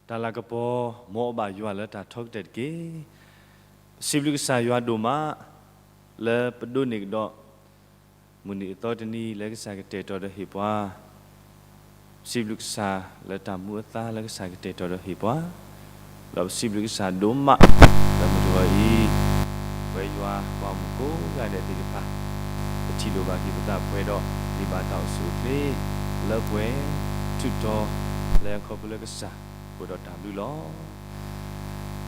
တၢ်လၤကပီၤ မ်အဘၣ်ယွၤလၢတၢ်ထီကတၢၢ်တက့ၢ်. ပစံးဘျုးကစၢ်ယွၤဒိၣ်မး လၢပဒိးန့ၢ်ကဒီး မုၢ်နံၤအသီတနံၤလၢကစၢ်ကတဲာ်ကတီၤဒီးဟ့ၣ်ပှၤ, ပစံးဘျုးကစၢ်လၢတၢ်မူအသါလၢကစၢ်ကတဲာ်ကတီၤဒီးဟ့ၣ်ပှၤ, ဒီးပစံးဘျုးကစၢ်ဒိၣ်မး လၢမုၢ်တဂီၤအံၤ ပဝဲယွၤပှၤမုၣ်ကိးဂၤဒဲးသ့ၣ်တဖၣ် ပထံၣ်လိာ်ဘၣ်က့ၤပသးပှဲၤဒီး န့ၢ်ဘၣ်တၢ်အိၣ်ဆူၣ်အိၣ်ချ့ လၢပှဲၤထူးတီၤ လၢခီဖျိလၢကစၢ် အိၣ်ဒီးတၢ်ဘျုးလီၤ.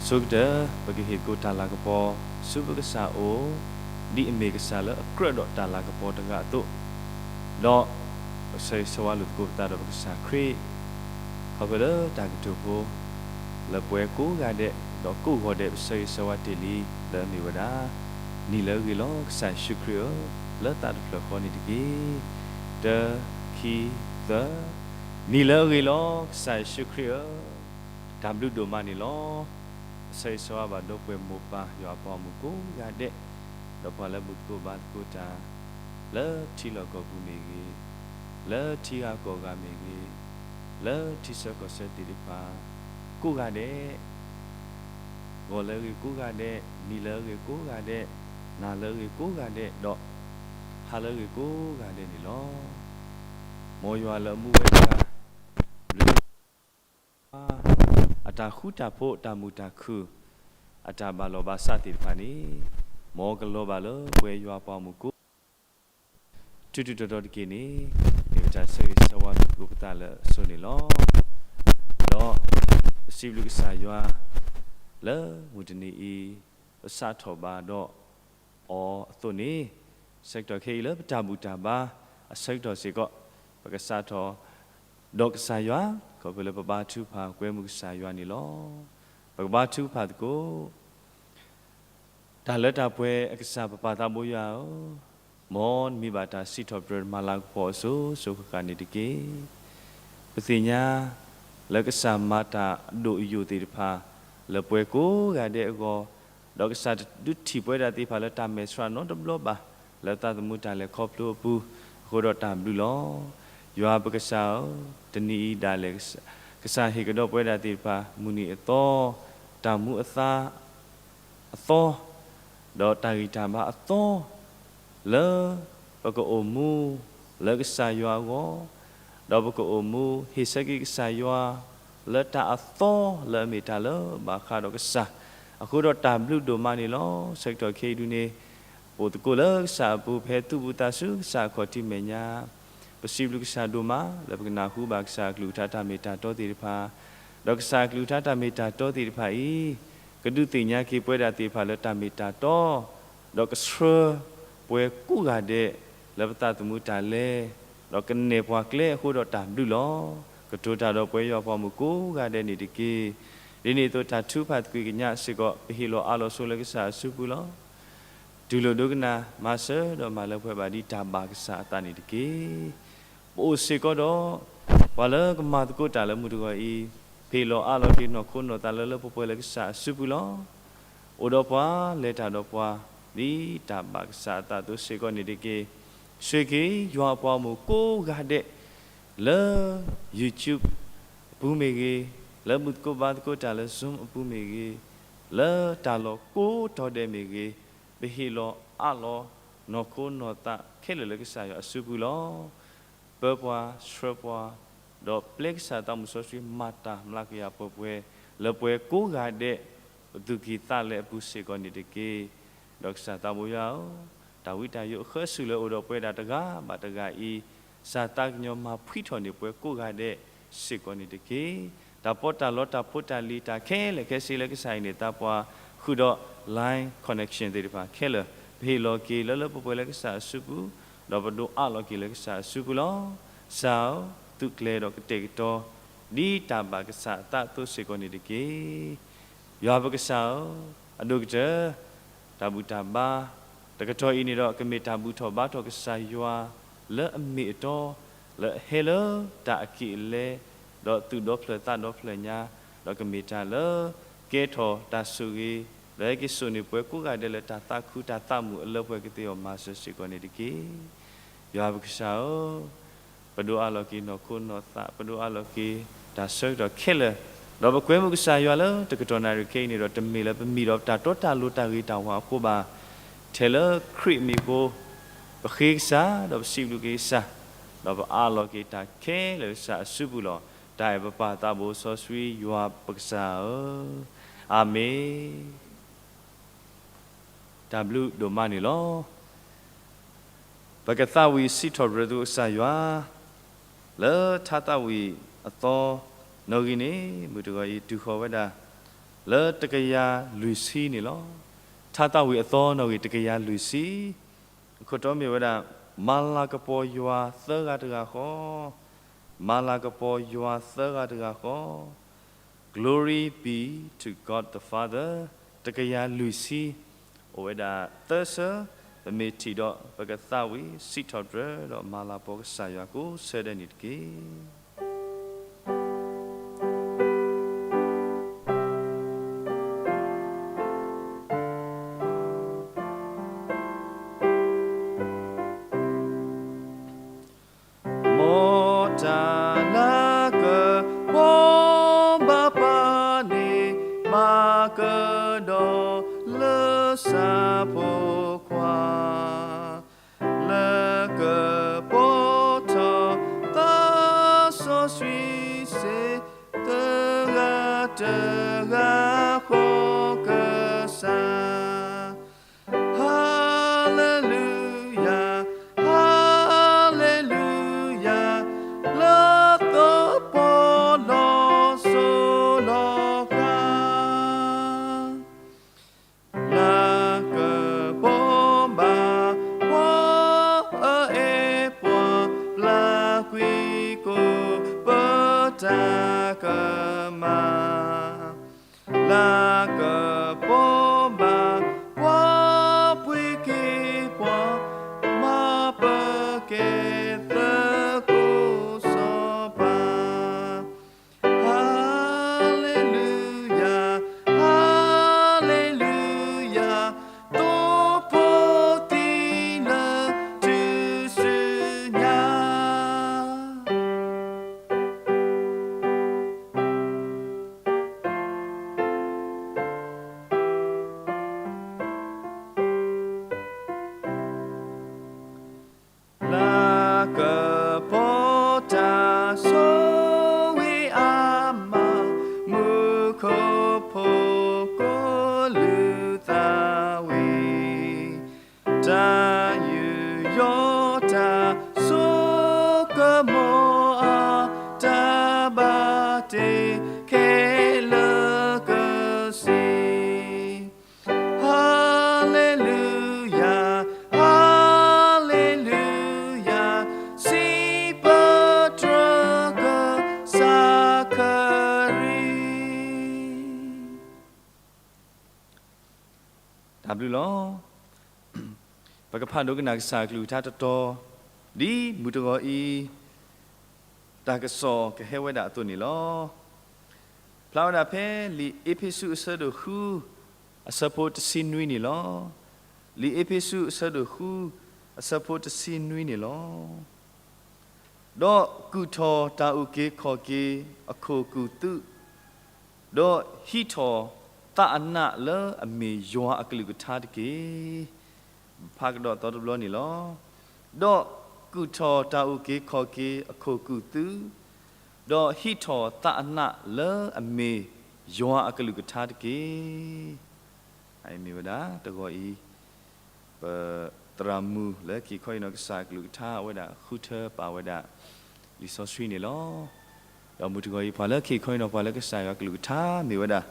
ဆိကတၢၢ် ပကဟ့ၣ်သကိးတၢ်လၤကပီၤ ဆူပကစၢ်အအိၣ် ဒ်အမ့ၢ်ကစၢ်လၢအကြၢးဒီးတၢ်လၤကပီၤတဂၤအသိး, ဒီးပဆၢဂ့ၤဆၢဝါလိာ်သကိးပသးဒီးပကစၢ်ခရံာ် ခီဖျိလၢတၢ်ကတိၤဖိ လၢပှဲၤကိးဂၤဒဲး ဒီးကိးဂီၤဒဲး ပဆၢဂ့ၤဆၢဝါတ့ၢ်လံ လၢအမ့ၢ်ဝဲဒၣ် နံၤလၢအဂ့ၤလီၤ ကစၢ်ယ့ၣ်ၡူးခရံာ်ဧၢ, လၢသးတဖျၢၣ်ဃီန့ၣ်တက့ၢ်. တၢ ခံ သၢ, နံၤလၢအဂ့ၤလီၤ ကစၢ်ယ့ၣ်ၡူးခရံာ်ဧၢ, တၢ်ဘျုးဒိၣ်မးန့ၣ်လီၤ. ပဆၢဂ့ၤဆၢဝါဘၣ်ဒီပုၢ်ဝဲၢ်မိၢ်ပၢ်ယွၤအပှၤဂီၢ်မုၢ်ကိးဂၤဒဲး, ဒီးပှၤလၢဘူၣ်သကိးဘါသကိးတၢ် လၢထံလီၢ်ကီၢ်ပူၤမ့ၢ်ဂ့ၤ, လၢထံဂၤကီၢ်ဂၤမ့ၢ်ဂ့ၤ, လၢထံဆၢကီၢ်ဆၢသ့ၣ်တဖၣ် ကိးဂၤဒဲး ဂီၤလၢအဂ့ၤကိးဂၤဒဲး, နံၤလၢအဂ့ၤကိးဂၤဒဲး, နၤလၢအဂ့ၤကိးဂၤဒဲး, ဒီးဟါလၢအဂ့ၤကိးဂၤဒဲးန့ၣ်လီၤ. မ်ယွၤလၢအမူဝဲတဂၤ ဘျုး အတၢ်ဃူတၢ်ဖိး တၢ်မုာ်တၢ်ခုၣ် အတၢ်ဘၣ်လီၢ်ဘၣ်စးသ့ၣ်တဖၣ်န့ၣ်, မ်ကလီၤဘၣ်လၢပဝဲယွၤပှၤဂီၢ်မုၢ်ကိး ထူးထူးတီၤတီၤတက့ၢ်န့ၣ်, မ့ၢ်ပတၢ်ဆၢဂ့ၤဆၢဝါသကိးပသးလၢအဆိန့ၣ်လီၤ. ဒီးပစံးဘျုးကစၢ်ယွၤ လၢမုၢ်တနံၤအံၤ ပစးထီၣ်ဘါဒီးအီၤအသိးန့ၣ်, ဆၢကတီၢ်ခဲအံၤလၢပတၢ်ဘူၣ်တၢ်ဘါအဆၢကတီၢ်စ့ၢ်ကီး, ပကစးထီၣ်ဒီးကစၢ်ယွၤ ခီဖျိလၢပဘါထုကဖၣ်ကွဲမုာ်ကစၢ်ယွၤန့ၣ်လီၤ. ပကဘါထုကဖၣ်သကိး တၢ်လၢတၢ်ပှဲၤအကစၢ် ပပၢ်သးဘိယွၤဧၢ, မ်နမံၤဘၣ်တၢ်စံးထီၣ်ပတြၢၤတမၤလၤကပီၤအစိၤစိၤဃၣ်ဃၣ်န့ၣ်တက့ၢ်. ပသ့ၣ်ညါ လၢကစၢ်မၤတၢ်အဒိၣ်အယိာ်သ့ၣ်တဖၣ် လၢပှဲၤကိးဂၤဒဲးအဂီၢ်, ဒီးကစၢ်တဒုးထံၣ်ပဝဲဒၣ်သ့ၣ်တဖၣ်လၢတၢ်မဲာ်ဆှးနီတဘျီဘၣ် လၢသးသမူတၢ်လဲၤခီဖျိအပူၤ, အဃိဒီးတၢ်ဘျုးလီၤ. ယွၤပကစၢ်ဧၢ, တနံၤအံၤဒၣ်လဲာ် ကစၢ်ဟ့ၣ်ကဒီးပဝဲဒၣ်သ့ၣ်တဖၣ် မုၢ်နံၤအသီ, တၢ်မူအသါ အသီ, ဒီးတၢ်ဂံၢ်တၢ်ဘါအသီ, လၢပကအိၣ်မူ လၢကစၢ်ယွၤအဂီၢ်, ဒီးပကအိၣ်မူ ဟ့ၣ်ဆၢက့ၤကစၢ်ယွၤ လၢတၢ်အသီ လၢအမ့ၢ်တၢ်လၢဘၣ်ဃးဒီးကစၢ်, အဃိဒီးတၢ်ဘျုးဒိၣ်မးန့ၣ်လီၤ. ဆၢကတီၢ်ခဲအံၤဒုန့ၣ်, ပအိၣ်သကိးလၢကစၢ်အပူၤ ဖဲသူၣ်ဘုသးစူၤကစၢ်အခီၣ်ထံးမဲာ်ညါ, ပစံးဘျုးကစၢ်ဒိၣ်မး လၢပကနၢ်ဟူဘၣ်ကစၢ်အကလုၢ်ကထါတၢ်မ့ၢ်တၢ်တီသ့ၣ်တဖၣ်, ဒီးကစၢ်အကလုၢ်ကထါတၢ်မ့ၢ်တၢ်တီသ့ၣ်တဖၣ်အံၤ, ကဒုးသ့ၣ်ညါက့ၤပဝဲဒၣ်သ့ၣ်တဖၣ်လၢတၢ်မ့ၢ်တၢ်တီ, ဒီးကဆှၢပှဲၤကိးဂၤဒဲး လၢပသးသမူတၢ်လဲၤ, ဒီးကနဲၣ်ပှၤကျဲအဃိဒီးတၢ်ဘျုးလီၤ. ကတိၤတၢ်ဒီးပဝဲယွၤပှၤမုၣ်ကိးဂၤဒဲးန့ၣ်တက့ၢ်. ဒ်န့ၣ်အသိးတၢ်ထုကဖၣ်သကွံာ်ကညးစ့ၢ်ကီး ပဟ့ၣ်လီၤအးလီၤဆိလၢကစၢ်အစုပူၤလီၤ. တူၢ်လိာ်ဒိကနၣ် မၤစၢၤဒီးမၤလၢပှဲၤဘၣ်ဒ်တၢ်ဘၣ်ကစၢ်အသးန့ၣ်တက့ၢ်. ပအိၣ်စ့ၢ်ကီးဒီး ပှၤလၢကမၤသကိးတၢ်လၢမုၢ်တဂီၤအံၤ, ပဟ့ၣ်လီၤအးလီၤက့ၤနီၢ်ခိနီၢ်သးလၢလၢပှဲၤပှဲၤလၢကစၢ်အစုပူၤလီၤ. အိၣ်ဒီးပှၤ လဲၤတၢ်ဒီးပှၤ ဒ်တၢ်ဘၣ်ကစၢ်အသးအသိးစ့ၢ်ကီးန့ၣ်တက့ၢ်. ဆှၢက့ၤယွၤအပှၤဂီၢ်မုၢ်ကိးဂၤဒဲး လၢ YouTube အပူၤမ့ၢ်ဂ့ၤ, လၢဘူၣ်သကိးဘါသကိးတၢ်လၢ Zoom အပူၤမ့ၢ်ဂ့ၤ, လၢတၢ်လီၢ်ကိးတီၤဒဲးမ့ၢ်ဂ့ၤ, ပဟ့ၣ်လီၤအးလီၤ နီၢ်ခိနီၢ်သးခဲလၢာ်လၢကစၢ်ယွၤအစုပူၤလီၤ. ပၢပှၤ, ဆှၢပှၤ, ဒီးပျဲကစၢ်သးမုၢ်စီဆှံ မၤတၢ်မျးကယၤပှဲၤပှဲၤ လၢပှဲၤကိးဂၤဒဲး ပသူၣ်ကံၢ်သးလဲအပူၤစ့ၢ်ကီးန့ၣ်တက့ၢ်. ဒီးကစၢ်သးဘိယွၤဧၢ, တၢ်ဝံတၢ်ယိးအဃၢဆူၣ်လၢအိၣ်ဒီးပဝဲဒၣ်တဂၤဘၣ်တဂၤအံၤ, ကစၢ်သးကညီၤမၤဖှံထီၣ်န့ၢ်ပှဲၤကိးဂၤဒဲးစ့ၢ်ကီးန့ၣ်တက့ၢ်. တၢ်ပီးတၢ်လီတၢ်ဖိတၢ်လံၤတၢ်ခဲလၢာ်ခဲဆ့လၢကစၢ်အံၤန့ၣ် သးပှၢ်ဃုာ်ဒီး line connection သ့ၣ်တဖၣ်ခဲလၢာ် ပဟ့ၣ်လီၤက့ၤလၢလၢပှဲၤပှဲၤလၢကစၢ်အစုပူၤ, ဒီးပဒိးအးလီၤက့ၤလၢကစၢ်အစုပူၤလီၤ. ကစၢ်ဧၢ, သုးကျဲၤဒီးကတဲာ်ကတီၤ ဒ်တၢ်ဘၣ်ကစၢ်အသးအသိးစ့ၢ်ကီးန့ၣ်တက့ၢ်. ယွၤပကစၢ်ဧၢ, အဒိၣ်ကတၢၢ် တၢ်ဘူၣ်တၢ်ဘါ တကတီၢ်အံၤန့ၣ်ဒီး ကမ့ၢ်တၢ်ဘူၣ်ထီၣ်ဘါထီၣ်ကစၢ်ယွၤ လၢအမ့ၢ်အတီ လၢအဟဲလၢတၢ်အက့ၢ်အလဲ ဒီးသူၣ်ဒီဖျၢၣ်သးဒီဖျၢၣ်ညါ, ဒီးကမ့ၢ်တၢ်လၢ ကဲထီၣ်တၢ်ဆိၣ်ဂ့ၤ, ဒီးဟဲက့ၤစိာ်န့ၢ်ပှဲၤကိးဂၤဒဲးလၢတၢ်သးခုတၢ်သးမုာ်အလၢပှဲၤကသ့အီၤမၤစၢၤစ့ၢ်ကီးန့ၣ်တက့ၢ်. ယွၤပကစၢ်ဧၢ, ပဒိးအးလီၤက့ၤနီၢ်ခိနီၢ်သး, ပဒိးအးလီၤက့ၤတၢ်ဆၢကတီၢ်ခဲလၢာ် ဒီးပကွဲမုာ်ကစၢ်ယွၤလၢတကတီၢ်နၣ်ရံၣ်ခဲအံၤန့ၣ်ဒီး တမ့ၢ်လၢပမံၤဒီးပတၢ်တီတၢ်လိၤတၢ်ဂ့ၤတၢ်ဝါအဃိဘၣ်, ထဲလၢခရံာ်အမံၤအဃိ, ပဃ့ကစၢ် ဒီးပစံးဘျုးက့ၤကစၢ်, ဒီးပအးလီၤက့ၤတၢ်ခဲလၢာ်ကစၢ်အစုပူၤလီၤ. တၢ်အဲၣ်ပပၢ်သးဘိစီဆှံယွၤပကစၢ်ဧၢ, အၤမ့ၣ်. တၢ်ဘျုးဒိၣ်မးန့ၣ်လီၤ. ပကသးဝံၣ်စံးထီၣ်ပတြၢၤသုကစၢ်ယွၤ လၢထါသးဝံၣ်အသီနီၣ်ဂံၢ်န့ၣ် မုၢ်တဂီၤအံၤတုၤဃီၤဝဲဒၣ် လၢတကယၤလွံၢ်ဆံန့ၣ်လီၤ. ထါသးဝံၣ်အသီနီၣ်ဂံၢ်တကယၤလွံၢ်ဆံ, အခိၣ်တီမ့ၢ်ဝဲဒၣ် မၤလၤကပီၤယွၤသၢဂၤတဂၤဃီ, မၤလၤကပီၤယွၤသၢဂၤတဂၤဃီ Glory be to God the Father တကယၤလွံၢ်ဆံ အိၣ်ဝဲဒၣ်သၢဆၢ, ပမ့ၢ်ထံၣ်ဒီး ပကသးဝံၣ်စံးထီၣ်ပတြၢၤဒီးမၤလၤကပီၤကစၢ်ယွၤကိးဆၢဒဲးန့ၣ်တက့ၢ်. မ်တၢ်လၤကပီၤဘၣ်ပှၤန့ၣ် ဘၣ်ကဒီးလၢဆၣ်ဖိခွါ, လၤကပီၤထီၣ်သးစီဆှံစ့ၢ် သဂၤတဂၤဃီကစၢ် Hallelujah, Hallelujah, လၢသပီၤလီၤစိၤလီၤဃါ, လၤကပီၤဘၣ်ပှၤအအဲၣ်ပှၤ ပျၢ်ကွံာ်ကိးပတၢ်ကမၣ် လၤကပီၤဘၣ်ပှၤပှ့ၤက့ၤပှၤ မၤပကဲသကိးစီၤပၤ Hallelujah, Hallelujah, သိဖိသံလၢတုၤဆူညါ လၤကပီၤတၢ်ဆိၣ်ဂ့ၤအါမး မူခိၣ်ဖိကိးလုၢ်သးဝံၣ် တၢ်ယူးယီၣ်တၢ်ဆိကမိၣ်အါ တၢ်ဘၣ်တ့ခဲလၢာ်ကစံး Hallelujah, Hallelujah, စံးပတြၢၤကစၢ်ခရံာ် တၢ်ဘျုးလီၤ. ပကဖးဒိကနၣ်ကစၢ်အကလုၢ်ကထါတတီၤ ဒ်မုၢ်တဂီၤအံၤ တၢ်ကစီၣ်ကဟဲဝဲဒၣ်အသိးန့ၣ်လီၤ. ဖျါဝဲဒၣ်ဖဲလံာ်အ့းဖ့းစူးအဆၢဒိၣ်ဃု အဆၢဖိတဆံနွံန့ၣ်လီၤ. လံာ်အ့းဖ့းစူးအဆၢဒိၣ်ဃု အဆၢဖိတဆံနွံန့ၣ်လီၤ. ဒီးကူၣ်ထီၣ်တၢ်အုၣ်က့ၤခီၣ်က့ၤအခိၣ်ကူၣ်သူ, ဒီးဟံးထီၣ်သးအနးလၢအမ့ၢ်ယွၤအကလုၢ်ကထါတက့ၢ်. ဖးကဒီးသီတဘျီန့ၣ်လီၤ. ဒီးကူၣ်ထီၣ်တၢ်အုၣ်က့ၤခီၣ်က့ၤအခိၣ်ကူၣ်သူ, ဒီးဟံးထီၣ်သးအနးလၢအမ့ၢ်ယွၤအကလုၢ်ကထါတက့ၢ်. အမ့ၢ်ဝဲဒၣ်တဂီၤအံၤ ပသရၣ်မုၣ်လၢက့ၤခီအံၤနီၢ်ကစၢ်ကလုၢ်ကထါ အဝဲဒၣ်ဃုထၢပာ်ဝဲဒၣ် လံာ်စီဆှံန့ၣ်လီၤ. ဒီးမုၢ်တဂီၤအံၤ ပှၤလၢက့ၤခီအံၤနီၢ်ပှၤလၢကစၢ်ယွၤကလုၢ်ကထါ မ့ၢ်ဝဲဒၣ်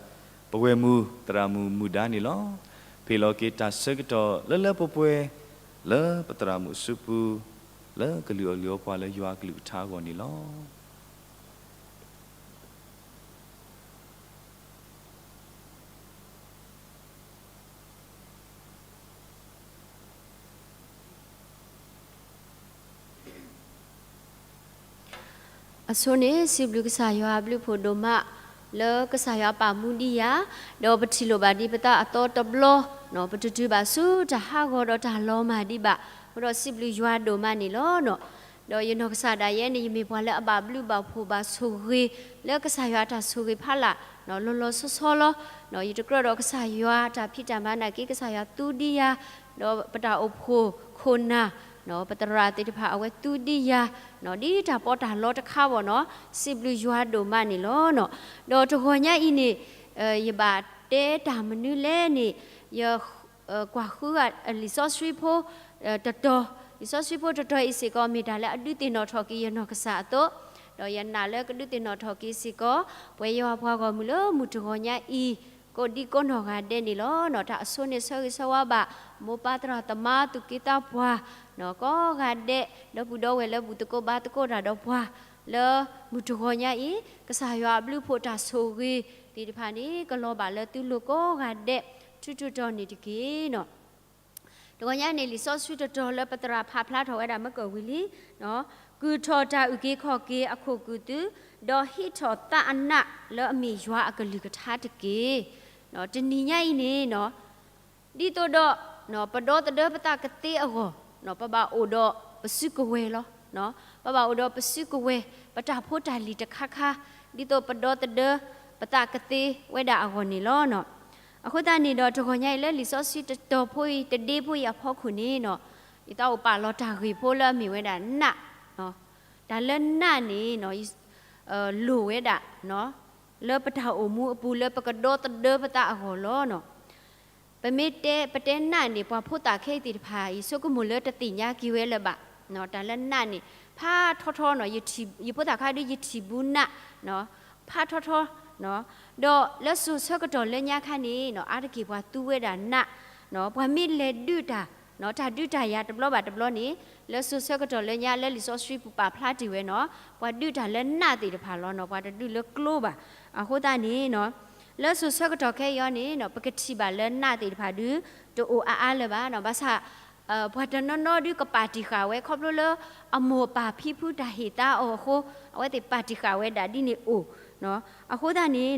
ပဝဲၢ်မုၢ်သရၣ်မုၣ်မုၢ်ဒါန့ၣ်လီၤ. ဖ့ၣ်လီၤက့ၤတၢ်ဆၢကတီၢ်လၢလၢပှဲၤပှဲၤ လၢပသရၣ်မုၣ်အစုပူၤ လၢကလုၢ်အီၣ်လုၢ်အီပှၤလၢယွၤအကလုၢ်ကထါအဂီၢ်န့ၣ်လီၤ. အဆိန့ၣ် စံးဘျုးကစၢ်ယွၤအဘျုးဖှိၣ်ဒိၣ်မး လၢကစၢ်ယွၤပာ်မူဒံးယၤ, ဒီးပထံၣ်လိာ်ဘၣ်ဒံးပသးအသီတဘျီ, ပတတုၤဘၣ်ဆူတၢ်ဟးဂီၤဒီးတၢ်လီၤမၢ်ဒံးဘၣ်, အဃိဒီးစံးဘျုးယွၤဒိၣ်မးန့ၣ်လီၤ. ဒီးယနီၢ်ကစၢ်ဒၣ်ယဲန့ၣ် ယမ့ၢ်ပှၤလၢအဘၣ်ဘျုးဘၣ်ဖှိၣ်ဘၣ်ဆိၣ်ဂ့ၤ လၢကစၢ်ယွၤအတၢ်ဆိၣ်ဂ့ၤဖးလၢ် လီၤလီၤဆီဆီလီၤ. ယတကြၢးဒီးကစၢ်ယွၤအတၢ်ဖံးတၢ်မၤနာ်က့ ကစၢ်ယွၤသူဒံးယၤ, ဒီးပတၢ်အိၣ်ဖှိၣ်ခိၣ်နၢ် ပသရၣ်သ့ၣ်တဖၣ်အဝဲသူဒံးယၤ ဒ်တၢ်ပီးတၢ်လီတခါဘၣ်နီၤ, စံးဘျုးယွၤဒိၣ်မးန့ၣ်လီၤ. ဒီးတဂီၤညါအံၤန့ၣ် ယဘၣ်တဲတၢ်မနုၤလဲၣ်န့ၣ် ယ ကွၢ်ဃုလံာ်စီဆှံဖိ တတီၤ, လံာ်စီဆှံဖိတတီၤအံၤစ့ၢ်ကီး မ့ၢ်တၢ်လၢအဒုးသ့ၣ်နီၣ်ထီၣ်က့ၤယနီၢ်ကစၢ်အသိး, ဒီးယနာ်လၢကဒုးသ့ၣ်နီၣ်ထီၣ်က့ၤစ့ၢ်ကီး ပဝဲယွၤပှၤဂီၢ်မုၢ်လၢမုၢ်တဂီၤညါအံၤ ကိးဒံကိးနီၢ်ဂၤဒဲးန့ၣ်လီၤ. တၢ်အဆိန့ၣ်ဆၢဂ့ၤဆၢဝါဘၣ် မိၢ်ပၢ်သရၣ်သမါသူၣ်က့သးပှၢ် ကိးဂၤဒဲး ဒီပုၢ်ဒီဝဲၢ်လၢဘူၣ်သကိးဘါသကိးတၢ်ဒီးပှၤ လၢမုၢ်တဂီၤညါအံၤ ကစၢ်ယွၤအဘျုးအဖှိၣ်တၢ်ဆိၣ်ဂ့ၤသ့ၣ်တဖၣ်န့ၣ် ကလီၤဘၣ်လၢသုလိၤကိးဂၤဒဲး ထူးထူးတီၤတီၤန့ၣ်တက့ၢ်. တဂီၤညါန့ၣ် လံာ်စီဆှံတတီၤလၢပသရၣ်ဖးဖျါထီၣ်ဝဲဒၣ်မ့ၢ်ကဝံၤလံ, ကုၢ်ထီၣ်တၢ်အုၣ်က့ၤခီၣ်က့ၤအခိၣ်ကုၢ်သု, ဒီးဟံးထီၣ်သးအနးလၢအမ့ၢ်ယွၤအကလုၢ်ကထါတက့ၢ်. တနံၤညါအံၤန့ၣ် ဒ်သိးဒီး ပဒီသဒၢပသးကသ့အဂီၢ် ပဘၣ်အိၣ်ဒီးပစုကဝဲၤလီၤ. ပဘၣ်အိၣ်ဒီးပစုကဝဲၤ ပတၢ်ဖိတၢ်လံၤတခါခါ ဒ်သိးပဒီသဒၢပသးကသ့ဝဲဒၣ်အဂီၢ်န့ၣ်လီၤ. အဃိသတးန့ၣ်ဒီး တဂီၤညါအံၤလၢလံာ်စီဆှံတတီၤဖိအံၤ တဒ့ဖိအံၤအဖီခိၣ်န့ၣ် ယသးအိၣ်ပာ်လီၤတၢ်ဂ့ၢ်ဖိလၢအမ့ၢ်ဝဲဒၣ်နး, တၢ်လၢနးန့ၣ် လိၣ်ဝဲဒၣ် လၢပတၢ်အိၣ်မူအပူၤ လၢပကဒီသဒၢပသးအဂီၢ်လီၤ. ပမ့ၢ်တဲ ပတဲနးန့ၣ် ပှၤဖိသၣ်ခဲအံၤသ့ၣ်တဖၣ် ယဆိကမိၣ်လၢတသ့ၣ်ညါက့ၤဝဲလၢၤဘၣ်. တၢ်လၢနးန့ၣ် ဖးထီထီနီၤ, ယဖိသၣ်ခါဒုး ယထံၣ်ဘူးနး ဖးထီထီ, ဒီးလၢစိၤဆၢကတီၢ်လၢညါခါန့ၣ် အါတက့ၢ်ပှၤသူဝဲဒၣ်နး, ပှၤမ့ၢ်လဲၤဒုးတၢ် တၢ်ဒုးတၢ်ယၤတဘျီဘၣ်တဘျီန့ၣ် လၢစိၤဆၢကတီၢ်လၢညါ လၢလံာ်စီဆှံပူၤပာ်ဖျါတ့ၢ်ဝဲနီၤ, ပှၤဒုးတၢ်လၢနးသ့ၣ်တဖၣ်လီၤနီၤ, ပှၤတဒုးလၢကျိဘၣ်. အဃိသတးန့ၣ် လၢစိၤဆၢကတီၢ်ခဲအံၤန့ၣ် ပကထံၣ်ဘၣ်လၢနးသ့ၣ်တဖၣ်ဒုး တအိၣ်အါအါလၢၤဘၣ်. ဘၣ်ဆၣ် ပှၤတနီၤနီၤဒုးကပာ်တံၢ်ဃာ်ဝဲ ခီဖျိလၢအမိၢ်အပၢ်ဖံဖုတၢ်ဟ့ၣ်သါအီၤအဃိ အဝဲသ့ၣ်ပာ်တံၢ်ဃာ်ဝဲဒၣ်ဒ်န့ၣ်အိၣ်. အဃိသတးန့ၣ်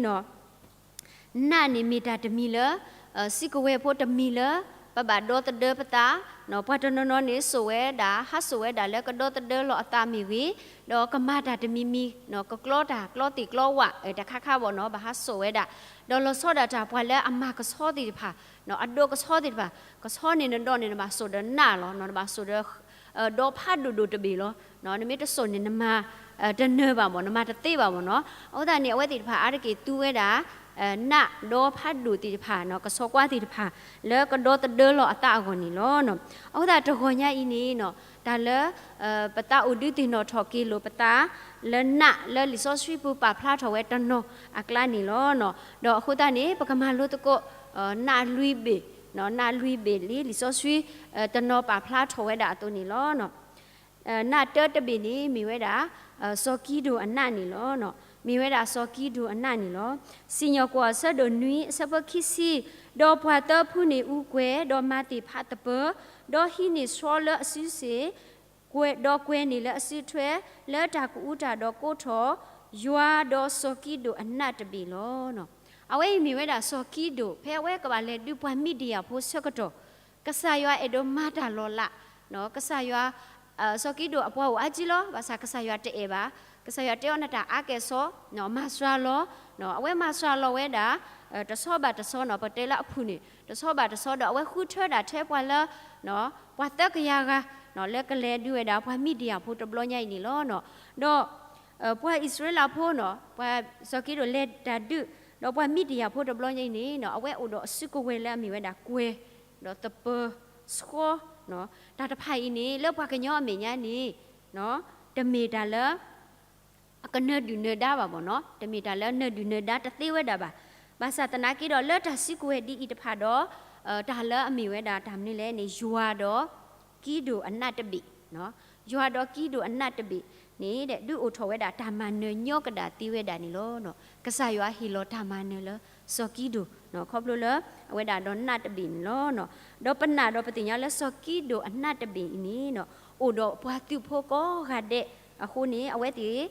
နးန့ၣ်မ့ၢ်တၢ်တမံၤလၢ စုကဝဲၤဖိတမံၤလၢ ပဘၣ်ဒီသဒၢပသး, ပှၤတနီၤနီၤန့ၣ်စိာ်ဝဲဒၣ် ဟးစိာ်ဝဲဒၣ်လၢကဒီသဒၢလီၤအသးမ့ၢ်ဂ့ၤ, ဒီးကမၤတၢ်တမံၤမံၤ ကကျီတၢ်ကျီသ့ၣ်ကျီဝၣ်တခါခါဘၣ်နီၤ ဘၣ်ဟးစိာ်ဝဲဒၣ်, ဒီးလီၤဆီဒၣ်တၢ်ပှၤလၢအမၤကဆှီသ့ၣ်တဖၣ် အဒိကဆှီသ့ၣ်တဖၣ် ကဆှီန့ၣ်နဒီးန့ၣ် နဘၣ်စိာ်ဒီးနးလီၤ, နဘၣ်စိာ်ဒီး ဒီဖးဒိၣ်ဒိၣ်တဘ့ၣ်လီၤ. နမ့ၢ်တစိာ်န့ၣ် နမၤတနၢၤဘၣ်မၢ်, နမၤတသ့ဘၣ်မၢ်နီၤ. အဃိသတးန့ၣ် အဝဲသ့ၣ်တဖၣ်အါတက့ၢ်သူဝဲဒၣ် နးဒီဖးဒိၣ်သ့ၣ်တဖၣ် ကဆှီကွၢ်သ့ၣ်တဖၣ် လၢကဒီသဒၢလီၤအသးအဂီၢ်န့ၣ်လီၤ. အဃိသတးတဂီၤညါအံၤန့ၣ် တၢ်လၢ ပသးအိၣ်ဒုးသ့ၣ်နီၣ်ထီၣ်က့ၤလိာ်ပသး လၢနးလၢလံာ်စီဆှံပူၤပာ်ဖျါထီၣ်ဝဲတနီၤအကျါန့ၣ်လီၤ. ဒီးအဃိသတးန့ၣ် ပကမၤလိသကိး နးလွံၢ်ဘ့ၣ်, နးလွံၢ်ဘ့ၣ်လံ လံာ်စီဆှံ တနီၤပာ်ဖျါထီၣ်ဝဲဒၣ်အသိးန့ၣ်လီၤ. နးတၢတဘ့ၣ်န့ၣ် မ့ၢ်ဝဲဒၣ် စီၤကံဒိၣ်အနးန့ၣ်လီၤ. မ့ၢ်ဝဲဒၣ်စီၤကံဒိၣ်အနးန့ၣ်လီၤ. စံၣ်ညီၣ်ကွီၢ်အဆၢဒိၣ်နွံအဆၢဖိခံဆံ, ဒီးပှၤသၢဖုန့ၣ်အူကွဲၤ, ဒီးမၤသ့ၣ်ဖးသပၢၤ, ဒီးဟံးန့ၢ်ဆှီလၢအစုစ့ၣ်, ဒီးကွဲၤန့ၢ်လၢအစုထွဲ, လၢတၢ်ကအူတၢ်ဒီးကိးထီၣ် ယွၤဒီးစီၤကံဒိၣ်အနးတဘ့ၣ်လီၤ. အဝဲအံၤမ့ၢ်ဝဲဒၣ်စီၤကံဒိၣ် ဖဲအဝဲကဘၣ်လဲၤဒုးပှၤမံဒံယၤဖိဆၢကတီၢ်, ကစၢ်ယွၤအဲၣ်ဒိးမၤတၢ်လီၤလး, ကစၢ်ယွၤ စီၤကံဒိၣ်အပှၤအိၣ်အါကံလီၤ, ဘၣ်ဆၣ်ကစၢ်ယွၤတအဲၣ်ဘၣ်, ကစၢ်ယွၤတဲအီၤနတၢ်အါကဲၣ်ဆိး, မၤစှၤလီၤ, အဝဲမၤစှၤလီၤဝဲဒၣ် တဆီဘၣ်တဆီနီၤ, ပတဲလၢအဖုၣ်န့ၣ် တဆီဘၣ်တဆီဒီး အဝဲဃုထၢဒၣ်ထဲပှၤလၢ ပှၤသၢကယၤဂၤ လၢကလဲၤဒုးဝဲဒၣ်ပှၤမံဒံယၤဖိတဘျီညါအံၤန့ၣ်လီၤ. ဒီး ပှၤအံၣ်စရ့လးဖိနီၤ, ပှၤစီၤကံဒိၣ်လဲၤတၢ်ဒုး, ဒီးပှၤမံဒံယၤဖိတဘျီညါအံၤန့ၣ် အဝဲအိၣ်ဒီးအစုကဝဲၤလၢအမ့ၢ်ဝဲဒၣ်ကွဲၤ, ဒီးသပၢၤ, ဆှီ, တၢ်တဖၣ်အံၤန့ၣ် လၢပှၤကညီအမဲာ်ညါန့ၣ် တမ့ၢ်တၢ်လၢ အကနၢၤဒုၣ်နၢၤဒါဘၣ်မၢ်နီၤ, တမ့ၢ်တၢ်လၢနၢၤဒုၣ်နၢၤဒါတသ့ဝဲဒၣ်ဘၣ်. ဘၣ်ဆၣ်သနာ်က့ဒီး လၢတၢ်စုကဝဲၤဒ်အံၤတဖၣ်ဒီး တၢ်လၢအမ့ၢ်ဝဲဒၣ်တၢ်မနုၤလဲၣ်န့ၣ် ယွၤဒီးကံဒိၣ်အနးတဘ့ၣ်, ယွၤဒီးကံဒိၣ်အနးတဘ့ၣ်န့ၣ် ဒုးအိၣ်ထီၣ်ဝဲဒၣ်တၢ်မၤနၢၤညီကဒၣ်သ့ဝဲဒၣ်န့ၣ်လီၤ. ကစၢ်ယွၤဟ့ၣ်လီၤတၢ်မၤနၢၤလၢစီၤကံဒိၣ် ခီဖျိလၢအဝဲဒၣ်ဒီးနးတဘ့ၣ်န့ၣ်လီၤ. ဒီးပနာ်ဒီးပသ့ၣ်ညါလၢစီၤကံဒိၣ်အနးတဘ့ၣ်အံၤန့ၣ် အိၣ်ဒီးပှၤသုးဖိကိးဂၤဒဲးအဃိန့ၣ် အဝဲသ့ၣ်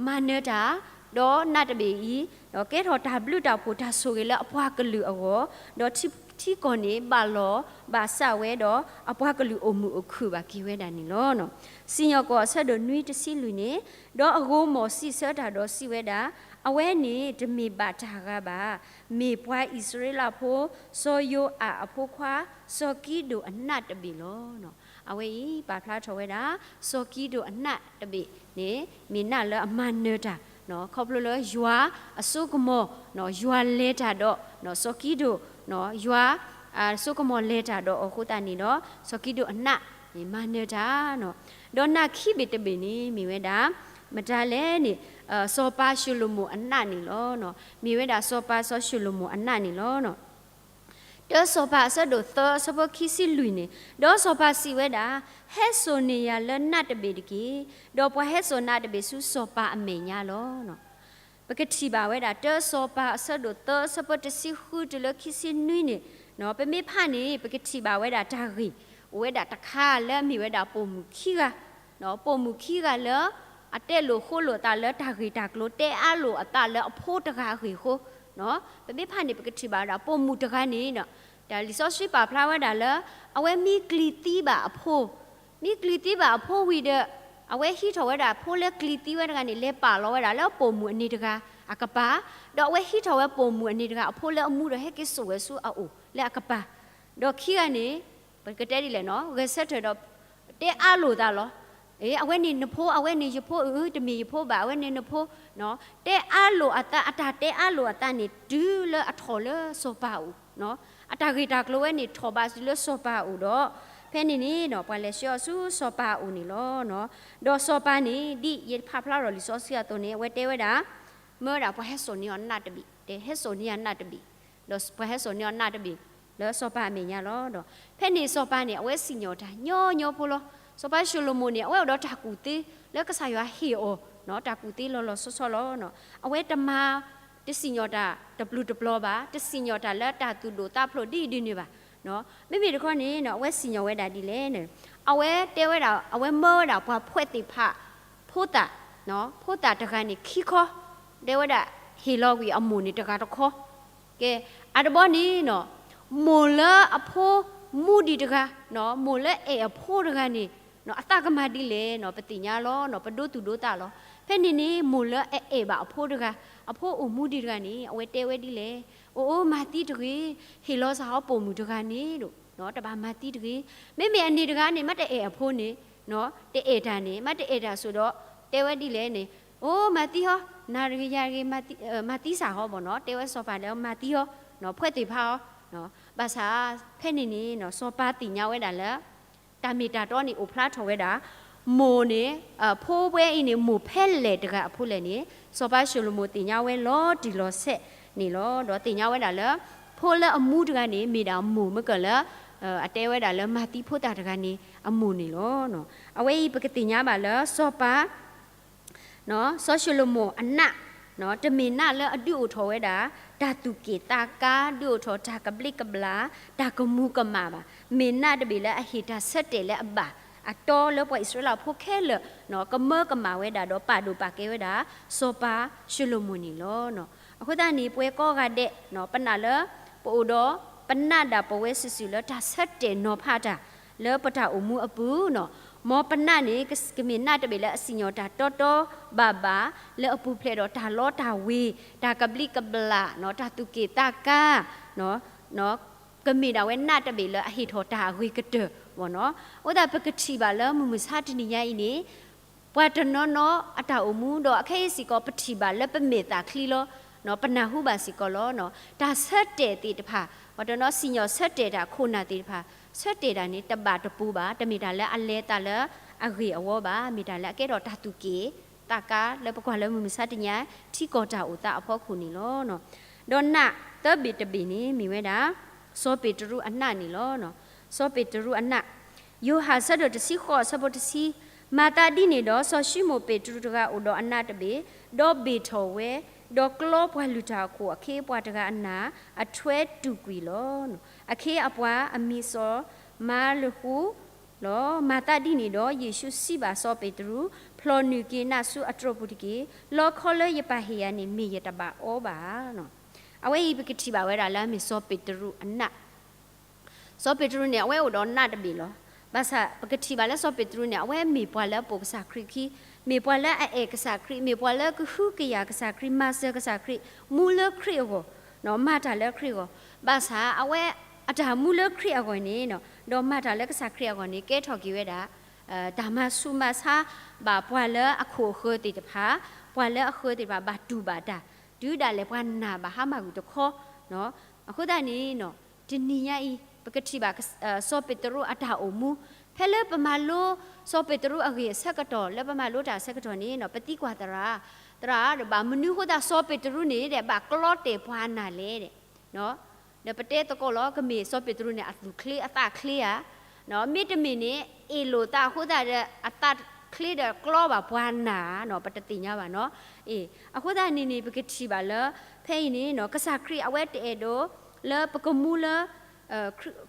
မၤနၢၤတၢ် ဒီးနးတဘ့ၣ်အံၤ ဒီးကဲထီၣ်တၢ်ဘျုးတၢ်ဖှိၣ်တၢ်ဆိၣ်ဂ့ၤလၢအပှၤကလုာ်အဂီၢ်, ဒီးထံ ထံကီၢ်န့ၣ်ဘၣ်လီၤဘၣ်စးဝဲဒီး အပှၤကလုာ်အိၣ်မုာ်အိၣ်ခုၣ်ဘၣ်က့ၤဝဲဒၣ်န့ၣ်လီၤ. စံၣ်ညီၣ်ကွီၢ်အဆၢဒိၣ်နွံတဆံလွံၢ်န့ၣ်, ဒီးအဂိာ်မီၢ်စံးဆၢတၢ်ဒီးစံးဝဲဒၣ်, အဝဲန့ၣ်တမ့ၢ်ဘၣ်တၢ်ဂၤဘၣ်, မ့ၢ်ပှၤအံၣ်စရ့လးဖိ စီၤယိၤအၣ်အဖိခွါ စီၤကံဒိၣ်အနးတဘ့ၣ်လီၤ. အဝဲအံၤပာ်ဖျါထီၣ်ဝဲဒၣ် စီၤကံဒိၣ်အနးတဘ့ၣ်န့ၣ် မ့ၢ်နးလၢအမၤနၢၤတၢ် ခီဖျိလၢယွၤအစိကမီၤ, ယွၤလဲၤတၢ်ဒီး စီၤကံဒိၣ်, ယွၤအစိကမီၤလဲၤတၢ်ဒီးအဃိသတးန့ၣ်ဒီး စီၤကံဒိၣ်အနးန့ၣ်မၤနၢၤတၢ်, ဒီးနးခံဘ့ၣ်တဘ့ၣ်န့ၣ် မ့ၢ်ဝဲဒၣ် မတၤလဲၣ်န့ၣ် စီၤပၤၡလိၤမိၣ်အနးန့ၣ်လီၤ. မ့ၢ်ဝဲဒၣ်စီၤပၤစီၤၡလိၤမိၣ်အနးန့ၣ်လီၤ. တၢစီၤပၤအဆၢဒိၣ်သၢအဆၢဖိခံဆံလွံၢ်န့ၣ်, ဒီးစီၤပၤစံးဝဲဒၣ်, ဟဲစိာ်န့ၢ်ယၤလၢနးတဘ့ၣ်တက့ၢ်, ဒီးပှၤဟဲစိာ်နးတဘ့ၣ်ဆူစီၤပၤအမဲာ်ညါလီၤ. ပကထံၣ်ဘၣ်ဝဲဒၣ် တၢစီၤပၤအဆၢဒိၣ်သၢအဆၢဖိတဆံဃုတုၤလၢခံဆံနွံန့ၣ်, ပမ့ၢ်ဖးန့ၣ် ပကထံၣ်ဘၣ်ဝဲဒၣ်တၢ်ဂ့ၢ် အိၣ်ဝဲဒၣ်တခါလၢအမ့ၢ်ဝဲဒၣ်ပိာ်မုၣ်ခံဂၤ, ပိာ်မုၣ်ခံဂၤလၢ အတဲလိာ်ဃိလိာ်အသးလၢတၢ်ဂ့ၢ်တၢ်ကျိၤ တဲအါလိာ်အသးလၢအဖိတဂၤအဂ့ၢ်အဃိ, ပမ့ၢ်ဖးန့ၣ် ပကထံၣ်ဘၣ်ဝဲဒၣ်ပိာ်မုၣ်တဂၤန့ၣ်, တၢ်လံာ်စီဆှံပာ်ဖျါဝဲဒၣ်လၢ အဝဲမ့ၢ်ကျံၤသံဘၣ်အဖိ မ့ၢ်ကျံၤသံဘၣ်အဖိဝံၤဒီး အဝဲဟံးထီၣ်ဝဲဒၣ်ဖိလၢကျံၤသံဝဲတဂၤန့ၣ် လဲၤပာ်လီၤဝဲဒၣ်လၢပိာ်မုၣ်အန့ၣ်တဂၤအကပၤ, ဒီးအဝဲဟံးထီၣ်ဝဲပိာ်မုၣ်အန့ၣ်တဂၤအဖိလၢအမူဒီး ဟဲက့ၤစိာ်ဝဲဆူအအိၣ်လၢအကပၤ, ဒီးခံဂၤန့ၣ် ပကတဲဒ်လဲၣ်နီၤ ဂဲၤဆၢထၢၣ်ဒီး တဲအါလိာ်သးလီၤ. အဝဲန့ၣ်နဖိ, အဝဲန့ၣ်ယဖိ, အတမ့ၢ်ယဖိဘၣ်, အဝဲန့ၣ်နဖိ, တဲအါလိာ်အသး, အတၢ်တဲအါလိာ်အသးန့ၣ် တုၤလၢအထီၣ်လၢစီၤပၤအအိၣ်, အတၢ်ဂ့ၢ်တၢ်ကျိၤဝဲန့ၣ် ထီၣ်ဘးတုၤလၢစီၤပၤအအိၣ်ဒီး ဖဲန့ၣ်န့ၣ် ပှၤလဲၤဆှၢအီၤဆူစီၤပၤအအိၣ်န့ၣ်လီၤ. ဒီးစီၤပၤန့ၣ် ဒ်ယဖးဖျါထီၣ်လံာ်စီဆှံအသိးန့ၣ် အဝဲတဲဝဲဒၣ်, မၢဝဲဒၣ်ပှၤဟဲစိာ်န့ၢ်အီၤနးတဘ့ၣ်, တဲဟဲစိာ်န့ၢ်ယၤနးတဘ့ၣ်, ဒီးပှၤဟဲစိာ်န့ၢ်အီၤနးတဘ့ၣ် လၢစီၤပၤအမဲာ်ညါလီၤ. ဒီးဖဲန့ၣ်စီၤပၤန့ၣ် အဝဲစံၣ်ညီၣ်တၢ်ညီညီဖိလီၤ. စီၤပၤၡလိၤမိၣ်န့ၣ် အဝဲအိၣ်ဒီးတၢ်ကူၣ်သ့လၢကစၢ်ယွၤဟ့ၣ်အီၤ တၢ်ကူၣ်သ့လီၤလီၤဆီဆီလီၤ. အဝဲတမၤ တစံၣ်ညီၣ်တၢ်တပျုာ်တပျီၤဘၣ်, တစံၣ်ညီၣ်တၢ်လၢတၢ်သူၣ်ဒိၣ်သးဖျိးဒ်အံၤဒ်န့ၣ်ဘၣ်. မ့မ့ၢ်တခီန့ၣ် အဝဲစံၣ်ညီၣ်ဝဲဒၣ်ဒ်လဲၣ်န့ၣ်, အဝဲတဲဝဲဒၣ် အဝဲမၢဝဲဒၣ်ပှၤဖှဲးသ့ၣ်ဖး ဖိသၣ်, ဖိသၣ်တဂၤန့ၣ်ခံခီ, တဲဝဲဒၣ် ဟ့ၣ်လီၤကွံာ်အမိၢ်န့ၣ်တဂၤတခီ, ကဲ, အတဘျီန့ၣ်နီၤ, မိၢ်လၢအဖိမူဒံးတဂၤ, မိၢ်လၢအဲၣ်အဖိတဂၤန့ၣ် အသးကမၤဒ်လဲၣ်နီၤ ပသ့ၣ်ညါလီၤ, ပဒိသူၣ်ဒိသးလီၤ. ဖဲန့ၣ်န့ၣ် မိၢ်လၢအအဲၣ်ဘၣ်အဖိတဂၤ, အဖိအိၣ်မူဒံးတဂၤန့ၣ် အဝဲတဲဝဲဒ်လဲၣ်, အိၣ်အိၣ်မၤသံတဂ့ၤ, ဟ့ၣ်လီၤစ့ၢ်ကီးပိာ်မုၣ်တဂၤန့ၣ်ဒီး တဘၣ်မၤသံတဂ့ၤ. မ့မ့ၢ်အန့ၣ်တဂၤန့ၣ် မ့တအဲၣ်အဖိန့ၣ် တအဲၣ်တၢ်န့ၣ် မ့တအဲၣ်တၢ်ဆိးဒီး တဲဝဲဒ်လဲၣ်န့ၣ်, အိၣ်မၤသံဟီ, နၤတဂ့ၤယၤတဂ့ၤ မၤသံစ့ၢ်ကီးဘၣ်နီၤ, တဲဝဲစီၤပၤလၢမၤသံဟီ, ဖှဲးသ့ၣ်ဖးဟီ, ဘၣ်ဆၣ် ဖဲန့ၣ်န့ၣ် စီၤပၤသ့ၣ်ညါဝဲဒၣ်လၢ တၢ်မ့ၢ်တၢ်တီန့ၣ်အိၣ်ဖျါထီၣ်ဝဲဒၣ်, မိၢ်န့ၣ်, ဖိဝဲအံၤန့ၣ် မိၢ်ဖဲလဲၣ်တဂၤအဖိလဲၣ်န့ၣ် စီၤပၤၡလိၤမိၣ်သ့ၣ်ညါဝဲလီၤတံၢ်လီၤဆဲးန့ၣ်လီၤ. ဒီးသ့ၣ်ညါဝဲဒၣ်လၢ ဖိလၢအမူတဂၤန့ၣ် မ့ၢ်ဒၣ်မိၢ်မ့ၢ်ကၢၢ်လၢ အတဲဝဲဒၣ်လၢမၤသံဖိသၣ်တဂၤန့ၣ် အမိၢ်န့ၣ်လီၤ. အဝဲအံၤပကသ့ၣ်ညါဘၣ်လၢစီၤပၤ စီၤၡလိၤမိၣ်အနး, တမ့ၢ်နးလၢအဒုးအိၣ်ထီၣ်ဝဲဒၣ် တၢ်သူၣ်က့ၣ်သးကါ, ဒုးအိၣ်ထီၣ်တၢ်ကဘျံးကဘျၣ်, တၢ်ကမူၤကမၣ်ဘၣ်. မ့ၢ်နးတဘ့ၣ်လၢအဟ့ၣ်တၢ်ဆၢတဲာ်လၢအဘၣ်အတီလၢပှၤအံၣ်စရ့လးဖိခဲလၢာ် ကမၢကမၣ်ဝဲဒၣ်ဒီးပာ်ဒိၣ်ပာ်ကဲဝဲဒၣ် စီၤပၤၡလိၤမိၣ်န့ၣ်လီၤ. အဃိသတးန့ၣ် ပဝဲကိးဂၤဒဲး ပနာ်လၢ ပအိၣ်ဒီး ပနာ်ဒၣ်ပဝဲစုာ်စုာ်လၢတၢ်ဆၢတဲာ်နီၤဖးတၢ် လၢပတၢ်အိၣ်မူအပူၤနီၤ, မ်ပနးန့ၣ် ကမ့ၢ်နးတဘ့ၣ်လၢအစံၣ်ညီၣ်တၢ်တီတီဘၣ်ဘၣ် လၢအပူၤဖျဲးဒီးတၢ်လီတၢ်ဝ့ၤ, တၢ်ကဘျံးကဘျၣ်နီၤ, တၢ်သူၣ်က့ၣ်သးကါ ကမ့ၢ်ဒၣ်ဝဲနးတဘ့ၣ်လၢအဟ့ၣ်ထီၣ်တၢ်အဂ့ၤကတၢၢ်ဘၣ်နီၤ. အဃိသတးပကထံၣ်ဘၣ်လၢမုၢ်မဆါတနံၤညါအံၤန့ၣ် ပှၤတနီၤနီၤအတၢ်အိၣ်မူဒီးအခဲအံၤစ့ၢ်ကီး ပထံၣ်ဘၣ်လၢပမဲာ်သးချံလီၤ. ပနၢ်ဟူဘၣ်စ့ၢ်ကီးလီၤ. တၢ်ဆၢတဲာ်သ့ၣ်တဖၣ် ပှၤတနီၤစံၣ်ညီၣ်ဆၢတဲာ်တၢ်ခိၣ်နၢ်သ့ၣ်တဖၣ် ဆၢတဲာ်တၢ်န့ၣ် တဘၣ်တပူၤဘၣ်, တမ့ၢ်တၢ်လၢအလဲၤသးလၢအဂ့ၤအဝီဘၣ်, မ့ၢ်တၢ်လၢအကဲထီၣ်တၢ်သူၣ်က့ၣ်သးကါလၢပကွၢ်လၢမုၢ်မဆါတနံၤညါ ထံကီၢ်တၢ်အိၣ်သးအဖီခိၣ်န့ၣ်လီၤ. ဒီးနးသၢဘ့ၣ်တဘ့ၣ်န့ၣ်မ့ၢ်ဝဲဒၣ် စီၤပ့းတရူးအနးန့ၣ်လီၤ. စီၤပ့းတရူးအနး, ယိၤဟၣ်အဆၢဒိၣ်တဆံဃိးအဆၢဖိတဆံ, မၤသးဒ်န့ၣ်ဒီး စီၤၡံမိၣ်ပ့းတရူးတဂၤအိၣ်ဒီးအနးတဘ့ၣ်, ဒီးဘ့ၣ်ထီၣ်ဝဲ, ဒီးကျီပှၤလုၢ်တၢ်အခိၣ်အခ့အပှၤတဂၤအနၢ် အထွဲတူာ်ကွံာ်လီၤ. အခ့အပှၤအမံၤစီၤမၤလဃူလီၤ. မၤသးဒ်န့ၣ်ဒီး ယ့ၣ်ၡူးစံးဘၣ်စီၤပ့းတရူး, ဖျီၣ်နုာ်က့ၤနးဆူအတြီၢ်ပူၤတက့ၢ်. လီခီလၢယပၢ်ဟ့ၣ်ယၤန့ၣ် မ့ၢ်ယတဘၣ်အီဘၣ်. အဝဲအံၤပကထံၣ်ဘၣ်ဝဲဒၣ်လၢအမ့ၢ်စီၤပ့းတရူးအနး စီၤပ့းတရူးန့ၣ် အဝဲအိၣ်ဒီးနးတဘ့ၣ်လီၤ. ဘၣ်ဆၣ်ပကထံၣ်ဘၣ်လၢစီၤပ့းတရူးန့ၣ် အဝဲမ့ၢ်ပှၤလၢအပိာ်ကစၢ်ခရံာ်ခံ, မ့ၢ်ပှၤလၢအအဲၣ်ကစၢ်ခရံာ်, မ့ၢ်ပှၤလၢကဟုကယာ်ကစၢ်ခရံာ်, မၤစၢၤကစၢ်ခရံာ်, မူလၢခရံာ်အဂီၢ်, မၤတၢ်လၢခရံာ်အဂီၢ်. ဘၣ်ဆၣ်အဝဲအတၢ်မူလၢခရံာ်အဂီၢ်န့ၣ် ဒီးမၤတၢ်လၢကစၢ်ခရံာ်အဂီၢ်န့ၣ် ကဲထီၣ်က့ၤဝဲဒၣ် တၢ်မၤဆူးမၤဆါဘၣ်ပှၤလၢအခိၣ်အဃၢၤသ့ၣ်တဖၣ်, ပှၤလၢအဃၢၤသ့ၣ်တဖၣ် ဘၣ်တူၢ်ဘၣ်တၢ်, တုၤဒၣ်လဲာ်ပှၤနာ်ဘၣ်ဟါမၢ်ဂုၢ်တခီ. အဃိသတးန့ၣ် တနံၤညါအံၤ ပကထံၣ်ဘၣ် စီၤပ့းတရူးအတၢ်အိၣ်မူ, ဖဲလၢပမၤလိ စီၤပ့းတရူးအဂ့ၢ်အဆၢကတီၢ် လၢပမၤလိတၢ်အဆၢကတီၢ်န့ၣ် ပသံကွၢ်သရၣ်, သရၣ်ဒီး ဘၣ်မနုၤအဃိသတးစီၤပ့းတရူးန့ၣ်ဒီး ဘၣ်ကျီတဲာ်ပှၤနာ်လဲၣ်. ဒီးပတဲသကိးလီၤ ကမ့ၢ်စီၤပ့းတရူးန့ၣ် အသူၣ်ချ့အသးချ့ဧါ, မ့တမ့ၢ်န့ၣ် အ့ၣ်လိာ်သးအဃိသတးဒီး အသးချ့ဒီးကျီဘၣ်ပှၤနာ်ဧါ, ပတသ့ၣ်ညါဘၣ်နီၤ. အဃိသတးန့ၣ်န့ၣ် ပကထံၣ်ဘၣ်လၢ ဖဲအံၤန့ၣ် ကစၢ်ခရံာ်အဝဲတအဲၣ်ဒိး လၢပကမူလၢ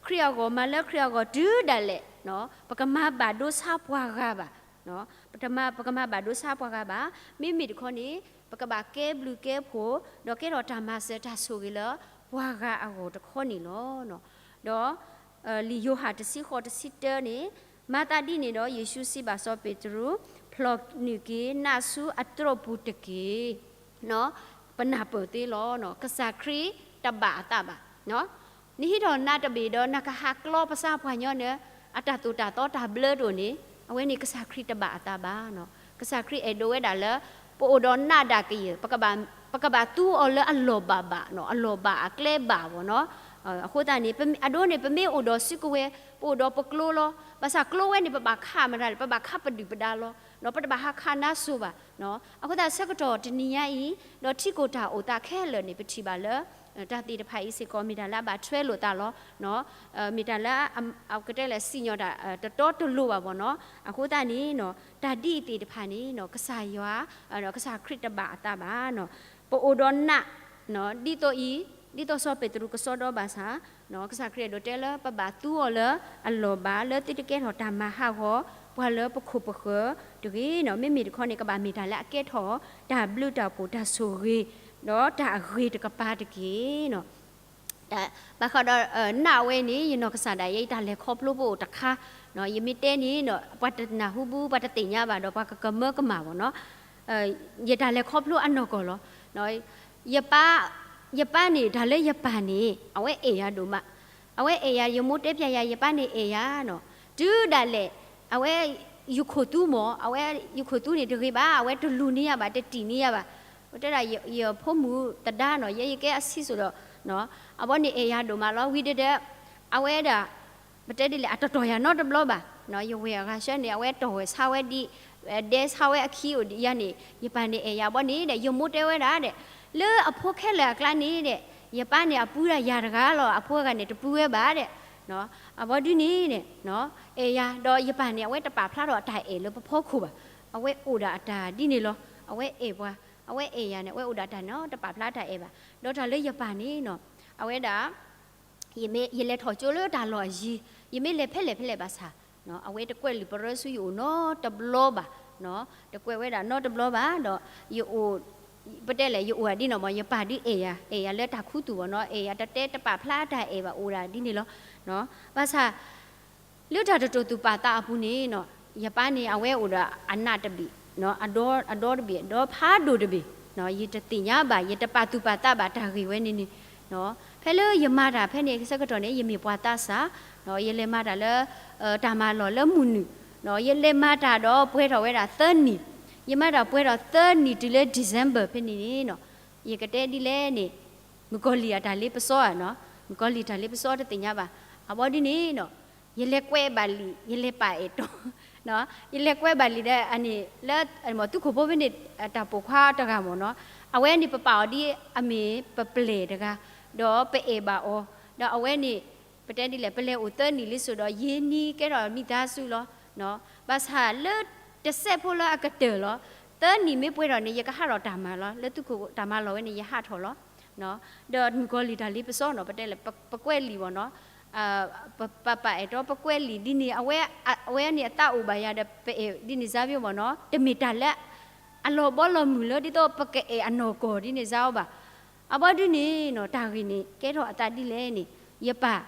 ခရံာ်အဂီၢ် မၤလၢခရံာ်အဂီၢ်တုၤဒၣ်လဲာ် ပကမၤဘၣ်ဒိဆါပှၤဂၤဘၣ်, ပကမၤဘၣ်ဒိဆါပှၤဂၤဘၣ်. မ့မ့ၢ်တခီန့ၣ် ပကဘၣ်ကဲဘျုးကဲဖှိၣ် ဒီးကဲထီၣ်တၢ်မၤစၢၤတၢ်ဆိၣ်ဂ့ၤလၢပှၤဂၤအဂီၢ်တခီန့ၣ်လီၤ. ဒီး လံာ်ယိၤဟၣ်တဆံဃိးတဆံတၢန့ၣ်, မၤသးဒ်န့ၣ်ဒီး ယ့ၣ်ၡူးစံးဘၣ်စီၤပ့းတရူး, ဖျီၣ်နုာ်က့ၤနးဆူအတြီၢ်ပူၤတက့ၢ်. ပနၢ်ပၢၢ်သ့လီၤ, ကစၢ်ခရံာ်တဘၣ်အသးဘၣ်. နဟံးထီၣ်နးတဘ့ၣ်ဒီး နကဟးကျီပသးပှၤညီနုၢ် အတၢ်သိၣ်တၢ်သီတၢ်ဘျၢတအိၣ်န့ၣ်, အဝဲန့ၣ်ကစၢ်ခရံာ်တဘၣ်အသးဘၣ်. ကစၢ်ခရံာ်အဲၣ်ဒိးဝဲဒၣ်လၢ ပအိၣ်ဒီးနးဒၣ်ကယၢၢ်, ပကဘၣ်သူအီၤလၢအလီၢ်ဘၣ်ဘၣ်, အလီၢ်ဘၣ်အကျဲဘၣ်ဘၣ်နီၤ. အဃိသတးန့ၣ် အဒိန့ၣ် ပမ့ၢ်အိၣ်ဒီးစုကဝဲၤ, ပအိၣ်ဒီးပကျိလီၤ. ဘၣ်ဆၣ်ကျိဝဲန့ၣ် ပဘၣ်ခးမတၤလဲၣ်, ပဘၣ်ခးပဒုၣ်ပဒါလီၤ. ပတဘၣ်ဟးခးနါစိၤဘၣ်. အဃိသတးဆၢကတီၢ်တနံၤညါအံၤ ဒီးထံကိၢ်တၢ်အိၣ်သးခဲလၢာ်န့ၣ် ပထံၣ်ဘၣ်လၢ တၢ်သ့ၣ်တဖၣ်အံၤစ့ၢ်ကီး မ့ၢ်တၢ်လၢအဘၣ်ထွဲလိာ်သးလီၤ. မ့ၢ်တၢ်လၢ အကတဲလဲၣ် စံၣ်ညီၣ်တၢ်တတီတလိၤဘၣ်ဘၣ်နီၤ. အဃိသတးန့ၣ် တၢ်ဒ်အံၤသ့ၣ်တဖၣ်န့ၣ် ကစၢ်ယွၤ, ကစၢ်ခရံာ်တဘၣ်အသးဘၣ်. ပအိၣ်ဒီးနး ဒ်သိးအံၤ, ဒ်သိးစီၤပ့းတရူးကစီဒီဘၣ်ဆၣ်, ကစၢ်ခရံာ်အဲၣ်ဒိးတဲလၢပဘၣ်သူအီၤလၢအလီၢ်ဘၣ် လၢသုတကဲထီၣ်တၢ်မၤဟးဂီၤ ပှၤလၢပခိၣ်ပဃၢၤတဂ့ၤ. မ့မ့ၢ်တခီန့ၣ် ကဘၣ်မ့ၢ်တၢ်လၢအကဲထီၣ် တၢ်ဘျုးတၢ်ဖှိၣ်တၢ်ဆိၣ်ဂ့ၤ ဒီးတၢ်အဂ့ၤတကပၤတက့ၢ်. ဘၣ်ဃးဒီး နးဝဲန့ၣ် ယနီၢ်ကစၢ်ဒၣ်ယဲ ယတၢ်လဲၤခီဖျိပအိၣ်တခါ, ယမ့ၢ်တဲန့ၣ် ပှၤတနၢ်ဟူဘူး ပှၤတသ့ၣ်ညါဘၣ်ဒီး ပှၤကကမၢကမၣ်ဘၣ်နီၤ. ယတၢ်လဲၤခီဖျိအနီၢ်ကီၢ်လီၤ. ယပၢ်, ယပၢ်န့ၣ် တၢ်လၢယပၢ်န့ၣ် အဝဲအဲၣ်ယၤဒိၣ်မး, အဝဲအဲၣ်ယၤ ယမိၢ်တဲဖျါယၤ ယပၢ်န့ၣ်အဲၣ်ယၤနီၤ. တုၤဒၣ်လဲာ် အဝဲ ယခိၣ်သူမ့ၢ် အဝဲ ယခိၣ်သူန့ၣ်တဂ့ၤဘၣ်, အဝဲတလူၤန့ၢ်ယၤဘၣ် တတံၢ်န့ၢ်ယၤဘၣ်. ပတဲဒၣ်ယဖိမုၣ်သဒါနီၤ ယဲယကဲအဆံးစိၤဒီး အဘီန့ၣ်အဲၣ်ယၤဒိၣ်မးလီၤ. ဝံၤဒီး အဝဲဒၣ် ပတဲဒ်လဲၣ် အတတီၢ်ယၤနီတဘျီဘၣ်. ယဝဲၢ်အဂၤဆှၢန့ၣ် အဝဲတီၢ်ဝဲဆါဝဲဒ် ဒဲဆါဝဲအခံအိၣ်ဒံးယၤန့ၣ် ယပၢ်န့ၣ်အဲၣ်ယၤဘီန့ၣ်ဒီး ယမိၢ်တဲဝဲဒၣ်ဒီး လၢအဖိခဲလၢာ်အကျါန့ၣ်ဒီး ယပၢ်န့ၣ်အပူၤဒၣ်ယၤတဂၤလီၤ, အဖိအဂၤန့ၣ်တပူၤဝဲဘၣ်ဒီး အဘီဒုန့ၣ် အဲၣ်ယၤ ဒီးယပၢ်န့ၣ် အဝဲတပာ်ဖျါထီၣ်အတၢ်အဲၣ်လၢပဖီခိၣ်ဘၣ်. အဝဲအိၣ်ဒၣ်အတၢ်ဒ်န့ၣ်လီၤ. အဝဲအဲၣ်ပှၤ, အဝဲအဲၣ်ယၤန့ၣ် အဝဲအိၣ်ဒၣ်တၢ်န့ၣ် တပာ်ဖျါတၢ်အဲၣ်ဘၣ်. ဒီးတၢ်လၢယပၢ်န့ၣ် အဝဲဒၣ် ယလဲၤထီၣ်ကၠိလၢတၢ်လီၢ်အယံၤ, ယမ့ၢ်လဲၤဖဲလဲၣ်ဖဲလဲၣ်ဘၣ်ဆၣ် အဝဲတကွဲးလံာ်ပရၢဆူယအိၣ်နီတဘျီဘၣ်, တကွဲးဝဲဒၣ်နီတဘျီဘၣ်ဒီး ယအိၣ် ပတဲလဲၣ် ယအိၣ်ဒ်န့ၣ်မး ယပၢ်ဒုးအဲၣ်ယၤ, အဲၣ်ယၤလၢတၢ်ခူသူၣ်ဘၣ်နီၤ, အဲၣ်ယၤတတဲတပာ်ဖျါတၢ်အဲၣ်ဘၣ် အိၣ်ဒၣ်ဒ်န့ၣ်လီၤ. ဘၣ်ဆၣ် လၢတၢ်တတိာ်သူၣ်ပာ်သးအပူၤန့ၣ် ယပၢ်န့ၣ် အဝဲအိၣ်ဒီးအနးတဘ့ၣ်, အဒီတဘ့ၣ်, ဒီဖးဒိၣ်တဘ့ၣ်, ယတသ့ၣ်ညါဘၣ်, ယတပာ်သူၣ်ပာ်သးဘၣ်တၢ်ဂ့ၢ်ဝဲန့ၣ်န့ၣ်, ဖဲလၢယမၤတၢ်ဖဲန့ၣ်ဆၢကတီၢ်န့ၣ် ယမ့ၢ်ပှၤသးစၢ်, ယလဲၤမၤတၢ်လၢ တၢ်မၤလီၢ်လၢမုၢ်နုာ်, ယလဲၤမၤတၢ်ဒီးပှဲၤထီၣ်ဝဲဒၣ်သၢနံၣ်, ယမၤတၢ်ပှဲၤထီၣ်သၢနံၣ်တုၤလၢ December ဖဲန့ၣ်န့ၣ် ယကတဲဒ်လဲၣ်န့ၣ် မုၣ်ကီၤလံၢ်အတၢ်လ့ပစီဧါနီၤ, မုၣ်ကီၤလံၢ်တၢ်လ့ပစီတသ့ၣ်ညါဘၣ်. အဝဲဒ်န့ၣ် ယလဲၤကွဲးဘၣ်လံာ် ယလဲၤပာ်အဲၣ်တီ, ယလဲၤကွဲးဘၣ်လံာ်ဒီးအန့ၣ် လၢ သုးခိၣ်ဖိဖဲန့ၣ် တၢ်ပိာ်ခွါတဂၤမ့ၢ်နီၤ, အဝဲန့ၣ်ပပာ်အီၤဒ်အမ့ၢ်ပပျဲၢ်တဂၤ, ဒီးပအဲၣ်ဘၣ်အီၤ, ဒီးအဝဲန့ၣ် ပတဲဒ်လဲၣ် ပလဲၤအိၣ်သၢနံၣ်လံစိၤဒီး ယ့နံကဲထီၣ်မိသားစုလီၤ. ဘၣ်ဆၣ်လၢတစဲးဖိလၢအကတၢၢ်လီၤ, သၢနံၣ်မ့ၢ်ပှဲၤထီၣ်န့ၣ် ယကဟးထီၣ်တၢ်မၤလီၤ, လၢသုးခိၣ်တၢ်မၤလီၢ်ဝဲန့ၣ် ယဟးထီၣ်လီၤ. ဒီးမုၣ်ကီၤလံၢ်တၢ်လ့ပစီနီၤ ပတဲလဲၣ် ပကွဲးလံာ်ဘၣ်နီၤ, ပပာ်အဲၣ်တီ ပကွဲးလံာ်ဒ်န့ၣ် အဝဲန့ၣ်အသးအိၣ်ဘၣ်ယၤဒီး ပအဲၣ်ဒ်န့ၣ်စါဘၣ်နီၤ, တမ့ၢ်တၢ်လၢ အလီၤဘီလီၤမုၢ်လၢဒ်သိးပကအဲၣ်အနီၢ်ကီၢ်ဒ်န့ၣ်စါအီၤဘၣ်. အဘီဒုန့ၣ် တၢ်ဂ့ၢ်န့ၣ် ကဲထီၣ်အသးဒ်လဲၣ်န့ၣ် ယပၢ်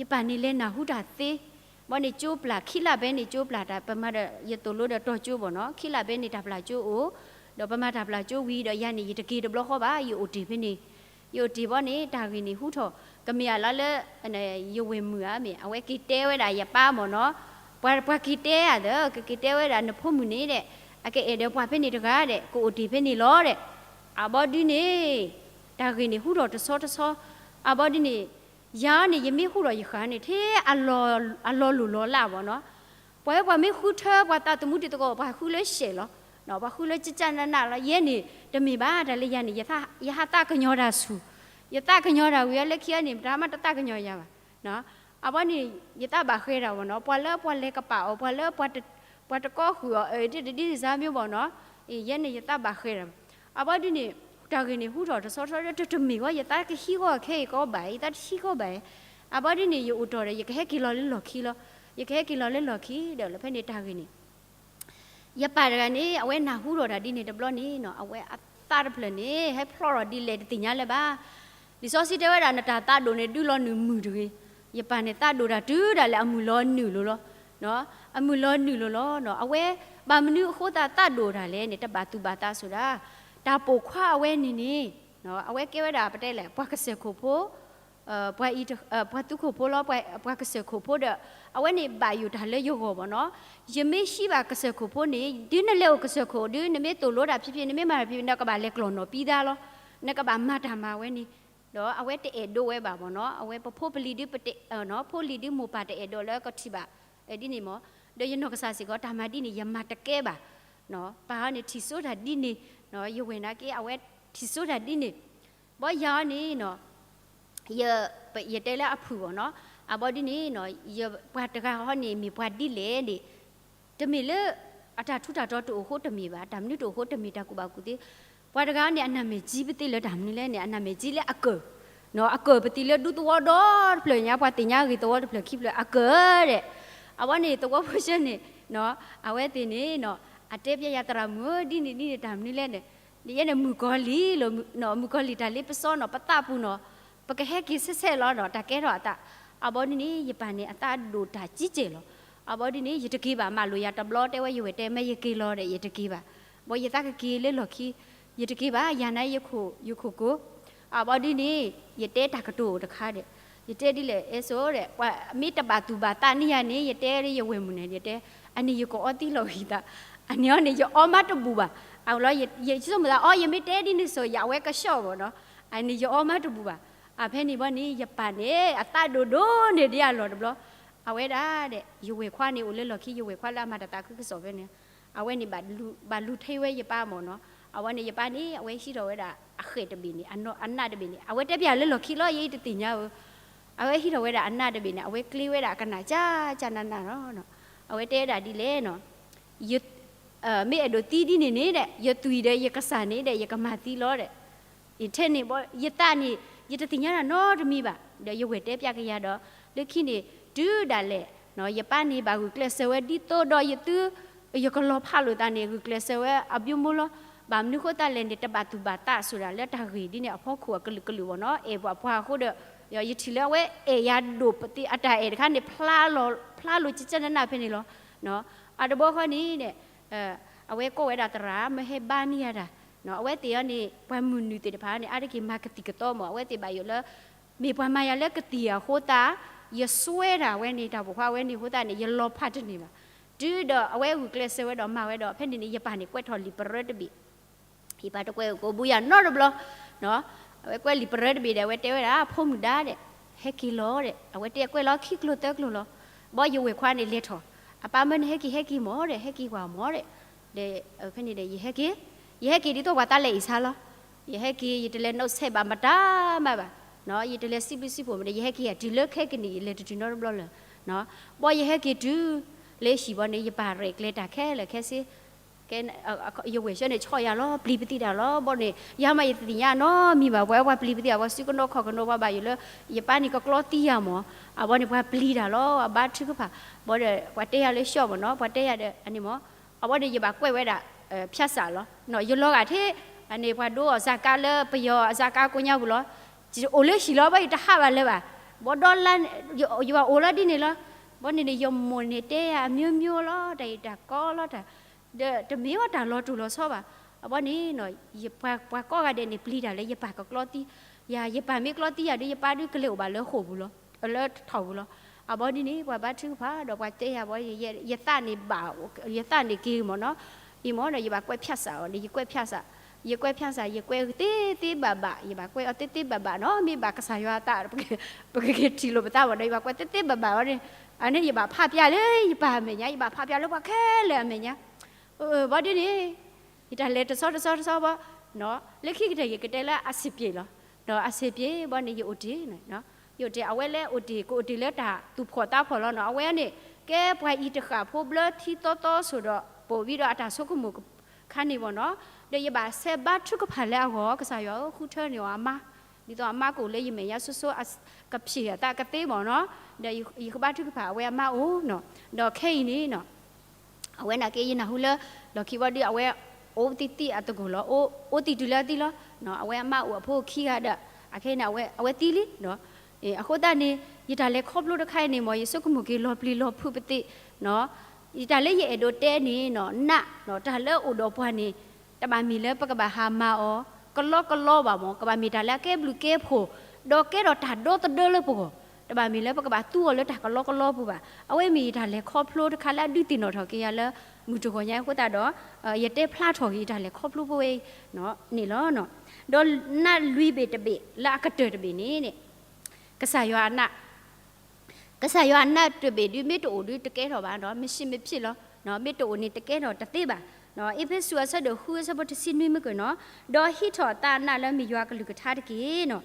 ယပၢ်န့ၣ်လဲၤနၢ်ဟူတၢ်သ့, ဘီန့ၣ်ကၠိပျၢ် ခံလါဘဲန့ၣ်ကၠိပျၢ်တၢ် ပမၤဒီး ယသိၣ်လိဒီးတီၤကၠိဘၣ်နီၤ, ခံလါဘဲန့ၣ်တၢ်ပျၢ်ကၠိအိၣ်, ဒီးပမၤတၢ်ပျၢ်ကၠိဝံၤဒီးယၤန့ၣ် ယတက့ၤတဘျီဃီဘၣ်, ယအိၣ်တ့ၢ်ဖဲန့ၣ်, ယအိၣ်တ့ၢ်ဘီန့ၣ် တၢ်ဂ့ၢ်န့ၣ်ဟူထီၣ်, ကမ့ၢ်အလီၤလၢ ယဝဲၢ်မုၣ်ဧါမ့ၢ် အဝဲက့ၤတဲဝဲဒၣ်ယပၢ်မ့ၢ်နီၤ, ပှၤ ပှၤက့ၤတဲဧါသၢ ကက့ၤတဲဝဲဒၣ်နဖိမုၣ်န့ၣ်ဒီး အကအဲၣ်ဒိးပှၤဖဲန့ၣ်တဂၤဒီး ကအိၣ်တ့ၢ်ဖဲန့ၣ်လီၤဒီး, အဘီဒုန့ၣ် တၢ်ဂ့ၢ်န့ၣ်ဟူထီၣ်တဆီတဆီ, အဘီဒုန့ၣ် ယၤန့ၣ် ယမ့ၢ်ဟူထီၣ်ယဃၢၤန့ၣ် ထဲအလီၤလိၢ်လီၤလးဘၣ်နီၤ, ပှၤဝဲပှၤမ့ၢ်ဃုထၢပှၤသးသမူတံၤသကိး ပှၤဃုလၢရှဲၣ်လီၤ, ပှၤဃုလၢကကနနလီၤ, ယဲန့ၣ် တမ့ၢ်ဘၣ်တၢ်လၢယၤန့ၣ် ယဟးသးကညီၤတၢ်ဆူၣ်, ယသးကညီၤတၢ်ဝံၤလၢခံန့ၣ် တၢ်မ့ၢ်တသးကညီၤယၤဘၣ် အဘီန့ၣ် ယသးဘၣ်ဃဲဒၣ်ဘၣ်နီၤ, ပှၤလၢပှၤလဲၤကပာ်အီၤ ပှၤလၢ ပှၤတကီဃုာ်အီၤ အၢ ဒ်တဒ်န့ၣ်စါမ့ၢ်ဘၣ်နီၤ, ယဲန့ၣ်ယသးဘၣ်ဃဲဒၣ်, အဘီဒုန့ၣ် တၢ်ဂ့ၢ်န့ၣ်ဟူထီၣ်တဆီတဆီ တမ့ၢ်ဝဲ ယသးကဟံးဂီၢ်ခဲအံၤကီဘၣ် ယသးတဟံးကီဘၣ်, အဘီဒုန့ၣ် ယအိၣ်တီၢ်ဒီး ယကဟဲက့ၤလီၤလၢလီၢ်ခံလီၤ, ယကဟဲက့ၤလီၤလၢလီၢ်ခံဒီး လၢဖဲန့ၣ်တၢ်ဂ့ၢ်န့ၣ် ယပၢ်တဂၤန့ၣ် အဝဲနၢ်ဟူထီၣ်တၢ်ဒ်န့ၣ်တဘျီန့ၣ်နီၤ, အဝဲအသးတဖျၢၣ်န့ၣ် ဟဲဖျီၣ်ထီၣ်ဒ်လဲၣ်တသ့ၣ်ညါလၢၤဘၣ်, လံာ်စီဆှံတဲဝဲဒၣ် နတၢ်သးဒိၣ်န့ၣ် ဒုးလီၤနုာ်မုၢ်တဂ့ၤ, ယပၢ်န့ၣ်သးဒိၣ်တၢ်တုၤဒၣ်လဲာ် အမုၢ်လီၤနုာ်လိၤလီၤ, အမုၢ်လီၤနုာ်လိၤလီၤ, အဝဲ ဘၣ်မနုၤအဃိသးသးဒိၣ်တၢ်လဲၣ်န့ၣ် တဘၣ်သူၣ်ဘၣ်သးဆိၣ်ဒၣ်, တၢ်ပိာ်ခွါအဝဲန့ၣ်န့ၣ် အဝဲကဲဝဲဒၣ်ပတဲလဲၣ် ပှၤကစၢၢ်ခိၣ်ဖိ ပှၤအံၤ ပှၤသူခိၣ်ဖိလီၤ, ပှၤကစၢၢ်ခိၣ်ဖိဒီး အဝဲန့ၣ်ဘၣ်ယိၣ်တၢ်လၢယဂီၢ်ဘၣ်နီၤ, ယမ့ၢ်ဟံးဘၣ်ကစၢၢ်ခိၣ်ဖိန့ၣ် ဒုးနလဲၤအိၣ်ကစၢၢ်ခိၣ် ဒုးနမ့ၢ်သိၣ်လိတၢ်ဖံးဖံး နမ့ၢ်မၤတၢ်ဖံးဖံး နကဘၣ်လဲၤကျီၢ်နီၣ်ပံးသါလီၤ, နကဘၣ်မၤတၢ်မၤဝဲန့ၣ်, ဒီးအဝဲတအဲၣ်ဒိးဝဲဘၣ်ဘၣ်နီၤ, အဝဲပဖိပလံၤဒုးပတ ဖိလံၤဒုးမိၢ်ပၢ်တအဲၣ်ဒိးလၢကထံၣ်ဘၣ် ဒ်န့ၣ်မး, ဒီးယနီၢ်ကစၢ်စ့ၢ်ကီး တၢ်မၤဒ်န့ၣ် ယမၤတကဲဘၣ်, ပၢ်အီၤန့ၣ်ထံၣ်စိတၢ်ဒ်န့ၣ်, ယဝဲၢ်နာ်က့ အဝဲထံၣ်စိတၢ်ဒ်န့ၣ်, ဘီယၤအီၤန့ၣ် ယတဲလၢအဖုၣ်ဘၣ်နီၤ, အဘီဒ်န့ၣ် ပှၤတဂၤဟီန့ၣ် မ့ၢ်ပှၤဒ်လဲၣ်န့ၣ်, တမ့ၢ်လၢ အတၢ်ထူးတၢ်တီၤတအိၣ်အဃိတမ့ၢ်ဘၣ်, တၢ်မနုၤတအိၣ်အဃိတမ့ၢ်တၢ်ကူၣ်ဘၣ်ကူၣ်သ့, ပှၤတဂၤန့ၣ် အနၢ်မဲာ်ကၠံပသ့လၢတၢ်မနုၤလဲၣ်န့ၣ် အနၢ်မဲာ်ကၠံလၢအကၢၢ်, အကၢၢ်ပသံးလၢဒူသဝီဒီတဖျၢၣ်ညါ ပှၤသ့ၣ်ညါဂ့ၤသဝီတဖျၢၣ်ခံဖျၢၣ်အကၢၢ်ဒီး, အဝဲန့ၣ်သဝီဖိဆၢန့ၣ် အဝဲသ့ၣ်န့ၣ် အတဲပျဲယၤသရၣ်မုၣ်ဧၢ ဒ်န့ၣ်ဒ်န့ၣ်တၢ်မနုၤလဲၣ်န့ၣ်, ယဲန့ၣ်မုၣ်ကီၤလံၢ်လီၤ, မုၣ်ကီၤလံၢ်တၢ်လ့ပစီနီၤ ပသးပူၤနီၤ, ပကဟဲက့ၤဆဲးဆဲးလီၤနီၤ တၢ်ကဲထီၣ်အသး, အဘီဒ်န့ၣ် ယပၢ်န့ၣ် အသးဒိၣ်တၢ်ကံကဲၢ်လီၤ, အဘီဒ်န့ၣ် ယတက့ၤဘၣ် မၢလိာ်ယၤတဘျီ တဲဝဲယဝဲၢ်တဲ မ့ၢ်ယက့ၤလီၤဒီး ယတက့ၤဘၣ်, ဘီယသးကက့ၤလၢလီၢ်ခံ, ယတက့ၤဘၣ် ယၤန့ၣ် ယခိၣ်ကိၤ အဘီဒ်န့ၣ် ယတဲတၢ်ကတိၤအိၣ်တခါဒီး, ယတဲဒ်လဲၣ် အဲၣ်စိဒီး ပှၤမ့ၢ်တဘၣ်သူၣ်ဘၣ်သးန့ၢ်ယၤန့ၣ် ယတဲလၢယဝဲၢ်မုၣ်န့ၣ် ယတဲ, အန့ၣ်ယကအီသံလီၤဂံၢ်သး, အန့ၣ်အီၤန့ၣ် ယအီမးတဘူၣ်ဘၣ်, အလီၤ ယဆိကမိၣ်သးအီ ယမ့ၢ်တဲဒ်န့ၣ်စိၤ ယအဝဲကဆှီဘၣ်နီၤ, အန့ၣ်ယအီမးတဘူၣ်ဘၣ်, အဖဲန့ၣ်ဘီန့ၣ် ယပၢ်န့ၣ် အသးဒိၣ်ဒိၣ်န့ၢ်ဒ်အလီၢ်တဘျီ, အဝဲဒၣ်ဒီး ယဝဲၢ်ခွါန့ၣ် အိၣ်လၢလီၢ်ခံ ယဝဲၢ်ခွါလၢအမၤတၢ်သးခုကစီၣ်ဖဲန့ၣ်, အဝဲန့ၣ် ဘၣ်လူၤထံဝဲယပၢ်မ့ၢ်နီၤ, အဝဲန့ၣ် ယပၢ်န့ၣ် အဝဲဟံးထီၣ်ဝဲဒၣ်အဃဲၣ်တဘ့ၣ်န့ၣ် အနးတဘ့ၣ်န့ၣ် အဝဲတဲပျဲလၢလီၢ်ခံလီၤ ယအံၤတသ့ၣ်ညါဧၢ, အဝဲဟံးထီၣ်ဝဲဒၣ်အနးတဘ့ၣ်န့ၣ် အဝဲကျ့ဝဲဒၣ်အကနၣ်ကၢ်ကၢ်နးနးလီၤ, အဝဲတဲဒၣ်ဒ်လဲၣ်နီၤ, မ့ၢ်အဲၣ်ဒိးသံဒ်န့ၣ်န့ၣ်ဒီး ယသွံၣ်ဒီးယကစၢ်န့ၣ်ဒီး ယကမၤသံလီၤဒီး, ထဲန့ၣ်ဘီ ယသးန့ၣ် ယတသ့ၣ်ညါတၢ်နီတမံၤဘၣ်, ဒီးယဝဲၢ်တဲပျဲကယၤဒီး လၢခံန့ၣ် တုၤဒၣ်လဲာ် ယပၢ်န့ၣ် ဘၣ်ဂုာ်ကျဲးစၢးဝဲဒ်သိးဒီးယသု ယကလီၤဖးလိာ်သးန့ၣ် ဂုာ်ကျဲးစၢးဝဲအဘျုးမိၢ်လီၤ, ဘၣ်မနုၤဃိသတးလဲၣ်န့ၣ် တဘၣ်သူၣ်ဘၣ်သးဆိၣ်ဒၣ်လၢတၢ်ဂ့ၢ်ဒ်န့ၣ်အဖီခိၣ်အကလုာ်ကလုာ်ဘၣ်နီၤ, အဲၣ်ပှၤပှၤအဃိဒီး ယထံၣ်လၢအဝဲအဲၣ်ယၤဒိၣ်ပသ့ အတၢ်အဲၣ်တခါန့ၣ် ဖျါလိာ်ကကနနၢ်ဖဲန့ၣ်လီၤ, အတဘီဃီန့ၣ် အဝဲကိးဝဲဒၣ်သရၣ် မ့ၢ်ဟဲဘါန့ၢ်ယၤတၢ်, အဝဲသ့ၣ်အီၤန့ၣ် ပှၤမုၢ်နုာ်သ့ၣ်တဖၣ်န့ၣ် အါတက့ၢ်မၤကသံၣ်ကသီမး အဝဲသ့ၣ်ဘၣ်ယိၣ်လၢ မ့ၢ်ပှၤမၤယၤလၢကသံၣ်အဃိသတး ယစွဲဒၣ်ဝဲန့ၣ် တၢ်ပိာ်ခွါဝဲန့ၣ်အဃိသတးန့ၣ် ယလီၤဖးတန့ၢ်ဘၣ်, တုၤဒီးအဝဲဂုာ်ကျဲးစၢးဝဲဒီးမၤဝဲဒီး ဖဲန့ၣ်န့ၣ် ယပၢ်န့ၣ်ကွဲးထီၣ်လံာ်ပရၢတဘ့ၣ် ယပၢ်တကွဲးကိးဘုယၤနီတဘျီ, အဝဲကွဲးလံာ်ပရၢတဘ့ၣ်ဒီး အဝဲတဲဝဲဒၣ် ဖိမုၣ်ဒါဒီး ဟဲက့ၤလီၤဒီး အဝဲတဲကွဲးလီၤခံကျိၤသၢကျိၤလီၤ, ဘီယဝဲၢ်ခွါန့ၣ်လဲၤထီၣ်, အပၢ်မၢနဟဲက့ၤဟဲက့ၤမးဒီး ဟဲက့ၤကွၢ်မးဒီး, ဒီးဖဲန့ၣ်ဒီး ယဟဲက့ၤ, ယဟဲက့ၤဒ်သိးပှၤသးလဲၤအ့ၣ်ဆါလီၤ, ယဟဲက့ၤ ယတလဲၤနီၣ်ဆဲးဘၣ်မတၤမးဘၣ်, ယတလဲၤစံးဘျုးစံးဖှိၣ်မးဒီး ယဟဲက့ၤယၤတုၤလၢခဲကနံၣ် ယလဲၤတတုၤနီတဘျီလၢၤ, ဘီယဟဲက့ၤတုၤ လၢဟံၣ်ဘီန့ၣ် ယပၢ်ရဲၣ်ကျဲၤတၢ်ခဲလၢာ်ခဲဆ့ ကဲ ယဝဲၢ်ဆၢန့ၣ် ဆီၣ်ယၤလီၤ ပျံၤပသံးတၢ်လီၤ, ဘီန့ၣ် ယၤမးယတသ့ၣ်ညါနီတမံၤဘၣ်, ပှၤပျံၤပသံး အဝဲစုကနိးခီၣ်ကနိး ပှၤဘၣ်ယိၣ်လၢ ယပၢ်န့ၣ်ကကျီသံယၤမး, အဘီန့ၣ် ပှၤပျံၤတၢ်လီၤ အဘါထုကဖၣ်, ဘီဒီး ပှၤတဲယၤလၢဆှီမးနီၤ ပှၤတဲယၤဒီး အန့ၣ်မး, အဝဲန့ၣ် ယဘၣ်ကွဲးဝဲဒၣ် ဖၠါစၢ်လီၤ, ယလီၤဂာ်ထဲ အန့ၣ် ပှၤဒိအီၣ်စၢ်ကါလၢပယီၤအစၢ်ကါကိညါပူၤလီၤ, အိၣ်လၢဟံၣ်လီၤ ဘီယတဟးဘၣ်လၢၤဘၣ် ဘီဒီလၢ ယအိၣ်လီၤဒ်န့ၣ်လီၤ. ဘီန့ၣ်န့ၣ် ယမိၢ်န့ၣ်တဲယၤ အမျိုးမျိုး လီၤ, တၢ်အံၤတၢ်ကီလီၤ, တၢ် ဒီးတမ့ၢ်ဝဲတၢ်လီၤတူာ်လီၤဆီဘၣ်. အဘီန့ၣ် ပှၤကိးဂၤဒဲးန့ၣ် ပျံၤတၢ်လၢယပၢ်ကကျီသံယၤ, ယပၢ်မ့ၢ်ကျီသံယၤဒီး ယပၢ်ဒုးကလဲၤအိၣ်ဘၣ်လၢဃိာ်ပူၤလီၤ, လၢထီၣ်ပူၤလီၤ. အဘီဒ်န့ၣ် ပှၤဘါထုကဖၣ်ဒီးပှၤတဲယၤဘီ ယသးန့ၣ်ဘၣ်, ယသးန့ၣ်က့ၤမ့ၢ်နီၤ, အံၤမ့ၢ်ဒီး ယဘၣ်ကွဲးဖၠၣ်စးအီၤဒီး ယကွဲးဖၠၣ်စး, ယကွဲးဖၠၣ်စး ယကွဲးသ့သ့ဘၣ်ဘၣ်, ယဘၣ်ကွဲးအီၤသ့သ့ဘၣ်ဘၣ်နီၤ, မ့ၢ်ဘၣ်ကစၢ်ယွၤအသး ပကက့ၤထံၣ်လိာ်ပသးမ့ၢ်နီၤ, ယဘၣ်ကွဲးသ့သ့ဘၣ်ဘၣ်ဝဲန့ၣ်, အန့ၣ်ယဘၣ်ဖးပျးလၢယပၢ်အမဲာ်ညါ, ယဘၣ်ဖးပျးလၢပှၤခဲလၢာ်အမဲာ်ညါ ဘီဒ်န့ၣ် ယတၢ်လဲၤတဆီတဆီတဆီဘီ, လၢခံကတၢၢ်ယကတဲလၢအဆံးပျ့ၤလီၤ. ဒီးအဆံးပျ့ၤဘီန့ၣ် ယအိၣ်တ့ၢ်, ယအိၣ်တ့ၢ် အဝဲလၢအိၣ်တ့ၢ် ကအိၣ်တ့ၢ်လၢတၢ်သူၣ်ဖှီၣ်သးဖှီၣ်လီၤနီၤ, အဝဲန့ၣ် ကဲပှၤအံၤတဃၣ်ဖိဘျၢထံသီသီစိၤဒီး ပိာ်ဝံၤဒီးအတၢ်ဆိကမိၣ်ခါန့ၣ်မ့ၢ်နီၤ, ဒီးယဘၣ်ဆဲးဘါထုကဖၣ်လၢအဂီၢ် ကစၢ်ယွၤဧၢ ဃုထၢန့ၢ်အီၤအမါ, ဒ်သိးအမါကအိၣ်လၢယမဲာ်ညါဆိဆိ ကဖျံးအသးကသ့မ့ၢ်နီၤ, ဒီးယကဘါထုကဖၣ်အဝဲအမါအိၣ်နီၤ, ဒီးခဲအံၤန့ၣ်နီၤ အဝဲနာ်က့ ယနၢ်ဟူလၢ လီၢ်ခံဘီဒုး အဝဲအိၣ်သံသံအသကိၢ်လီၤ, အိၣ်သံတုၤလၢသံလီၤ. အဝဲအမါအိၣ်အဖိခံဂၤဒီး အခဲအံၤန့ၣ် အဝဲသံလံ. အဃိသတးန့ၣ် ယတၢ်လဲၤခီဖျိတခါအံၤန့ၣ်မ့ၢ် ယဆိကမိၣ်က့ၤလီၤပျံၤလီၤဖုးပသ့ၣ်, ယတၢ်လၢယအဲၣ်ဒိးတဲန့ၣ်နီၤ နး တၢ်လၢအိၣ်ဒီးပှၤန့ၣ် တဘၣ်မ့ၢ်လၢပကဘၣ်ဟးမၤအီၤ ကလီကလီဘၣ်မ့ၢ် ကဘၣ်မ့ၢ်တၢ်လၢအကဲဘျုးကဲဖှိၣ် ဒီးကဲထီၣ်တၢ်ဒီသဒၢလၢပဂီၢ်, တဘၣ်မ့ၢ်လၢပကဘၣ်သူအီၤလၢတၢ်ကလီကလီပူၤဘၣ်. အဝဲမ့ၢ်ယတၢ်လဲၤခီဖျိတခါလၢအဒုးသ့ၣ်နီၣ်ထီၣ်က့ၤယၤလၢ မုၢ်တဂီၤညါအဃိသတးဒီး ယတဲဖျါထီၣ်က့ၤယတၢ်လဲၤခီဖျိဖိဝဲအံၤန့ၣ်လီၤ. ဒီးနးလွံၢ်ဘ့ၣ်တဘ့ၣ်လၢအကတၢၢ်တဘ့ၣ်န့ၣ် ကစၢ်ယွၤအနး ကစၢ်ယွၤအနးတဘ့ၣ်ဒုး မ့ၢ်တအိၣ်ဒုးတကဲထီၣ်ဘၣ်နီၤ, မ့ၢ်ရှ့မ့ၢ်ဖျ့လီၤ, မ့ၢ်တအိၣ်န့ၣ်တကဲထီၣ်တသ့ဘၣ်. အ့းဖ့းစူးအဆၢဒိၣ်ဃုအဆၢဖိတဆံနွံမ့ၢ်က့ၤနီၤ, ဒီးဟံးထီၣ်အသးအနးလၢမ့ၢ်ယွၤအကလုၢ်ကထါတက့ၢ်နီၤ.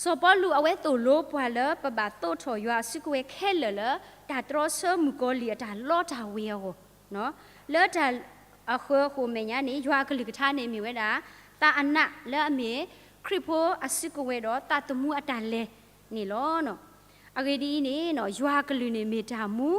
စီၤပီလူးအဝဲသိၣ်လိပှၤလၢပဘၣ်သိးထီၣ်ယွၤအစုကဝဲၤခဲလၢာ်လၢ တၢ်တြီဆၢမုၣ်ကီၤလံၢ်အတၢ်လီတၢ်ဝ့ၤအဂီၢ်, လၢတၢ်အဃၢအဃိးမဲာ်ညါန့ၣ် ယွၤအကလုၢ်ကထါန့ၣ်မ့ၢ်ဝဲဒၣ် သးအနးလၢအမ့ၢ်ခရံာ်ဖိအစုကဝဲၤဒီးသးသမူအတၢ်လဲၤန့ၣ်လီၤ. အဂ့ၢ်ဒ်အံၤန့ၣ် ယွၤအကလုၢ်န့ၣ်မ့ၢ်တၢ်မူ,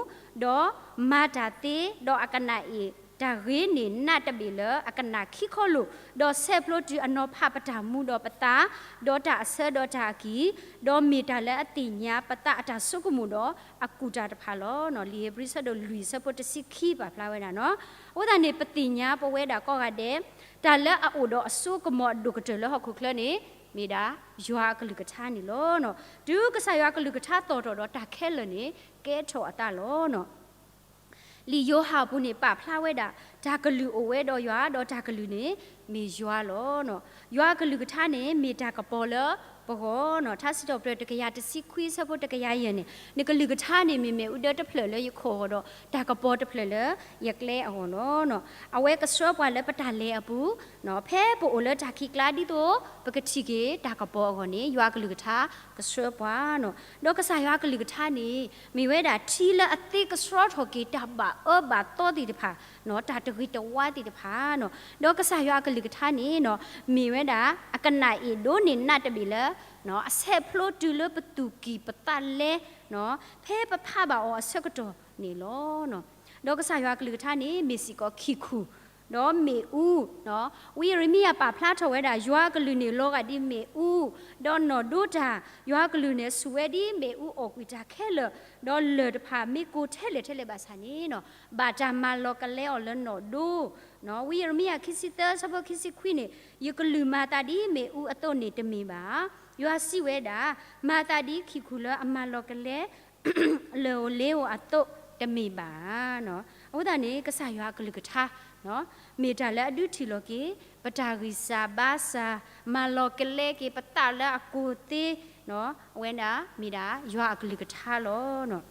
ဒီးမၤတၢ်သ့, ဒီးအကနၣ်အ့ၣ်တၢ်ဂ့ၤန့ၢ်နးတဘ့ၣ်လၢအကနၣ်ခံခီလိာ်, ဒီးဆဲးဖျိတုၤအနီၤဖးပတၢ်မူဒီးပသး, ဒီးတၢ်အဆၢဒီးတၢ်အကံၢ်, ဒီးမ့ၢ်တၢ်လၢအသ့ၣ်ညါပသးအတၢ်ဆိကမိၣ်ဒီးအကူၣ်တၢ်တဖၣ်လီၤ. လံာ်ဧ့ၤဘြံၤဆၢဒိၣ်လွံၢ်ဆၢဖိတဆံခံပာ်ဖျါဝဲဒၣ်နီၤ. အဃိသတးန့ၣ် ပသ့ၣ်ညါပဝဲဒၣ်ကိးဂၤဒဲး တၢ်လၢအအိၣ်ဒီးအစိကမီၤအဒိၣ်ကတၢၢ်လၢဟီၣ်ခိၣ်ချၢန့ၣ် မ့ၢ်ဒၣ်ယွၤအကလုၢ်ကထါန့ၣ်လီၤ. တုၤကစၢ်ယွၤအကလုၢ်ကထါသီၣ်ထီၣ်ဒီးတၢ်ခဲလၢာ်န့ၣ် ကဲထီၣ်အသးလီၤ. လံာ်ယိၤဟၣ်အပူၤန့ၣ် ပာ်ဖျါဝဲဒၣ် တၢ်ကလုၢ်အိၣ်ဝဲဒီးယွၤ ဒီးတၢ်ကလုၢ်န့ၣ် မ့ၢ်ယွၤလီၤ. ယွၤအကလုၢ်ကထါန့ၣ် မ့ၢ်တၢ်ကပီၤလၢပဂီၢ်နီၤ. ထါစံးထီၣ်ပတြၢၤတကယၤတဆံခွံဆၢဖိတကယၤယဲၢ်န့ၣ် နကလုၢ်ကထါန့ၣ် မ့ၢ်မ့ၣ်အူဒၢတဖျၢၣ်လၢယခိၣ်အဂီၢ်ဒီး တၢ်ကပီၤတဖျၢၣ်လၢယကျဲအဂီၢ်လီၤ. အဝဲကဆှၢပှၤလၢပတၢ်လဲၤအပူၤ, ဖဲပအိၣ်လၢတၢ်ခံးကျါဒ်သိး ပကထံၣ်က့ၤတၢ်ကပီၤအဂီၢ်န့ၣ် ယွၤအကလုၢ်ကထါကဆှၢပှၤနီၤ. ဒီးကစၢ်ယွၤအကလုၢ်ကထါန့ၣ် မ့ၢ်ဝဲဒၣ်ထံလၢအသ့ကဆှီထီၣ်က့ၤတၢ်ဘၣ်အၢဘၣ်သီသ့ၣ်တဖၣ်, တၢ်တဂ့ၤတဝါသ့ၣ်တဖၣ်နီၤ. ဒီးကစၢ်ယွၤအကလုၢ်ကထါန့ၣ်နီၤ မ့ၢ်ဝဲဒၣ် အကနၣ်အ့ၣ်ဒိးန့ၢ်နးတဘ့ၣ်လၢ အဆဲးဖျိတုၤလၢပသူၣ်ကံၢ်ပသးလဲ, ဖဲပဖးဘၣ်အီၤအဆၢကတီၢ်န့ၣ်လီၤ. ဒီးကစၢ်ယွၤအကလုၢ်ကထါန့ၣ် မ့ၢ်စ့ၢ်ကီးခံၣ်ခူၣ်, ဒီးမ့ၣ်အူ, ဝံယံးရမံယၤပာ်ဖျါထီၣ်ဝဲဒၣ် ယွၤအကလုၢ်န့ၣ်လီၤဂာ်ဒ်မ့ၣ်အူ, ဒီးနီၢ်ဒိတၢ်, ယွၤအကလုၢ်န့ၣ်ဆူၣ်ဝဲဒ်မ့ၣ်အူအီၣ်ကွံာ်တၢ်ခဲလၢာ်, ဒီးလၢၢ်တဖၣ်မ့ၢ်ကိၢ်ထဲလဲၣ်ထဲလဲၣ်ဘၣ်ဆၣ်န့ၣ်, ဘၣ်တၢ်မၤလီၤကလဲအီၤလၢနီၢ်ဒိ ဝံယံးရမံယၤခံဆံသၢဆၢဖိခံဆံခွံန့ၣ်, ယကလုၢ်မၤသးဒ်မ့ၣ်အူအသိးန့ၣ်တမ့ၢ်ဘၣ်. ယွၤစံးဝဲဒၣ်, မၤသးဒ်ခံၣ်ခူၣ်လၢအမၤလီၤကလဲ လၢၢ်ဧိၤလ့ဧိၤအသိးတမ့ၢ်ဘၣ်. အဃိသတးန့ၣ် ကစၢ်ယွၤအကလုၢ်ကထါ မ့ၢ်တၢ်လၢအဒုးထံၣ်လီၤက့ၤ ပတၢ်ဂံၢ်စၢ်ဘါစၢ်, မၤလီၤကလဲက့ၤပသးလၢအကိၢ်သ့, အဝဲဒၣ်မ့ၢ်ဒၣ်ယွၤအကလုၢ်ကထါလီၤ.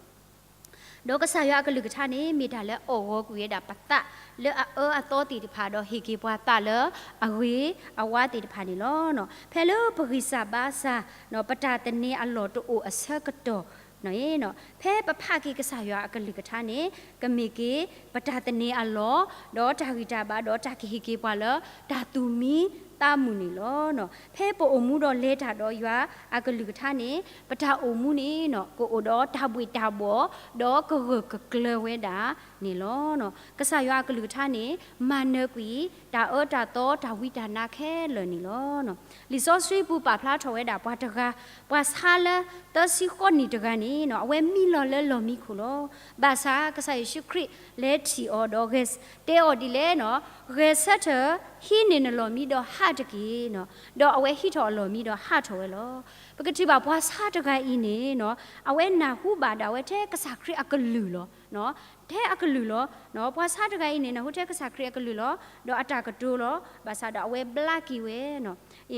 ဒီးကစၢ်ယွၤအကလုၢ်ကထါန့ၣ် မ့ၢ်တၢ်လၢအီၣ်ဂီၤကွံာ်ဝဲဒၣ်ပသးလၢအအၢအသီသ့ၣ်တဖၣ် ဒီးဟ့ၣ်က့ၤပှၤသးလၢအဂ့ၤအဝါသ့ၣ်တဖၣ်န့ၣ်လီၤ. ဖဲလၢပဂံၢ်စၢ်ဘါစၢ် ပတၢ်သန့ၤအလီၢ်တအိၣ်အဆၢကတီၢ်န့ၣ်, ဖဲပဖးက့ၤကစၢ်ယွၤအကလုၢ်ကထါန့ၣ် ကမ့ၢ်က့ၤပတၢ်သန့ၤအလီၢ် ဒီးတၢ်ဂံၢ်တၢ်ဘါ ဒီးတၢ်ကဟ့ၣ်က့ၤပှၤလၢတၢ်သူၣ်မံ သးမုာ်န့ၣ်လီၤ. ဖဲပအိၣ်မူဒီးလဲၤတၢ်ဒီးယွၤအကလုၢ်ကထါန့ၣ် ပတၢ်အိၣ်မူန့ၣ် ကအိၣ်ဒီးတၢ်ဘှ့ၣ်တၢ်ဘှီၣ် ဒီးကဂၢၢ်ကကျၢၤဝဲဒၣ်န့ၣ်လီၤ. ကစၢ်ယွၤအကလုၢ်ကထါန့ၣ် မၤနၢၤကွံာ် တၢ်အၢတၢ်သီတၢ်ဝံတၢ်နါခဲလၢာ်န့ၣ်လီၤ. လံာ်စီဆှံပူၤပာ်ဖျါထီၣ်ဝဲဒၣ်ပှၤတဂၤ ပှၤဆါလၢသၢဆံဃိးနံၣ်တဂၤန့ၣ် အဝဲမံလီၤလၢလီၢ်မံခိၣ်လီၤ. ဘၣ်ဆၣ်ကစၢ်ယ့ၣ်ၡူးခရံာ်လဲၤထံၣ်အီၤဒီး တဲအီၤဒ်လဲၣ်, ဂဲၤဆၢထၢၣ် ဟံးန့ၢ်နလီၢ်မံဒီးဟးတက့ၢ်. ဒီးအဝဲဟံးထီၣ်အလီၢ်မံဒီးဟးထီၣ်ဝဲလီၤ. ပကထံၣ်ဘၣ်ပှၤဆါတဂၤအံၤန့ၣ် အဝဲနၢ်ဟူဘၣ်ဒီးအဝဲထဲကစၢ်ခရံာ်အကလုၢ်လီၤ. ထဲအကလုၢ်လီၤ. ပှၤဆါတဂၤအံၤန့ၣ် နၢ်ဟူထဲကစၢ်ခရံာ်အကလုၢ်လီၤ. ဒီးအတၢ်ကတိၤလီၤ. ဘၣ်ဆၣ်ဒီးအဝဲဘျါက့ၤဝဲ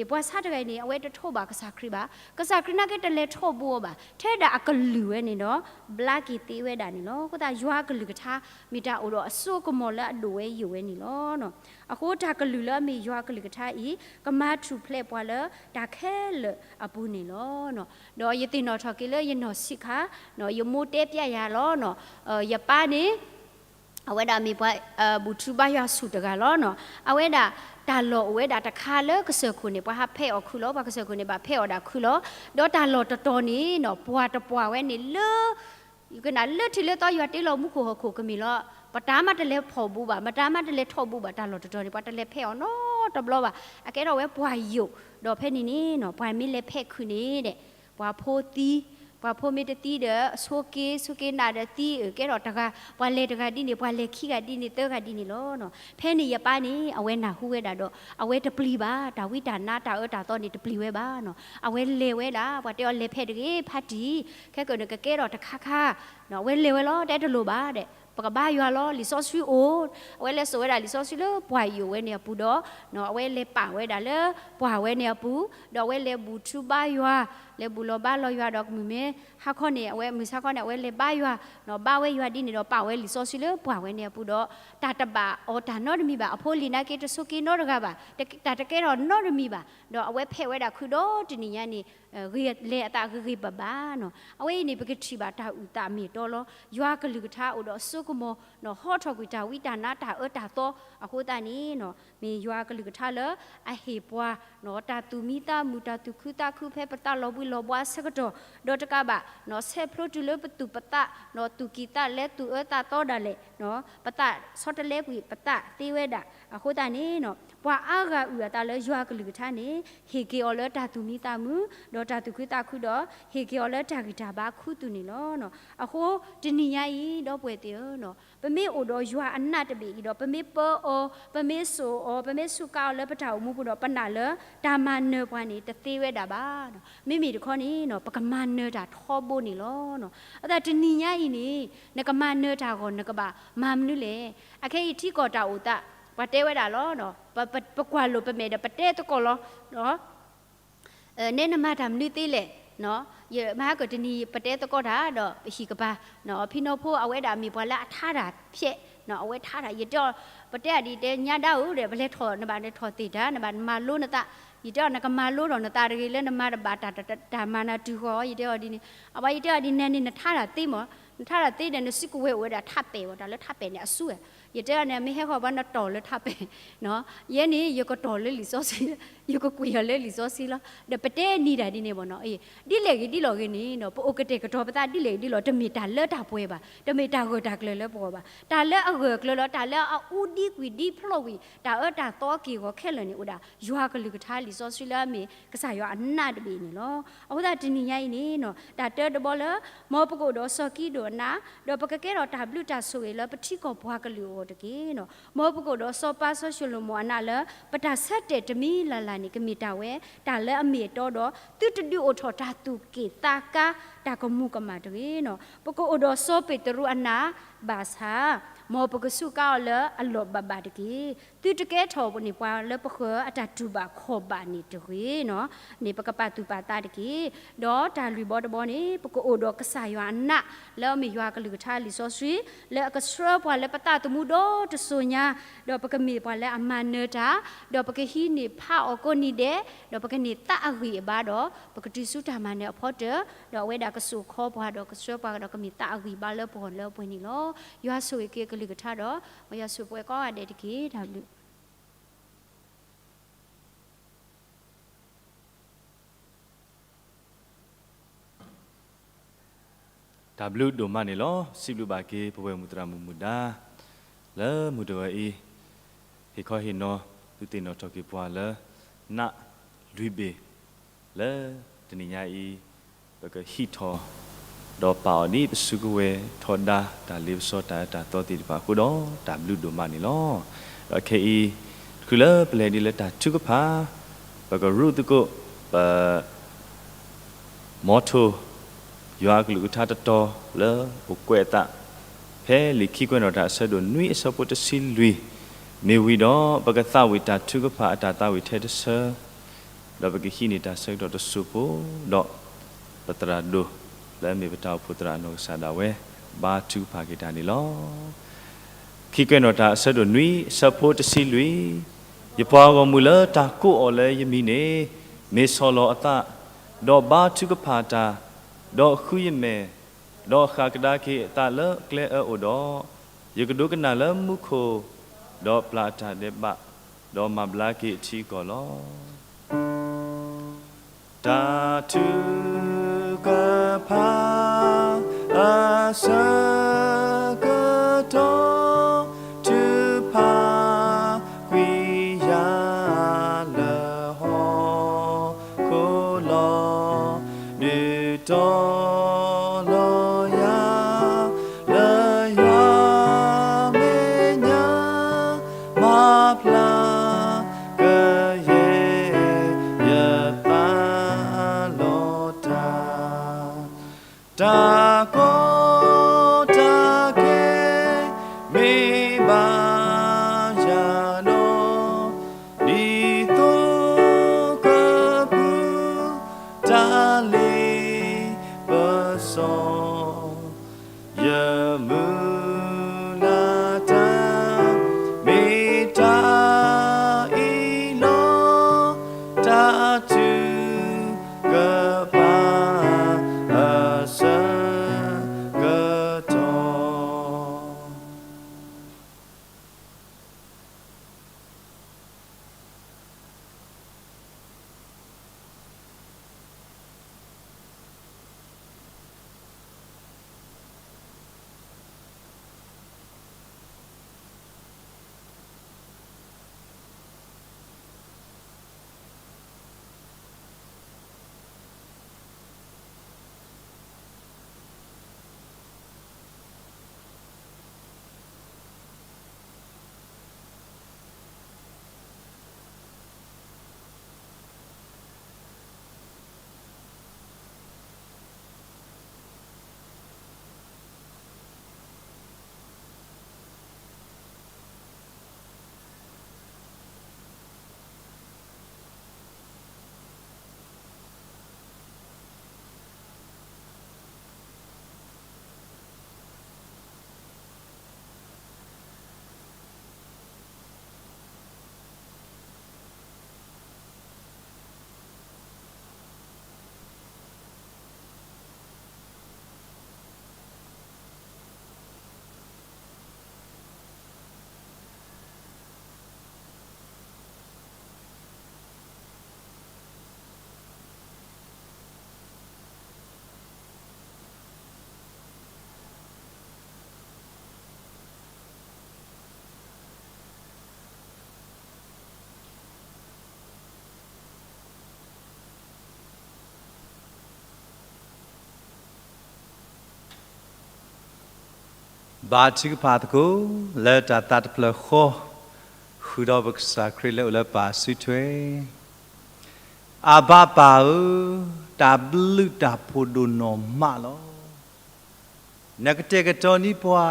ပှၤဆါတဂၤအံၤန့ၣ် အဝဲတထိးဘၣ်ကစၢ်ခရံာ်ဘၣ်. ကစၢ်ခရံာ်နာ်က့တလဲၤထိးဘူးအီၤဘၣ်. ထဲဒၣ်အကလုၢ်ဝဲန့ၣ်ဒီး ဘျါက့ၤသ့ဝဲဒၣ်န့ၣ်လီၤ. အဃိသတးယွၤအကလုၢ်ကထါ မ့ၢ်တၢ်အိၣ်ဒီးအစိကမီၤလၢအဒိၣ်ဝဲယိာ်ဝဲန့ၣ်လီၤ. အဃိတၢ်ကလုၢ်လၢအမ့ၢ်ယွၤအကလုၢ်ကထါအံၤ ကမၤထူၣ်ဖျဲးပှၤလၢတၢ်ခဲလၢာ်အပူၤန့ၣ်လီၤ. ဒီးယသ့ၣ်နီၣ်ထီၣ်က့ၤလၢယနီၢ်ဆံးခါ ယမိၢ်တဲပျဲယၤလီၤ. ယပၢ်န့ၣ် အဝဲဒၣ်မ့ၢ်ပှၤ ဘူၣ်ထူဘါယွၤဆူၣ်တဂၤလီၤ. အဝဲဒၣ်တၢ်လီၢ်အိၣ်ဝဲဒၣ်တခါလၢကစၢၢ်ခိၣ်န့ၣ် ပှၤဟးဖဲးအီၤခုလီၤ. ပှၤကစၢၢ်ခိၣ်န့ၣ် ဘၣ်ဖဲးအီၤဒၣ်ခုလီၤ. ဒီးတၢ်လီၢ်တတီၤန့ၣ်နီၤ ပှၢ်တပှၢ်ဝဲန့ၣ်လၢ ယကနၣ်လၢထံးလၢသီယွၤတ့လီၤမူခိၣ်ဟီၣ်ခိၣ်ကမ့ၢ်လီၤ. ပတၢ်မးတလဲၤဖီၣ်ဘူးဘၣ်, မတၤမးတလဲၤထီၣ်ဘူးဘၣ်, တၢ်လီၢ်တတီၤန့ၣ် ပှၤတလဲၤဖဲးအီၤနီတဘျီဘၣ်. အကဲထီၣ်ဝဲပှၢ်ယိာ်, ဒီးဖဲန့ၣ်န့ၣ်နီၤ ပှၤမ့ၢ်လဲၤဖဲးခုန့ၣ်ဒီး ပှၤဖိသံ, ပှၤဖိမ့ၢ်တသံဒီး ဆိးက့, ဆိးက့နးဒီးသံ, အကဲထီၣ်တဂၤ, ပှၤလဲၤတဂၤဒ်န့ၣ်, ပှၤလဲၤခံဂၤဒ်န့ၣ်, သၢဂၤဒ်န့ၣ်လီၤ. ဖဲန့ၣ်ယပၢ်န့ၣ် အဝဲနၢ်ဟူဝဲဒၣ်ဒီး အဝဲတပျံၤဘၣ်, တၢ်ဝံတၢ်နါတၢ်အၢတၢ်သီန့ၣ်တပျံၤဝဲဘၣ်နီၤ. အဝဲလဲၤဝဲဒၣ်, ပှၤတဲအီၤလဲၤဖဲးတဂ့ၤ, ဖးတံၢ်, ခဲကနံၣ်ကကဲထီၣ်တခါခါ, အဝဲလဲၤဝဲလီၤ, တဲတလိၣ်ဘၣ်ဒီး ပကဘါယွၤလီၤ, လံာ်စီဆှံအိၣ်, အဝဲလဲၤစိာ်ဝဲဒၣ်လံာ်စီဆှံလၢပှၢ်ယိာ်ဝဲန့ၣ်အပူၤဒီး အဝဲလဲၤပာ်ဝဲဒၣ်လၢပှၢ်ဝဲန့ၣ်အပူၤ, ဒီးအဝဲလဲၤဘူၣ်ထူဘါယွၤ, လဲၤဘူၣ်လီၤဘါလီၤယွၤဒီးမုၢ်မ့ၢ်ဟါခီန့ၣ် အဝဲမုၢ်ဆါခီန့ၣ် အဝဲလဲၤဘါယွၤ, ဘါဝဲယွၤဒ်န့ၣ်ဒီး ပာ်ဝဲလံာ်စီဆှံလၢပှၢ်ဝဲန့ၣ်အပူၤဒီး တၢ်တဘၣ်အီၤတၢ်နီတမံၤဘၣ်, အဖိလံၤနာ်က့တဆိးက့နီတဂၤဘၣ်, တၢ်တကဲထီၣ်နီတမံၤဘၣ်, ဒီးအဝဲဖဲးဝဲဒၣ်ခုဒီတနံၤညါန့ၣ် ဂ့ၤလဲၤအသးဂ့ၤဂ့ၤဘၣ်ဘၣ်နီၤ. အဝဲအံၤန့ၣ် ပကထံၣ်ဘၣ်တၢ်အုၣ်သးမ့ၢ်တီလီၤ. ယွၤကလုၢ်ကထါအိၣ်ဒီးအစိကမီၤနီၤ, ဟီထီၣ်ကွံာ်တၢ်ဝံတၢ်နါတၢ်အၢတၢ်သီအဃိသတးန့ၣ်နီၤ, မ့ၢ်ယွၤကလုၢ်ကထါလၢအဟ့ၣ်ပှၤနီၤ တၢ်သူၣ်မံသးမုာ်, တၢ်သူၣ်ခုသးခုဖဲပသးလီၤဘှံးလီၤဘှါအဆၢကတီၢ်, ဒီးတကးဘၣ်နီၤ ဆဲးဖျိတုၤလၢပသူၣ်ပသးနီၤ, သူၣ်ကံၢ်သးလဲ သူၣ်အၢသးသီဒၣ်လဲာ်, ပသးဆီတလဲကွံာ်ပသးသ့ဝဲဒၣ်အဃိသတးန့ၣ်နီၤ, ပှၤအါဂၤအုၣ်အသးလၢယွၤကလုၢ်ကထါန့ၣ် ဟ့ၣ်က့ၤအီၤလၢတၢ်သူၣ်မံသးမုာ် ဒီးတၢ်သူၣ်ခုသးခုဒီး ဟ့ၣ်က့ၤအီၤလၢတၢ်ဂံၢ်တၢ်ဘါခူသူၣ်န့ၣ်လီၤ. အဃိတနံၤညါအံၤ ဒီပုၢ်ဝဲၢ်သ့ၣ်ဧၢ, ပမ့ၢ်အိၣ်ဒီးယွၤအနးတဘ့ၣ်အံၤဒီး ပမ့ၢ်ပၢအီၤ, ပမ့ၢ်စိာ်အီၤ, ပမ့ၢ်စူးကါအီၤလၢပတၢ်အိၣ်မူပူၤဒီး ပနာ်လၢတၢ်မၤနၢၤပှၤန့ၣ် တသ့ဝဲဒၣ်ဘၣ်. မ့မ့ၢ်တခီန့ၣ် ပကမၤနၢၤတၢ်ထီဘိန့ၣ်လီၤ. အဃိသတးတနံၤညါအံၤန့ၣ် နကမၤနၢၤတၢ်အဂီၢ် နကဘၣ်မၤမနုၤလဲၣ်. အခဲအံၤထံကီၢ်တၢ်အိၣ်သး ပှၤတဲဝဲဒၣ်လီၤ, ပကွၢ်လိာ်ပမဲာ်ဒီးပတဲသကိးလီၤ နဲနမၤတၢ်မနုၤသ့လဲၣ်, ယမၤဟါကတနံၤ ပတဲသကိးတၢ်ဒီးပဟံၣ်ကပၤ, ဖံနီဖိအဝဲဒၣ်မ့ၢ်ပှၤလၢအထါတၢ်ဖျဲး, အဝဲထါတၢ် ယတဲအီၤ, ပတဲအီၤဒ်တဲညါဒၣ်ဧိၤဒီး ပလဲၤထီၣ်နဘၣ်လဲၤထီၣ်သ့ၣ်တၢ် နဘၣ်မၤလိနသး, ယတဲအီၤ နကမၤလိဒီးနသးတဂ့ၤ လၢနမၤတဘၣ်တၢ်မၤနၤတုၤဃီၤ ယတဲအီၤဒ်န့ၣ်, အဝဲယတဲအီၤဒ်နဲန့ၣ် နထါတၢ်သ့မး, နထါတၢ်သ့ဒီး နစုကဝဲၤအိၣ်ဝဲဒၣ်ထးပဲာ်ဝဲ တၢ်လၢထးပဲာ်န့ၣ်အစုဝဲ, ယတဲအီၤန့ၣ် မ့ၢ်ဟဲဃီၤဘၣ်နတီၢ်လၢထးပဲာ် ယဲန့ၣ် ယကတီၢ်လၢလံာ်စီဆှံ, ယကကွံာ်အီၤလၢလံာ်စီဆှံလီၤ. ဒီးပတဲနံၤတၢ်ဒ်န့ၣ်ဘၣ်နီၤ, ဒ်လဲၣ်ဂ့ၤဒ်လဲၣ်ဂ့ၤန့ၣ်နီၤ ပအိၣ်ကတဲာ်ကတီၤပသးဒ်လဲၣ်ဂ့ၤဒ်လဲၣ် တမ့ၢ်တၢ်လၢတၢ်ပှဲၤဘၣ်, တမ့ၢ်တၢ်ဂၢၢ်တၢ်ကျၢၤလၢပဂီၢ်ဘၣ်. တၢ်လၢအဂၢၢ်အကျၢၤလီၤ တၢ်လၢအအူဒံကွံာ်ဒံဖျိးကွံာ် တၢ်အၢတၢ်သီက့ၢ်ဂီၤခဲလၢာ်န့ၣ် အိၣ်ဒၣ် ယွၤကလုၢ်ကထါလံာ်စီဆှံလၢအမ့ၢ်ကစၢ်ယွၤအနးတဘ့ၣ်န့ၣ်လီၤ. အဃိသတးတနံၤညါအံၤန့ၣ်နီၤ တၢ်တၢတဘီလၢ မ်ပကအိၣ်ဒီးစီၤကံဒိၣ်အနး, ဒီးပကကဲထီၣ်တၢ်ဘျုးတၢ်ဆိၣ်ဂ့ၤလၢပထံကီၢ်ပှၤကလုာ်အဂီၢ်တက့ၢ်နီၤ. မ်ပကအိၣ်ဒီးစီၤပၤစီၤၡလိၤမိၣ်အနးလၢ ပတၢ်ဆၢတဲာ်တမံၤလၢ်လၢ်န့ၣ် ကမ့ၢ်တၢ်ဝဲ တၢ်လၢအမ့ၢ်အတီဒီး သုတဒုးအိၣ်ထီၣ်တၢ်သူၣ်က့ၣ်သးကါ တၢ်ကမူၤကမၣ်တဂ့ၤနီၤ. ပကအိၣ်ဒီးစီၤပ့းတရူးအနးဘၣ်ဆၣ် မ်ပကစူးကါအီၤလၢအလီၢ်ဘၣ်ဘၣ်တက့ၢ်. သုတကဲထီၣ်န့ၢ်ပှၤလၢပဃၢၤအတၢ်တူၢ်ဘၣ်ခီၣ်ဘၣ်န့ၣ်တဂ့ၤနီၤ. န့ၣ်ပကပာ်သူၣ်ပာ်သးတက့ၢ်. ဒီးတၢ်လွံၢ်ဘီတဘီန့ၣ် ပကအိၣ်ဒီးကစၢ်ယွၤအနး လၢအမ့ၢ်ယွၤကလုၢ်ကထါလံာ်စီဆှံ လၢအကဆှၢပှၤလၢပသးသမူဒီတစိၤညါ, ဒီးပကမ့ၢ်ပှၤလၢအမၤနၢၤတၢ်, ဒီးပကဟံးန့ၢ်ဖးအီၣ်ကိးနံၤဒဲး, ဒီးပကန့ၢ်သးအဂံၢ်အဘါဒီး ပကတုၤဆူတၢ်မၤနၢၤအဖီတၢၢ်, ဒီးအဝဲဒၣ်ကစိာ်ခီပှၤဒီးကဆှၢပှၤဒီးကမ့ၢ်သးအဂံၢ်အဘါလၢပဂီၢ်လၢအပှဲၤန့ၣ်လီၤ. ယွၤဆိၣ်ဂ့ၤက့ၤကလုၢ်ကထါဒီး မ်ယွၤဆိၣ်ပှဲၤကိးဂၤဒဲးတက့ၢ်. တၢ်ဘျုး တၢ်ဘျုးဒိၣ်မးန့ၣ်လီၤ. စံးဘျုးဘၣ်က့ၤ ပဝဲၢ်မုၢ်သရၣ်မုၣ်မုၢ်ဒါ လၢမုၢ်တဂီၤအံၤ ဟ့ၣ်ခီဟ့ၣ်နီၤ သုသ့ၣ်နီၣ်ထီၣ်က့ၤပှၤလၢ နးလွံၢ်ဘ့ၣ် လၢတနံၤညါအံၤ ပကဟံးထီၣ် ဒီးပာ်အီၤဒ်ပစုကဝဲၤထီဒါ တၢ်လ့ပစီတၢ်အၢတၢ်သီသ့ၣ်တဖၣ်အဃိဒီး တၢ်ဘျုးဒိၣ်မးန့ၣ်လီၤ. ဒီးခဲအံၤ တချုးလၢပလဲၤဒ်လၢတၢ်ထုကဖၣ် ပကရူၢ်သကိး ပ မီထိၣ် ယွၤအကလုၢ်ကထါတတီၤလၢအိၣ်ကွဲးအသး ဖဲလံာ်ခံကွဲးနီၣ်တၢ်အဆၢဒိၣ်နွံအဆၢဖိတဆံလွံၢ် မ့ၢ်ဝံၤဒီး ပကသးဝံၣ်တၢ်ထုကဖၣ်အတၢ်သးဝံၣ်ထဲတဆၢ ဒီးပကဟံးန့ၢ်တၢ်ဆၢကတီၢ်တစိၢ်ဖိ ဒီးပသရၣ်ဒိၣ် လၢအမ့ၢ်ပတၢ်အိၣ်ဖှိၣ်သရၣ်အနီၢ်ကစၢ်ဒၣ်ဝဲ ဘါထုကဖၣ်က့ၤတၢ်န့ၣ်လီၤ. ခံကွဲးနီၣ်တၢ်အဆၢဒိၣ်နွံအဆၢဖိတဆံလွံၢ်, ယပှၤဂီၢ်မုၢ်လၢတၢ်ကိးအီၤလၢယမံၤန့ၣ် မ့ၢ်ဆီၣ်လီၤအသး, ဒီးဘါထုကဖၣ်တၢ်, ဒီးဃုယမဲာ်, ဒီးဃၣ်ကဒါက့ၤအသးလၢကျဲအၢအိၣ်ဒီး, ယကဒိကနၣ်လၢမူခိၣ်, ဒီးပျၢ်အတၢ်ဒဲးဘး, ဒီးမၤဘျါက့ၤအထံအကီၢ်လီၤ. တၢ်ထုကဖၣ်အဆၢကတီၢ် ထုကဖၣ်ကွံာ်ယၤလၢဟီၣ်ခိၣ်လီၤ. ဒုးတီလီၤယၤလၢယွၤမဲာ်ညါ မၤဖျါကယဲၢ် ယသးလီၤတၢ်, တၢ်ကီတၢ်ခဲ မ့ၢ်ဘၣ်ယၤဒီး, ဒ်သိးကပူၤ တၢ်လ့ပစီ ယမုၢ်လၢ်တၢ် မ့ၢ်တၢ်အံၤလီၤ. တၢ်ထုကဖၣ်အဆၢကတီၢ်. ဘါထုကဖၣ်သကိး လၢတၢ်သးတဖျၢၣ်ဃီ, ဃုာ်ဒီးပကစၢ်ခရံာ်လၢအိၣ်လၢပၢ်စုထွဲ, အဘါပၢ်ဧၢ, တၢ်ဘျုးတၢ်ဖှိၣ်ဒိၣ်နီၢ်မးလီၤ. နကတဲာ်ကတီၤန့ၢ်ပှၤ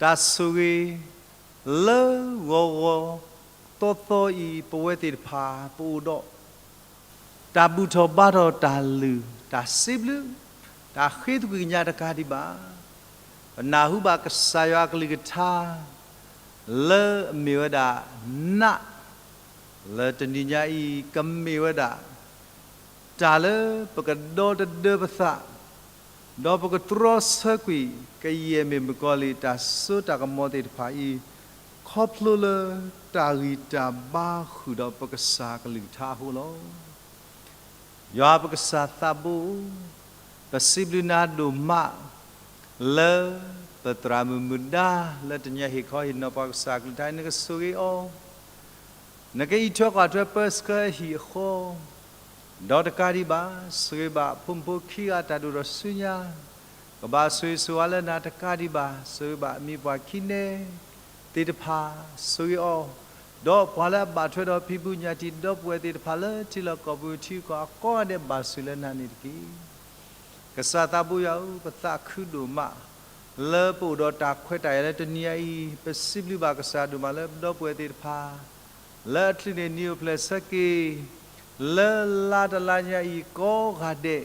တၢ်ဆိၣ်ဂ့ၤ လၢဂီၤဂီၤသီသီအံၤ ပဝဲသ့ၣ်တဖၣ် ပအိၣ်ဒီး တၢ်ဘူၣ်ထီၣ်ဘါထီၣ်တၢ်လုၢ် တၢ်စံးဘျုး တၢ်ဃ့သကွံၢ်ကညးတကးဒံးဘၣ်. ပနၢ်ဟူဘၣ်ကစၢ်ယွၤအကလုၢ်ကထါ လၢအမ့ၢ်ဝဲဒၣ် နး လၢတနံၤညါအံၤ ကမ့ၢ်ဝဲဒၣ် တၢ်လၢပကဒီတဒၢပသး ဒီးပကတြီဆၢကွံာ် ကယဲၢ်မ့ၢ်မုၣ်ကီၤလံၢ်တၢ်စိတၢ်ကမီၤသ့ၣ်တဖၣ်အံၤ ခီဖျိလၢတၢ်ဂံၢ်တၢ်ဘါဃုာ်ဒီးပကစၢ်ကလုၢ်ကထါအဃိလီၤ. ယွၤပကစၢ်သးဘိ, ပစံးဘျုးနၤဒိၣ်မး လၢပသရၣ်မုၣ်မုၢ်ဒါလၢတနံၤအံၤဟ့ၣ်ခီဟ့ၣ်နီၤပှၤကစၢ်အကလုၢ်ကထါ နကဆိၣ်ဂ့ၤအီၤ, နကအံးထွဲကွၢ်ထွဲပၢဆှၢဟံၣ်အဃီ, ဒီးတကးဒံးဘၣ် ဆိၣ်ဂ့ၤဘၣ်ဖိမုၣ်ဖိခံဂၤတၢ်ဒိၣ်ထီၣ်ဆူညါ, ကဘၣ်ဆိၣ်ဂ့ၤဆိၣ်ဝါလၢနၤတကးဒံးဘၣ် ဆိၣ်ဂ့ၤဘၣ်အမံၤပှၢ်ခံနဲသ့ၣ်တဖၣ်, ဆိၣ်ဂ့ၤအီၤ, ဒီးပှၤလၢအဘၣ်ထွဲဒီးဖံးဘူးညၣ်တံၢ်ဒီပုၢ်ဝဲၢ်သ့ၣ်တဖၣ်လၢထံလီၢ်ကီၢ်ပူၤထံကီၢ်အကိးဂၤဒဲးဘၣ်ဆိၣ်လၢနၤန့ၣ်တက့ၢ်. ကစၢ်သးဘိယွၤဧၢ, ပသးခုဒိၣ်မး လၢပအိၣ်ဒီးတၢ်ခွဲးတၢ်ယာ်လၢတနံၤအံၤ, ပစံးဘျုးဘၣ်ကစၢ်ဒိၣ်မးလၢပဒီပုၢ်ဝဲၢ်သ့ၣ်တဖၣ် လၢအချုးန့ၢ်နံၤအိၣ်ဖျဲၣ်ဆၢက့ၤ လၢလါတလါညါအံၤကိးဂၤဒဲး,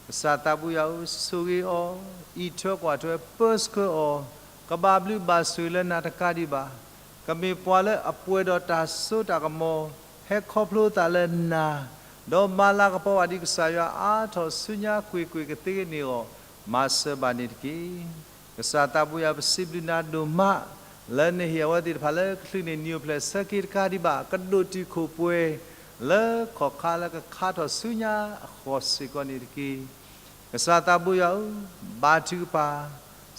ကစၢ်သးဘိယွၤဧၢ, ဆိၣ်ဂ့ၤအီၤ, အံးထွဲကွၢ်ထွဲပၢဆှၢအီၤ, ကဘၣ်ဘျုးဘၣ်ဆိၣ်ဂ့ၤလၢနၤတကးဒံးဘၣ် ကမ့ၢ်ပှၤလၢအပှဲၤဒီးတၢ်စိတၢ်ကမီၤ, ဟဲခီဖျိသးလၢနၤ, ဒီးမၤလၤကပီၤဘၣ်ဒံးကစၢ်ယွၤအါထီၣ်ဆူညါကွ့ၢ်ကွ့ၢ်ကသ့န့ၣ်အဂီၢ်, မၤစၢၤဘၣ်န့ၣ်တက့ၢ်. ကစၢ်သးဘိယွၤဧၢ, ပစံးဘျုးနၤဒိၣ်မး လၢနဟ့ၣ်အဝဲသ့ၣ်တဖၣ်လၢကချုးန့ၢ်နံၤအိၣ်ဖျဲၣ်ဆၢက့ၤတကးဒံးဘၣ် ကဒိၣ်တုာ်ခိၣ်ပှဲၤ လၢခီၣ်ခါလၢကခါထီၣ်ဆူညါအဃိၣ်စ့ၢ်ကီးန့ၣ်တက့ၢ်. ကစၢ်သးဘိယွၤဧၢ, ဘါထုကဖၣ်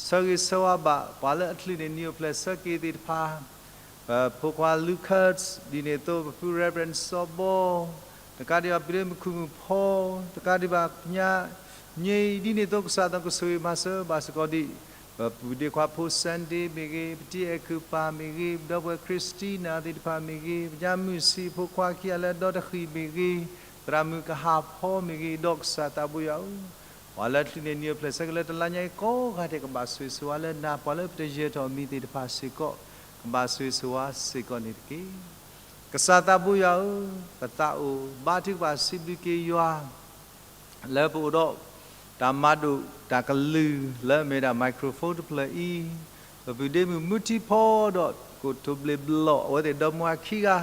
ဆၢဂ့ၤဆၢဝါဘၣ်ပှၤလၢအချုးန့ၢ်နံၤအိၣ်ဖျဲၣ်ဆၢက့ၤသ့ၣ်တဖၣ်, ပဖိခွါ Lucas ဒ်န့ၣ်အသိး ပဖု Reverend စီၤဘီ, တကးဒံးဘၣ် ပုၢ်ဒ့မုၣ်ခူၣ်မုၣ်ဖီ, တကးဒံးဘၣ် ကညး ည့ ဒ်န့ၣ်အသိး ကစၢ်သးကဆိၣ်ဂ့ၤမၤစၢၤဘၣ်စ့ၢ်ကီးဒံး ပပုၢ်ဒ့ခွါဖိ Sunday မ့ၢ်ဂ့ၤ, ပတံၤအဲၣ်ခုၣ်ပၢ်မ့ၢ်ဂ့ၤ, ပဒီပုၢ်ဝဲၢ် Christina သ့ၣ်တဖၣ်မ့ၢ်ဂ့ၤ, ပညါမုၣ်ဆံးဖိခွါခံဂၤလၢအဒီတဃံၣ်မ့ၢ်ဂ့ၤ, သရၣ်မုၣ်ကဟၣ်ဖီမ့ၢ်ဂ့ၤ, ဒီးကစၢ်သးဘိယွၤဧၢ, ပှၤလၢချုးန့ၢ်နံၤအိၣ်ဖျဲၣ်ဆၢက့ၤလၢတလါညါအံၤကိးဂၤဒဲး ကဘၣ်ဆိၣ်ဂ့ၤဆိၣ်ဝါလၢနၤ, ပှၤလၢပတယၢၤထီၣ်မံၤသ့ၣ်တဖၣ်စ့ၢ်ကီး ကဘၣ်ဆိၣ်ဂ့ၤဆိၣ်ဝါစ့ၢ်ကီးန့ၣ်တက့ၢ်. ကစၢ်သးဘိယွၤဧၢ, ပသးအိၣ်ဘါထုကဖၣ်စံးဘျုးက့ၤယွၤ လၢပအိၣ်ဒီး တၢ်မၤဒိၣ်တၢ်ကလုၢ်လၢအမ့ၢ်ဒၣ် microphone တဖျၢၣ်အံၤ, ပပုၢ်ဒ့မုၣ်မူထံဖီဒီး ကိၣ်ထိၣ်ဘျ့ၣ်ဘျီၣ် အဝဲသ့ၣ်ဒီမါဝၤခံဂၤ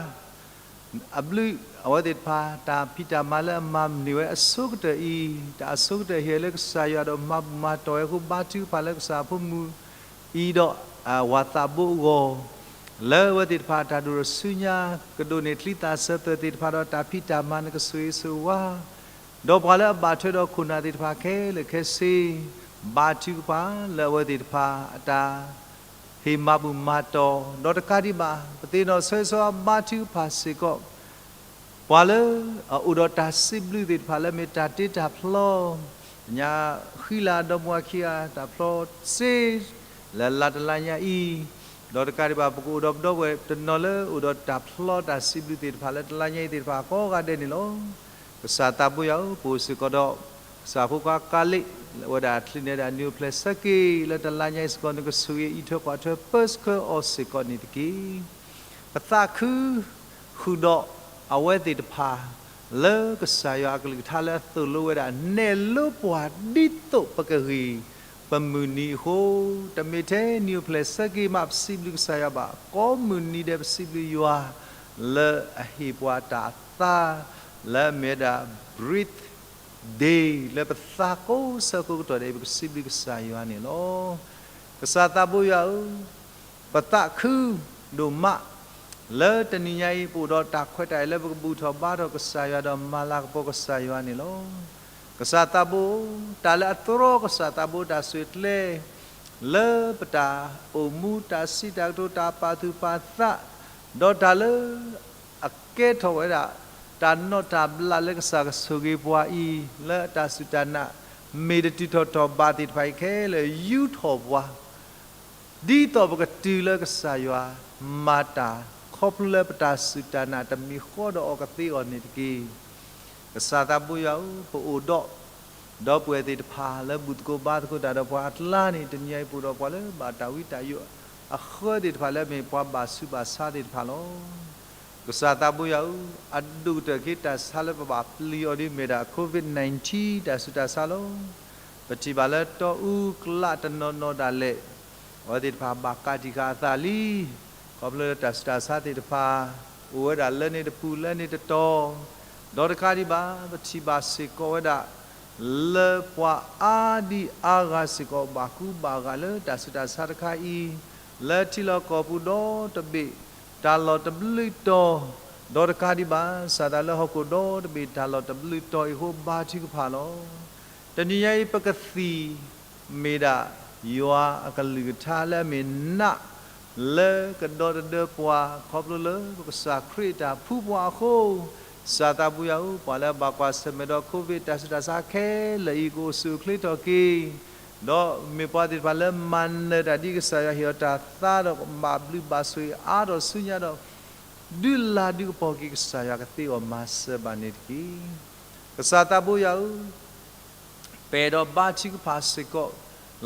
အဘျုးအဝဲသ့ၣ်တဖၣ် တၢ်ဖံးတၢ်မၤလၢအမၤန့ၢ်ဝဲအဆိကတၢၢ်အံၤ, တၢ်အဆိကတၢၢ်ဟ့ၣ်လၢကစၢ်ယွၤဒီးမၤဘူၣ်မၤတီၢ်ဝဲအဃိ ဘါထုကဖၣ်လၢကစၢ်အဖိမုၣ်အံၤဒီး ဝၤသးဘိအဂီၢ်, လၢအဝဲသ့ၣ်တဖၣ်တၢ်ဒိၣ်ထီၣ်ဆူညါ ကဒိးန့ၢ်ချံသၣ်စၢၤသွဲၣ်သ့ၣ်တဖၣ်ဒီးတၢ်ဖံးတၢ်မၤ နကဆိၣ်ဂ့ၤဆိၣ်ဝါ ဒီးပှၤလၢအဘၣ်ထွဲဒီးခိၣ်နၢ်သ့ၣ်တဖၣ်ခဲလၢာ်ခဲဆ့, ဘါထုကဖၣ်လၢအဝဲသ့ၣ်တဖၣ်အတၢ် ဟ့ၣ်မၤဘူၣ်မၤတီၢ်, ဒီးတကးဒံးဘၣ် ပသ့ၣ်နီၣ်ဆိၣ်ဂ့ၤဆိၣ်ဝါဘါထုကဖၣ်စ့ၢ်ကီး ပှၤလၢအအိၣ်ဒီးတၢ်စံးဘျုးသ့ၣ်တဖၣ်လၢမ့ၢ်တၢ်တ့တၢ်ဖျီ, ညါဃံလၤဒီမါဝၤခံဂၤ တၢ်ဖျီစ့ လၢလါတလါညါအံၤ, ဒီးတကးဒံးဘၣ် ပကအိၣ်ဒီးပဒီပုၢ်ဝဲၢ်တနီၤလၢအိၣ်ဒီးတၢ်ဖျီတၢ်စံးဘျုးသ့ၣ်တဖၣ်လၢတလါညါအံၤသ့ၣ်တဖၣ်ကိးဂၤဒဲးန့ၣ်လီၤ. ကစၢ်သးဘိယွၤဧၢ, ပအိၣ်စ့ၢ်ကီးဒီး ကစၢ်ဖိခွါကၤလ့း လၢအဝဲဒၣ်ချုးန့ၢ်ဒၣ်နံၤအိၣ်ဖျဲၣ်ဆၢက့ၤလၢတလါညါအံၤစ့ၢ်ကီး နကဆိၣ်ဂ့ၤအံးထွဲကွၢ်ထွဲပၢဆှၢအီၤစ့ၢ်ကီးန့ၣ်တက့ၢ်. ပသးခုဃုာ်ဒီးအဝဲသ့ၣ်တဖၣ် လၢကစၢ်ယွၤအကလုၢ်ကထါလၢအသိၣ်လိဝဲဒၣ် နဲၣ်လိပှၤဒ်သိးပကဂ့ၤ ပမုၢ်နံၤအဃိ, တမ့ၢ်ထဲနံၤအိၣ်ဖျဲၣ်ဆၢက့ၤမး ပစံးဘျုးကစၢ်ယွၤဘၣ်, ကိးမုၢ်နံၤဒဲးပစံးဘျုးယွၤ လၢအဟ့ၣ်ပှၤတၢ်သါ လၢအမ့ၢ်ဝဲဒၣ် breath day လၢပသါကိးဆၢကိးကတီၢ်ဒဲး ပကစံးဘျုးကစၢ်ယွၤန့ၣ်လီၤ. ကစၢ်သးဘိယွၤဧၢ, ပသးခုဒိၣ်မး လၢတနံၤညါအံၤ ပအိၣ်ဒီးတၢ်ခွဲးတၢ်ယာ်လၢပကဘူၣ်ထီၣ်ဘါထီၣ်ကစၢ်ယွၤ ဒီးမၤလၤကပီၤကစၢ်ယွၤန့ၣ်လီၤ. ကစၢ်သးဘိ, တၢ်လၢအတြီကစၢ်သးဘိတၢ်ဆဲးကျိး လၢပတၢ်အိၣ်မူ တၢ်စံးတၢ်ကတိၤ တၢ်ပာ်သူၣ်ပာ်သး, ဒီးတၢ်လၢ အကဲထီၣ်ဝဲဒၣ် တၢ်နီၣ်တၢ်ဘျးလၢကစၢ်ကဆိၣ်ဂ့ၤပှၤအံၤ လၢအတၢ်စူၢ်တၢ်နာ် မ့ၢ်တတုၤထီၣ်ထီၣ်ဘးသ့ၣ်တဖၣ်အံၤခဲလၢာ် ယူၢ်ထီၣ်ပှၤ ဒ်သိးပကတုၤလၢကစၢ်ယွၤမၤတၢ် ခီဖျိလၢပတၢ်စူၢ်တၢ်နာ်တမံၤဃီဒီးအီၤကသ့အဂီၢ်န့ၣ်တက့ၢ်. ကစၢ်သးဘိယွၤဧၢ, ပအိၣ်ဒီး ဒီပုၢ်ဝဲၢ်သ့ၣ်တဖၣ်လၢဘူၣ်သကိးဘါသကိးတၢ်ဒီးပှၤအကျါန့ၣ် တနံၤအံၤပအိၣ်ဒီးပှၤလၢဘၣ်တၢ်ဝံတၢ်ယိးအဃၢသ့ၣ်တဖၣ် လၢအမ့ၢ်ပှၤဘၣ်ဆူးဘၣ်ဆါသ့ၣ်တဖၣ်လီၤ. ကစၢ်သးဘိယွၤဧၢ, အဒိၣ်ကတၢၢ်က့ၤတၢ်ဆါလၢပဘၣ်ပျံၤအီၤဒ်မ့ၢ်ဒၣ် COVID nineteen တၢ်ဆူးတၢ်ဆါလီၤ. ပထံၣ်ဘၣ်လၢတီအူကျးတနီၤနီၤဒၣ်လဲာ် အဝဲသ့ၣ်တဖၣ်ဘၣ်ကးတံာ်ဃာ်အသးလံ ခီဖျိလၢတၢ်ဆူးတၢ်ဆါသ့ၣ်တဖၣ် အိၣ်ဝဲဒၣ်လၢန့ၣ်တပူၤလၢန့ၣ်တတီၤ, ဒီးတကးဒံးဘၣ် ပထံၣ်ဘၣ်စ့ၢ်ကီးဝဲဒၣ် လၢပှၤအါဒံအါဂၤစ့ၢ်ကီး ဘၣ်ကူဘၣ်ဂာ်လၢတၢ်ဆူးတၢ်ဆါတခါအံၤ, လၢထံလီၢ်ကီၢ်ပူၤဒီတဘ့ၣ် တၢ်လီၢ်တဘျုးတီၤ, ဒီးတကးဒံးဘၣ် စးထီၣ်လၢဟီၣ်ခိၣ်ဒီတဘ့ၣ် တၢ်လီၢ်တဘျုးတီၤအံၤအဃိ ဘါထုကဖၣ်လီၤ. တနံၤညါအံၤ ပကသံၣ်မ့ၢ်ဒၣ် ယွၤအကလုၢ်ကထါလၢအမ့ၢ်နး လၢကဒီတဒၢပှၤ ခီဖျိလၢပကစၢ်ခရံာ်တၢ်ဖှူပှၤအဃိ, ကစၢ်သးဘိယွၤဧၢ, ပှၤလၢအဘၣ်ကွၢ်ဆၢၣ်မဲာ်ဒီး COVID တၢ်ဆူးတၢ်ဆါခဲလၢာ်အံၤ ကအိၣ်ဆူၣ်အိၣ်ချ့ထီၣ်က့ၤ, ဒီးမ့ၢ်ပှၤသ့ၣ်တဖၣ်လၢမၤနၢၤတၢ်ဒ်ကစၢ်ယွၤဟ့ၣ်အီၤတၢ်သါဒီး ကဘၣ်ဘျုးဘၣ်ဆိၣ်ဂ့ၤအါထီၣ်ဆူညါဒီး ဒုးလၤဒုးကပီၤက့ၤကစၢ်ယွၤကသ့အဂီၢ် မၤစၢၤဘၣ်န့ၣ်တက့ၢ်. ကစၢ်သးဘိယွၤဧၢ, ပအဲၣ်ဒိးဘါထုကဖၣ်စ့ၢ်ကီး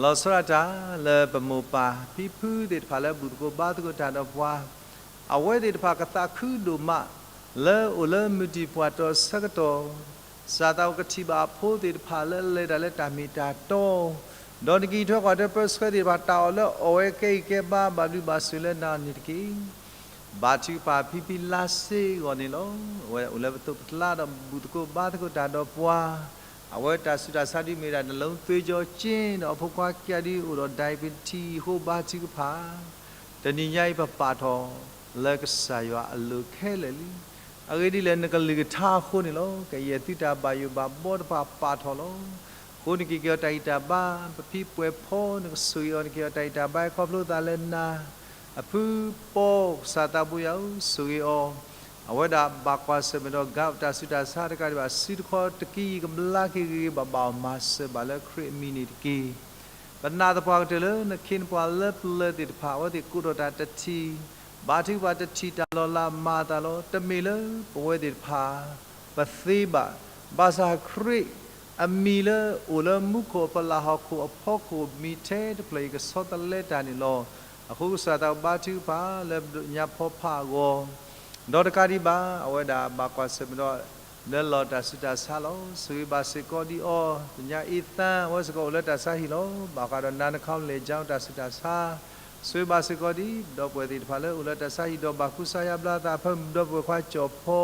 လီၤဆီဒၣ်တၢ်လၢပမိၢ်ပၢ်ဖံဖုသ့ၣ်တဖၣ်လၢဘူၣ်သကိးဘါသကိးတၢ်ဒီးပှၤ, အဝဲသ့ၣ်တဖၣ်ကသးခုဒိၣ်မး လၢအိၣ်လၢမုၢ်တံၢ်ပှၢ်တီဆၢကတီၢ်, ကစၢ်သးဘိကထံၣ်ဘၣ်အဖိသ့ၣ်တဖၣ်လၢအလဲၤတၢ်လၢတၢ်မ့ၢ်တၢ်တီ, ဒီးနက့ၤထွဲကွၢ်ထွဲပၢဆှၢသ့ၣ်တဖၣ် တၢ်အီၣ်လၢအီၣ်ဝဲကဲဂံၢ်ကဲဘါ ဘၣ်ဘျုးဘၣ်ဆိၣ်လၢနၤန့ၣ်တက့ၢ်. ဘါထုကဖၣ်ဖံဖံလါစ့အဂီၢ်န့ၣ်လီၤ. အဝဲအိၣ်လၢပသိးပကျါဒီးဘူၣ်သကိးဘါသကိးတၢ်ဒီးပှၤ, အဝဲတၢ်ဆူးတၢ်ဆါဒ်မ့ၢ်ဒၣ် နလုံးသွေးကြောချင်း ဒီးအဖိခွါခံဂၤဒ်အိၣ်ဒီး diabetes အဃိ ဘါထုကဖၣ်, တနံၤညါအံၤပပာ်ထီၣ်လၢကစၢ်ယွၤအလိၤခဲလၢာ်လံ. အဂ့ၢ်ဒ်လဲၣ် နကလုၢ်ကထါအဃိန့ၣ်လီၤ. ကယဲၢ်သုတၢ်ဘၣ်ယိၣ်ဘၣ်ဘီတဖၣ်ပာ်ထီၣ်လီၤ. အဃိနက့ၤက့ၤအီၤတၢ်ဂံၢ်တၢ်ဘါ, ပဖံပှဲၤဖီ နကဆိၣ်ဂ့ၤအီၤ နက့ၤအီၤတၢ်ဂံၢ်တၢ်ဘါ ခီဖျိသးလၢနၤ အဖုပီ ကစၢ်သးဘိယွၤဧၢ, ဆိၣ်ဂ့ၤအီၤ, အဝဲဒၣ်ဘၣ်ကွၢ်ဆၢၣ်မဲာ်ဒီး ကးတၢ်ဆူးတၢ်ဆါတကးဒံးဘၣ် စုတခီတက့ၢ် ကဘျါက့ၤဂ့ၤဂ့ၤဘၣ်ဘၣ်အီၤ မၤစၢၤဘၣ်လၢခရံာ်အမံၤန့ၣ်တက့ၢ်. ပနာ်သပှၢ်ကတၢၢ်လၢနခ့နပှၤလၢပျၢၤသ့ၣ်တဖၣ် အဝဲသ့ၣ်ကိးထီၣ်တၢ်တထံၣ်, ဘါထုကဖၣ်တထံၣ်တၢ်လီၤလးမၤအသးလီၤ. တမ့ၢ်လၢပဝဲသ့ၣ်တဖၣ် ပသ့ဘၣ်, ဘၣ်ဆၣ်ခရံာ်အမံၤလၢအိၣ်လၢမူခိၣ်အပလၢ်ဟီၣ်ခိၣ်အဖီခိၣ် မံၤထဲတဖျၢၣ်အံၤ ကဆီတလဲတၢ်န့ၣ်လီၤ. အဃိကစၢ်သးဘိဘါထုကဖၣ်လၢပညါဖီဖးအဂီၢ်, ဒီးတကးဒံးဘၣ် အဝဲဒၣ်ဘၣ်ကွၢ်ဆၢၣ်မဲာ်ဒီး လၢလီၤတၢ်ဆူးတၢ်ဆါလီၤ. ဆိၣ်ဂ့ၤဘၣ်စ့ၢ်ကီးဒ်အီၤ, ပညါအ့သၣ် အဝဲစ့ၢ်ကီးအိၣ်လၢတၢ်ဆါဟံၣ်လီၤ. ဘၣ်ဃးဒီးနါနခီလဲၤကၠီတၢ်ဆူးတၢ်ဆါ, ဆိၣ်ဂ့ၤဘၣ်စ့ၢ်ကီးဒ် ပဒီပုၢ်ဝဲၢ်သ့ၣ်တဖၣ်လၢအိၣ်လၢတၢ်ဆါဟံၣ် ဒီးဘၣ်ကူစါယါဘျါသး ဖဲပဒီပုၢ်ဝဲၢ်ခွါကၠီၣ်ဖီ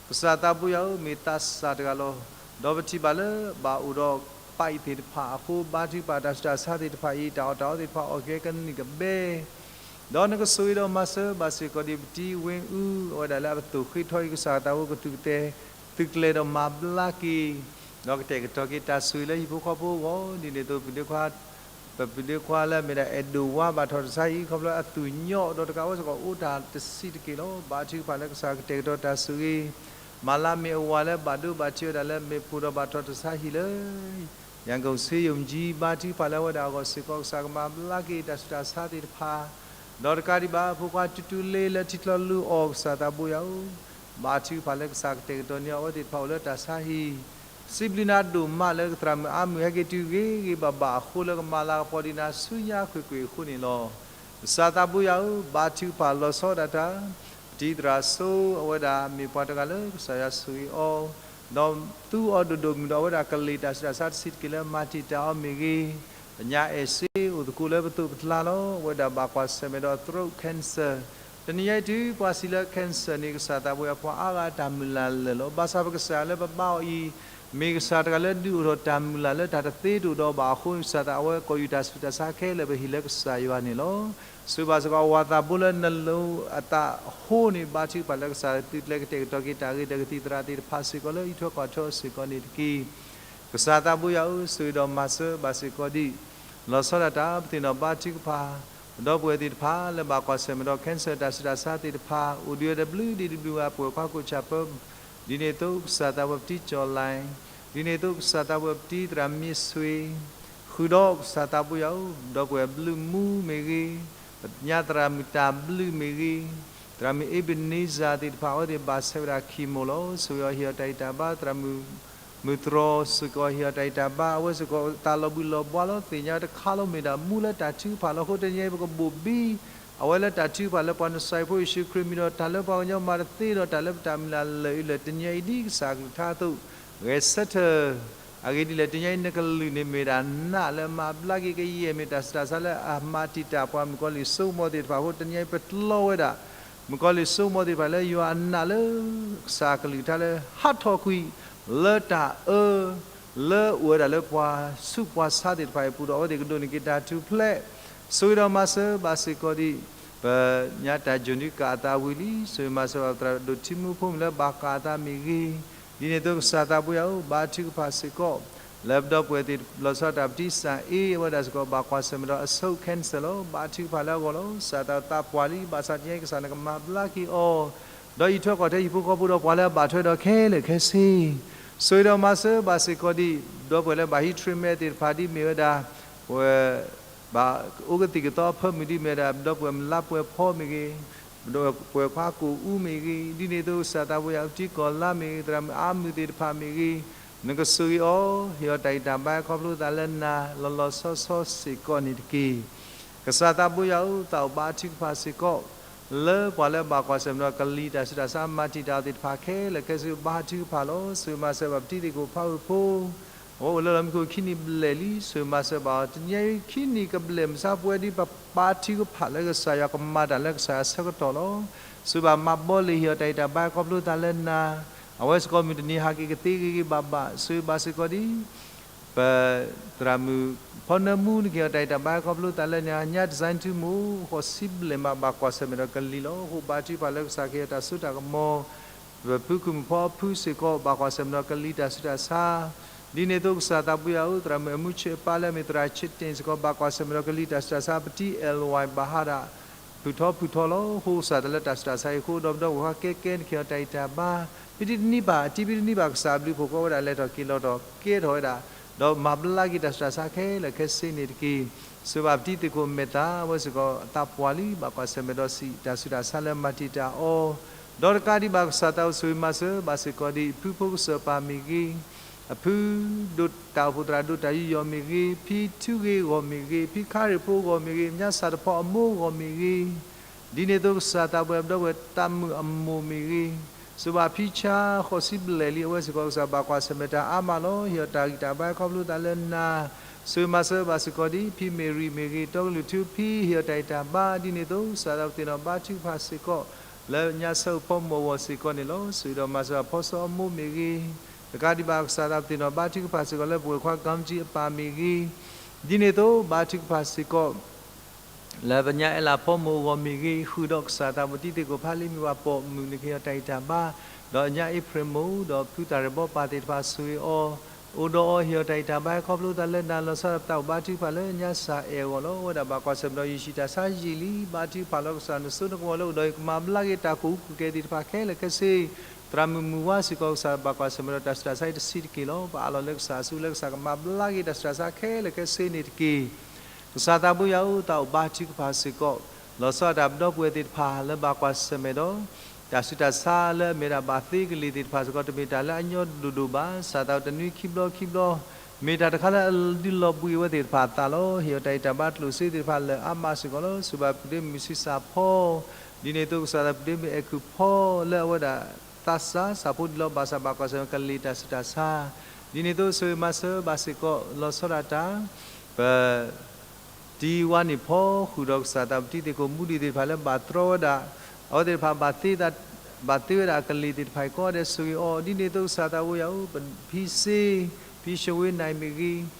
ကစၢ်သးဘိယွၤဧၢ, မ့ၢ်သးစၢ်တဂၤလီၤ. ဒီးပထံၣ်ဘၣ်လၢဘၣ်အိၣ်ဒီးပၢ်အံၤသ့ၣ်တဖၣ်အဃိ ဘါထုကဖၣ်တၢ်ဆူးတၢ်ဆါသ့ၣ်တဖၣ်အံၤ တၢ်အီၣ်တၢ်အီသ့ၣ်တဖၣ်အီၣ်ကဲကနံၣ်ကဘဲ, ဒီးနကဆိၣ်ဂ့ၤဒီးမၤစၢၤဘၣ်စ့ၢ်ကီးဒ်ပတံၤဝ့ၣ်အူ အဝဲဒၣ်လၢအပသိၣ်ဃ့ထီအံၤ ကစၢ်သးဘိကသူၣ်ကတဲာ် သုးကျဲၤဒီးမၤဘျါက့ၤ, ဒီးကတဲာ်ကတီၤက့ၤတၢ်ဆိၣ်ဂ့ၤလၢဟံၣ်ဖိဃီဖိအဂီၢ် ဒ်န့ၣ်အသိး ပဒုခွါ ပပဒုခွါလၢအမ့ၢ်ဒၣ်အဲၣ်ဒိးဝါဘၣ်ထီၣ်တၢ်ဆါဟံၣ် ခီဖျိအသူၣ်ညီၣ်ဒီးတကးဝဲစ့ၢ်ကီးအိၣ်တၢ်တဆံးတက့ၢ်လီၤ. ဘါထုကဖၣ်လၢကစၢ်ကတဲာ်ကတီၤတၢ်ဆိၣ်ဂ့ၤ, မၤလၢမ့ၢ်အဝၤလၢဘၣ်ဒိဘၣ်ထံးဝဲဒၣ်လၢမ့ၣ်ပိၢ်ဒီးဘၣ်ထီၣ်တၢ်ဆါဟံၣ်လၢ ရန်ကုန်ဆေးရုံကြီး ဘါထုကဖၣ်လၢအဝဲဒၣ်အဂီၢ်စ့ၢ်ကီး ကစၢ်ကမၤဘျါက့ၤတၢ်ဆူးတၢ်ဆါသ့ၣ်တဖၣ်, ဒီးတကးဒံးဘၣ်အဖိခွါတူတူလ့လၢထံချီလုၢ်အီၣ် ကစၢ်သးဘိယွၤဧၢ, ဘါထုကဖၣ်လၢကစၢ်ကတဲာ်ကတီၤန့ၢ်အဝဲသ့ၣ်တဖၣ်အိၣ်လၢတၢ်ဆါဟံၣ် စံးဘျုးနၤဒိၣ်မးလၢကသရၣ်မုၣ်အါမုၢ်ဟဲက့ၤတုၤဂ့ၤဂ့ၤဘၣ်ဘၣ်အဃိ လၢကမၤလၤကပီၤဒံးနၤဆူညါခွ့ၣ်ခွ့ၣ်အဃိန့ၣ်လီၤ. ကစၢ်သးဘိယွၤဧၢ, ဘါထုကဖၣ်လီၤဆီဒၣ်တၢ် ပတံၤသရၣ်စိ အဝဲဒၣ်မ့ၢ်ပှၤတဂၤလၢကစၢ်ယွၤဆိၣ်ဂ့ၤအီၤ, ဒီးသူအီၤဒိၣ်ဒိၣ်မုၢ်ဒီး အဝဲဒၣ်ကလ့ၢ်တၢ်ဆူးတၢ်ဆါတဆံးတက့ၢ်လၢမၤတံာ်တာ်အီၤမ့ၢ်ဂ့ၤ, ပညါအဲၣ်စ့အိၣ်သကိးလၢပသိးပကျါလီၤ. အဝဲဒၣ်ဘၣ်ကွၢ်ဆၢၣ်မဲာ်ဒီး throat cancer တနံၤညါအံၤတုၤပှၤစံးလၢ cancer န့ၣ် ကစၢ်သးဘိယွၤ ပှၤအါဂၤအတၢ်မုၢ်လၢ်လၢာ်လီၤ. ဘၣ်ဆၣ်ပကစၢ်လၢပဘါအီၤအံၤ မ့ၢ်ကစၢ်တဂၤလၢဒုးအိၣ်ထီၣ်တၢ်မုၢ်လၢ်လၢတၢ်တသ့တအိၣ်ဒီးဘၣ်အဃိန့ၣ် ကစၢ်သးအဝဲကိးယူၢ်တၢ်ဆူးတၢ်ဆါခဲလၢာ် ပဟ့ၣ်လၢကစၢ်ယွၤန့ၣ်လီၤ. ဆိၣ်ဂ့ၤဘၣ်စ့ၢ်ကီးအဝၤသးဘိလၢနလိၤအသးအဃိန့ၣ် ဘါထုကဖၣ်လၢကစၢ်သုးကျဲၤကတဲာ်ကတီၤက့ၤတၢ်ဂ့ၢ်ဒီးကသံၣ်သရၣ်သ့ၣ်တဖၣ်စ့ၢ်ကီးလၢ အံးထွဲကွၢ်ထွဲအီၤစ့ၢ်ကီးန့ၣ်တက့ၢ်. ကစၢ်သးဘိယွၤဧၢ, ဆိၣ်ဂ့ၤဒီးမၤစၢၤဘၣ်စ့ၢ်ကီးဒံး လီၤဆီဒၣ်တၢ် ပသ့ၣ်နီၣ်ဘါထုကဖၣ် ပဒီပုၢ်ဝဲၢ်သ့ၣ်တဖၣ်လၢဘၣ်ကွၢ်ဆၢၣ်မဲာ်ဒီး cancer တၢ်ဆူးတၢ်ဆါသ့ၣ်တဖၣ် အိၣ်ဒံးဝဲတဘျုးဒံးတဘျုးဂၤ ပဝဲၢ်ခွါကိးဆၣ်ပၢ ဒ်န့ၣ်အသိးကစၢ်သးဘိပတံၤကၠီၣ်လဲၣ်, ဒ်န့ၣ်အသိးကစၢ်သးဘိပတံၤသရၣ်မ့ၢ်ဆွ့, ဃုာ်ဒီးကစၢ်သးဘိယွၤဧၢ, ဒီပုၢ်ဝဲၢ်ဘျုးမူမ့ၢ်ဂ့ၤ, ပညါသရၣ်မုၣ်တၢ်ဘျုးမ့ၢ်ဂ့ၤ, သရၣ်မုၣ်အ့ဘ့ၣ်န့စၢ်သ့ၣ်တဖၣ် အဝဲသ့ၣ်ဘၣ်ဆဲးဝဲဒၣ် chemo လီၤ. ဆိၣ်ဂ့ၤအီၤဟ့ၣ်အီၤတၢ်ဂံၢ်တၢ်ဘါ သရၣ်မုၣ် မုၢ်တြီၤစ့ၢ်ကီးဟ့ၣ်အီၤတၢ်ဂံၢ်တၢ်ဘါ အဝဲစ့ၢ်ကီးတၢ်လီၤဘှံးလီၤဘှါလီၤ သ့ၣ်ညါတခါလီၤ မ့ၢ်ဒၣ်မူလၢတၢ်ထုကဖၣ်လီၤ. အဃိတနံၤအံၤ ပကဘိၣ်ဘံအဝဲလၢတၢ်ထုကဖၣ်လၢပှၤနစဲးဖိယ့ၣ်ၡူးခရံာ်မံၤဒီး တၢ်လၢပှၤကညီမၤတသ့ဒီး တၢ်လၢပတၢ်မုၢ်လၢ်လၢာ်အံၤလၢာ် တနံၤအံၤဒ်ကစၢ်အကလုၢ်ကထါအသိး ဂဲၤဆၢထၢၣ် အဂ့ၢ်ဒ်လဲၣ် တနံၤအံၤနကလုၢ်န့ၣ်မ့ၢ်ဒၣ်နးလၢမၤဘျါက့ၤ ကယဲၢ်မ့ၢ်တၢ်ဆူးတၢ်ဆါလၢအမၤတံာ်တာ်ပှၤမုၣ်ကီၤလံၢ်စိကမီၤသ့ၣ်တဖၣ်အဃိ တနံၤအံၤပတီဝဲဒၣ် မုၣ်ကီၤလံၢ်စိကမီၤသ့ၣ်တဖၣ်လၢယွၤအနးလၢ ကစၢ်အကလုၢ်ကထါလၢ ဟးထီၣ်ကွံာ် လၢတၢ်အၢ လၢအိၣ်ဝဲဒၣ်လၢပှၤဆူးပှၤဆါသ့ၣ်တဖၣ်အံၤအပူၤဒီး အဝဲသ့ၣ်ကဒိးန့ၢ်က့ၤတၢ်ထူၣ်ဖျဲး ဆိၣ်ဂ့ၤဒီးမၤစၢၤဘၣ်စ့ၢ်ကီးဒံး ပညါတၢ်ယိၣ်ဒုးကၣ်အသးဝံၤလံ ဆိၣ်ဂ့ၤမၤစၢၤဘၣ်သရၣ်ဒိၣ်ထံမူဖိမုၣ်လၢဘၣ်ကၣ်အသးမ့ၢ်ဂ့ၤ, ဒ်န့ၣ်အသိးကစၢ်သးဘိယွၤဧၢ ဘါထုကဖၣ်စ့ၢ်ကီး လၢပဒီပုၢ်ဝဲၢ်သ့ၣ်လီၤဆီဒၣ်တၢ် ပတံၢ်စၣ်အ့ အဝဲဒၣ်စ့ၢ်ကီး ဘၣ်ကွၢ်ဆၢၣ်မဲာ်ဒီး အဆိး cancer လီၤ. ဘါထုကဖၣ်လၢအဂီၢ်လီၤ. ကစၢ်သးပှၢ်လံ ဘၣ်ဆၣ်တနံၤအံၤ ကစၢ်နကမၤဘျါက့ၤအီၤ, ဒီးအံးထွဲကွၢ်ထွဲဟံၣ်ဖိဃီဖိဒီးပှၤလၢအဘၣ်ထွဲဒီးခဲလၢာ်ခဲဆ့, ဆိၣ်ဂ့ၤဒီးမၤစၢၤဘၣ်စ့ၢ်ကီးဒံး ဒီပုၢ်ဝဲၢ်လၢဘၣ်ဟံး treatment သ့ၣ်တဖၣ်ဒ်မ့ၢ်ဝဲဒၣ် ပဝဲ ဘၣ်အိၣ်ကသံၣ်ကသီအဖၢမုၢ်ဒ်မ့ၢ်ဝဲဒၣ် ဒီပုၢ်ဝဲၢ်မုၢ်လါပှဲၤဖီမ့ၢ်ဂ့ၤ, ဒီပုၢ်ဝဲၢ်ခွါကိာ်အူမ့ၢ်ဂ့ၤ, ဒ်န့ၣ်အသိးကစၢ်သးပှၢ်ယွၤ ပတံၤကီၢ်လါမ့ၢ်ဂ့ၤ, သရၣ်မုၣ်အါမုၢ်သ့ၣ်တဖၣ်မ့ၢ်ဂ့ၤ, နကဆိၣ်ဂ့ၤအီၤ, ဟ့ၣ်အီၤတၢ်ဂံၢ်တၢ်ဘါခီဖျိသးလၢနၤ လီၤလီၤဆီဆီစ့ၢ်ကီးန့ၣ်တက့ၢ်. ကစၢ်သးပှၢ်ယွၤဧၢ, သးအိၣ်ဘါထုကဖၣ်စ့ၢ်ကီး လၢပှၤလၢအဘၣ်ကွၢ်ဆၢၣ်မဲာ်ဒီးကလံၤတၢ်ဆူးတၢ်ဆါ မၤတံာ်တာ်အီၤသ့ၣ်တဖၣ်ခဲလၢာ်ခဲဆ့ ဘါထုကဖၣ်လီၤ. ဆိၣ်ဂ့ၤမၤစၢၤဘၣ်ပတံၤသကိးဖးဝ့ၢ်ဖိ အဝဲအိၣ်လၢလီၢ်မံခိၣ်ခံနံၣ်ဘျဲၣ်လံ, ဆိၣ်ဂ့ၤမၤစၢၤဘၣ်အီၤ တနံၤအံၤခံနံၣ်ကဘျဲၣ် မုၢ်ဆါပှဲၤဒ်ပဘါထုကဖၣ်လၢကစၢ်ယွၤ ကမၤတၢ်လၢကစၢ်ယွၤအဆၢကတီၢ်လီၤ. ဆိၣ်ဂ့ၤဘၣ်မၤဘီလ့ၣ် ဟ့ၣ်အီၤတၢ်ဂံၢ်တၢ်ဘါခီဖျိသးလၢနၤ, အဝဲစ့ၢ်ကီးမုၢ်တနံၤဟးက့ၤကသ့ဂ့ၤဂ့ၤဘၣ်ဘၣ်, ဆိၣ်ဂ့ၤဘၣ်စ့ၢ်ကီးဒ် ပသရၣ်မုၣ်ဖီနၢမူ နကဟ့ၣ်အီၤတၢ်ဂံၢ်တၢ်ဘါခီဖျိသးလၢနၤ, ညါ December မုၢ် ဃိးဆံဘျဲၣ်မး ဘၣ်ကွၢ်ဆၢၣ်မဲာ်ဒီးကလံၤလီၤ. အဃိဘါထုကဖၣ်လၢကစၢ်ကဟ့ၣ်အီၤတၢ်စိတၢ်ကမီၤ, ပဖုကမုၣ်ဖီအဖုစ့ၢ်ကီး ဘၣ်ကွၢ်ဆၢၣ်မဲာ်ဒီးကလံၤတၢ်ဆူးတၢ်ဆါ, ဒ်န့ၣ်အသိးကစၢ်သးပှၢ်ယွၤဧၢ, သရၣ်မုၣ်အမူဆ့အပၢ်လၢအမ့ၢ်သရၣ်ဆ့တ့ၣ်စ့ၢ်ကီး ဘၣ်ကွၢ်ဆၢၣ်မဲာ်ဒီးကလံၤတၢ်ဆူးတၢ်ဆါ, ပတံၤ L Y ဘၣ်ဟးဒၣ် ဖုၣ်ထီဖုၣ်ထီလီၤ. အဃိကစၢ်သးလၢတၢ်ဆူးတၢ်ဆါအံၤအဃိ ဒီပုၢ်ဝဲၢ်ခွါကဲကဲ နကဟ့ၣ်အီၤတၢ်ဂံၢ်တၢ်ဘါ, ပတံၤတနံၤဘၣ် အတံၤပတနံၤဘၣ် ကစၢ်အဘျုးအဖှိၣ်ကိးဝဲဒၣ် လဲၤထီၣ်က့ၤလီၤထီၣ်ကဲထီၣ်ဝဲဒၣ်, ဒီးမၤဘျါက့ၤတၢ်ဆူးတၢ်ဆါခဲလၢာ်ခဲဆ့န့ၣ်တက့ၢ်. ဆိၣ်ဂ့ၤဘၣ်ပတံၤသကိးမဲာ်သၣ် အဝဲစ့ၢ်ကီးအသးပှၢ်လံ ဘၣ်ကွၢ်ဆၢၣ်မဲာ်ဒီးစံး တၢ်ဆူးတၢ်ဆါလၢမၤတံာ်တာ်အီၤ, ဒီးတကးဒံးဘၣ်ကစၢ်သးအိၣ်ဆိၣ်ဂ့ၤမၤစၢၤဘၣ်စ့ၢ်ကီးဒ် ဖုဖိကစၢၢ်ပၢ်မ့ၢ်ဂ့ၤ, အဖု ဒိၣ်တၢ်အိၣ်ဖှိၣ်သရၣ်ဒိၣ်တၢ်ယူးယီၣ်မ့ၢ်ဂ့ၤ, ဖံထူဂ့ၤအဂီၢ်မ့ၢ်ဂ့ၤ, ဖံခါရ့ၣ်ဖိအဂီၢ်မ့ၢ်ဂ့ၤ, ညါစၢ်တဖီအမိၢ်အဂီၢ်မ့ၢ်ဂ့ၤ, ဒ်န့ၣ်အသိးကစၢ်သးပှၢ်ယွၤ ပဒီပုၢ်ဝဲၢ်သးမုၣ်အမိၢ်မ့ၢ်ဂ့ၤ, ဆိၣ်ဂ့ၤဘၣ်ဖံဆါ ဃိးဆံဘျဲၣ်လံ အဝဲစ့ၢ်ကီးကစၢ်ဘၣ်ကွၢ်ဆၢၣ်မဲာ်တၢ်အါမးလီၤ. ဟ့ၣ်အီၤတၢ်ဂံၢ်တၢ်ဘါခီဖျိသးလၢနၤ, ဆိၣ်ဂ့ၤမၤစၢၤဘၣ်စ့ၢ်ကီးဒ် ဖံမ့ၢ်ရံၣ်မ့ၢ်ဂ့ၤ, တီကလုၢ်ထူဖံ ဟ့ၣ်အီၤတၢ်ဂံၢ်တၢ်ဘါ, ဒ်န့ၣ်အသိးကစၢ်သးပသ့ၣ်နီၣ်ဘါထုကဖၣ်စ့ၢ်ကီး လၢညါဆၢအိၣ်ဖီမုၣ်အဂီၢ်စ့ၢ်ကီးန့ၣ်လီၤ. ဆိၣ်ဂ့ၤဒီးမၤစၢၤဘၣ်ဖီစီအမိၢ်မ့ၢ်ဂ့ၤ, တကးဒံးဘၣ်ကစၢ်သးပသ့ၣ်နီၣ်ဘါထုကဖၣ်စ့ၢ်ကီးလၢပဝဲၢ်ခွါ ကၣ်ကၠံအပၢ်မ့ၢ်ဂ့ၤ, ဒ်န့ၣ်အသိးဘါထုကဖၣ်စ့ၢ်ကီး လၢပညါအဲလးဖီမိၢ်အဂီၢ်မ့ၢ်ဂ့ၤ, ဃုာ်ဒီးကစၢ်သးပတံၤသကိးဖးလံ မ့ၢ်ဘၣ်ပိာ်မုၣ် နကဟ့ၣ်အီၤတၢ်ဂံၢ်တၢ်ဘါ, ဒီးညါအ့ဖြ့ၣ်မိၢ် ဒီးဖုသၣ်ရဲၣ်ဘီပၢ်သ့ၣ်တဖၣ်ဆိၣ်ဂ့ၤအီၤ, အိၣ်ဒီးအီၤ ဟ့ၣ်အီၤတၢ်ဂံၢ်တၢ်ဘါခီဖျိသးလၢနၤ လီၤဆီဒၣ်တၢ်သးအိၣ်ဘါထုကဖၣ်လၢညါစၢ်အဲၣ်အဂီၢ်လီၤ. အဝဲဒၣ်ဘၣ်ကွၢ်ဆၢၣ်မဲာ်ဒီးယ့ၣ်ၡူးတၢ်ဆါယံာ်လံ ဘါထုကဖၣ်လီၤကစၢ် နစိနကမီၤလၢအိၣ်ဒီးအံၤ ကမၤဘျါက့ၤတၢ်ကိးပူၤကဲသ့ၣ်တဖၣ်ခဲလၢာ်ခဲဆ့, သရၣ်မုၣ်မုၢ်ဝါစ့ၢ်ကီးကစၢ်ဘၣ်ကွၢ်ဆၢၣ်မဲာ်ဒီးတၢ်ဆူးတၢ်ဆါအံၤတဆံးတက့ၢ်လီၤ. ပအးလီၤလၢကစၢ်အစုလၢကစၢ်ကမၤဘျါက့ၤတၢ်ဆူးတၢ်ဆါခဲလၢာ်ခဲဆ့န့ၣ်တက့ၢ်. ကစၢ်သးပှၢ်ယွၤဧၢ, သးအိၣ်ဘါထုကဖၣ်စ့ၢ်ကီး လီၤဆီဒၣ်တၢ်ပဒီပုၢ်ဝဲၢ်သ့ၣ်တဖၣ်လၢဘၣ်ကွၢ်ဆၢၣ်မဲာ်ဒီး တၢ်ဆူးတၢ်ဆါလၢအမ့ၢ်ဒၣ်ဘၣ်သ့ကလံၤသ့ၣ်တဖၣ်စ့ၢ်ကီး တမ့ၢ်တၢ်လၢအညီဒိၣ်ဒိၣ်ဘၣ်. ကစၢ်သးအိၣ်တနွံခံဘျီခံဘျီ မ့ၢ်တၢ်တခါလၢအဒုးလီၤဘှံးအဝဲသ့ၣ်တဖၣ်အသးလီၤ. ဟ့ၣ်အီၤတၢ်ဂံၢ်တၢ်ဘါကျိၣ်စ့သ့ၣ်တဖၣ်လၢအါမးစ့ၢ်ကီးလီၤ. ဆိၣ်ဂ့ၤဘၣ်ပဒ့မုၣ်ဆံးစၢ်ဖီ, ဒ်န့ၣ်အသိးကစၢ်သးပဒ့မုၣ်အဲၣ်ခုၣ်ဖီ လၢအဝဲဒၣ်သးစၢ်စၢ်ဖိဒံးလီၤ ဘၣ်ဆၣ်ဘၣ်ကွၢ်ဆၢၣ်မဲာ်ကလံၤတၢ်ဆူးတၢ်ဆါ, ဒ်န့ၣ်အသိးဆိၣ်ဂ့ၤမၤစၢၤဘၣ်စ့ၢ်ကီး လီၤဆီဒၣ်တၢ် ပ တံၤဝါန့ၣ်ဖီ ဃုာ်ဒီးကစၢ်သးပတံၤသကိးမူဒံးသ့ၣ်တဖၣ်လၢဘၣ်တြီဝဲဒၣ်, အဝဲသ့ၣ်တဖၣ်ဘၣ်သ့ဝဲဒၣ်အကလံၤသ့ၣ်တဖၣ်အံၤကိးဂၤဒဲး ဆိၣ်ဂ့ၤအီၤ, ဒ်န့ၣ်အသိးကစၢ်သးပှၢ်ယွၤဧၢ, ပဖံစ့, ဖံၡဝ့နၤမ့ၢ်ဂ့ၤ,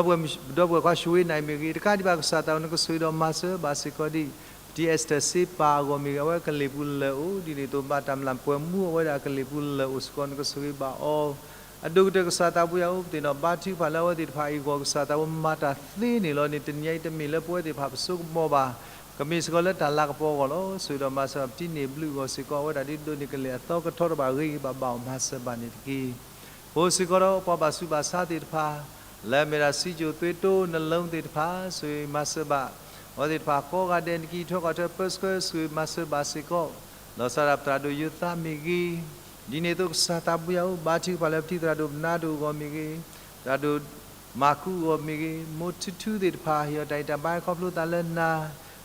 ပဒီပုၢ်ဝဲၢ်ခွါၡဝ့နၤမ့ၢ်ဂ့ၤ, တကးဒံးဘၣ်ကစၢ်သးပှၢ် နကဆိၣ်ဂ့ၤဒီးမၤစၢၤဘၣ်စ့ၢ်ကီးဒ် ပတံၤအဲစတၢၢ်စ့ပၢ်အဂီၢ်မ့ၢ်ဂ့ၤ, အဝဲကလံၤပူၤလၢာ်အိၣ်, ဒ်န့ၣ်အသိးဘၣ်တၢ်မျၢ်ပှဲၤမူအဝဲဒၣ်ကလံၤပူၤလၢာ်အိၣ်စ့ၢ်ကီး နကဆိၣ်ဂ့ၤဘၣ်အီၤ အဒိၣ်ကတၢၢ်ကစၢ်သးပှၢ်ယွၤဧၢ, ပသ့ၣ်နီၣ်ဘါထုကဖၣ်လၢအဝဲသ့ၣ်တဖၣ်အံၤအဂီၢ် ကစၢ်သးပှၢ်မၤတၢ်သ့န့ၣ်လီၤန့ၣ် တနံၤအံၤတမ့ၢ်လၢပဝဲသ့ၣ်တဖၣ်ပစိကမီၤဘၣ်. ကမ့ၢ်စ့ၢ်ကီးလၢတၢ်လၤကပီၤအဂီၢ်လီၤ. ဆိၣ်ဂ့ၤဒီးမၤစၢၤပတံၤန့ၣ်ဘျုးအဂီၢ်စ့ၢ်ကီး အဝဲဒၣ်ဒ်ဒိးန့ၢ်ကလဲာ်အသီကထီတဘၣ် ဂ့ၤဂ့ၤဘၣ်ဘၣ်အီၤ မၤစၢၤဘၣ်န့ၣ်တက့ၢ်. အိၣ်စ့ၢ်ကီးဒီးပှၤဘၣ်ဆူးဘၣ်ဆါသ့ၣ်တဖၣ် လၢအမ့ၢ်ဒၣ်စံကၠိၣ်သွ့တိ နလၢသ့ၣ်တဖၣ် ဆိၣ်ဂ့ၤမၤစၢၤဘၣ် အဝဲသ့ၣ်တဖၣ်ကိးဂၤဒဲး နကအံးထွဲကွၢ်ထွဲပၢဆှၢ ဆိၣ်ဂ့ၤမၤစၢၤဘၣ်စ့ၢ်ကီး လီၤဆီဒၣ်ပသရၣ်ဒိၣ်ယိၤသးမ့ၢ်ဂ့ၤ, ဒ်န့ၣ်အသိးကစၢ်သးပှၢ်ယွၤဧၢ, ဘါထုကဖၣ်လၢပတံၤသရၣ်ဒိၣ်ပနၢ်ဒိၣ်အဂီၢ်မ့ၢ်ဂ့ၤ, သရၣ်ဒိၣ်မၤကူအဂီၢ်မ့ၢ်ဂ့ၤ, မိၢ်ထူထူသ့ၣ်တဖၣ် ဟ့ၣ်အီၤတၢ်ဂံၢ်တၢ်ဘါခီဖျိသးလၢနၤ,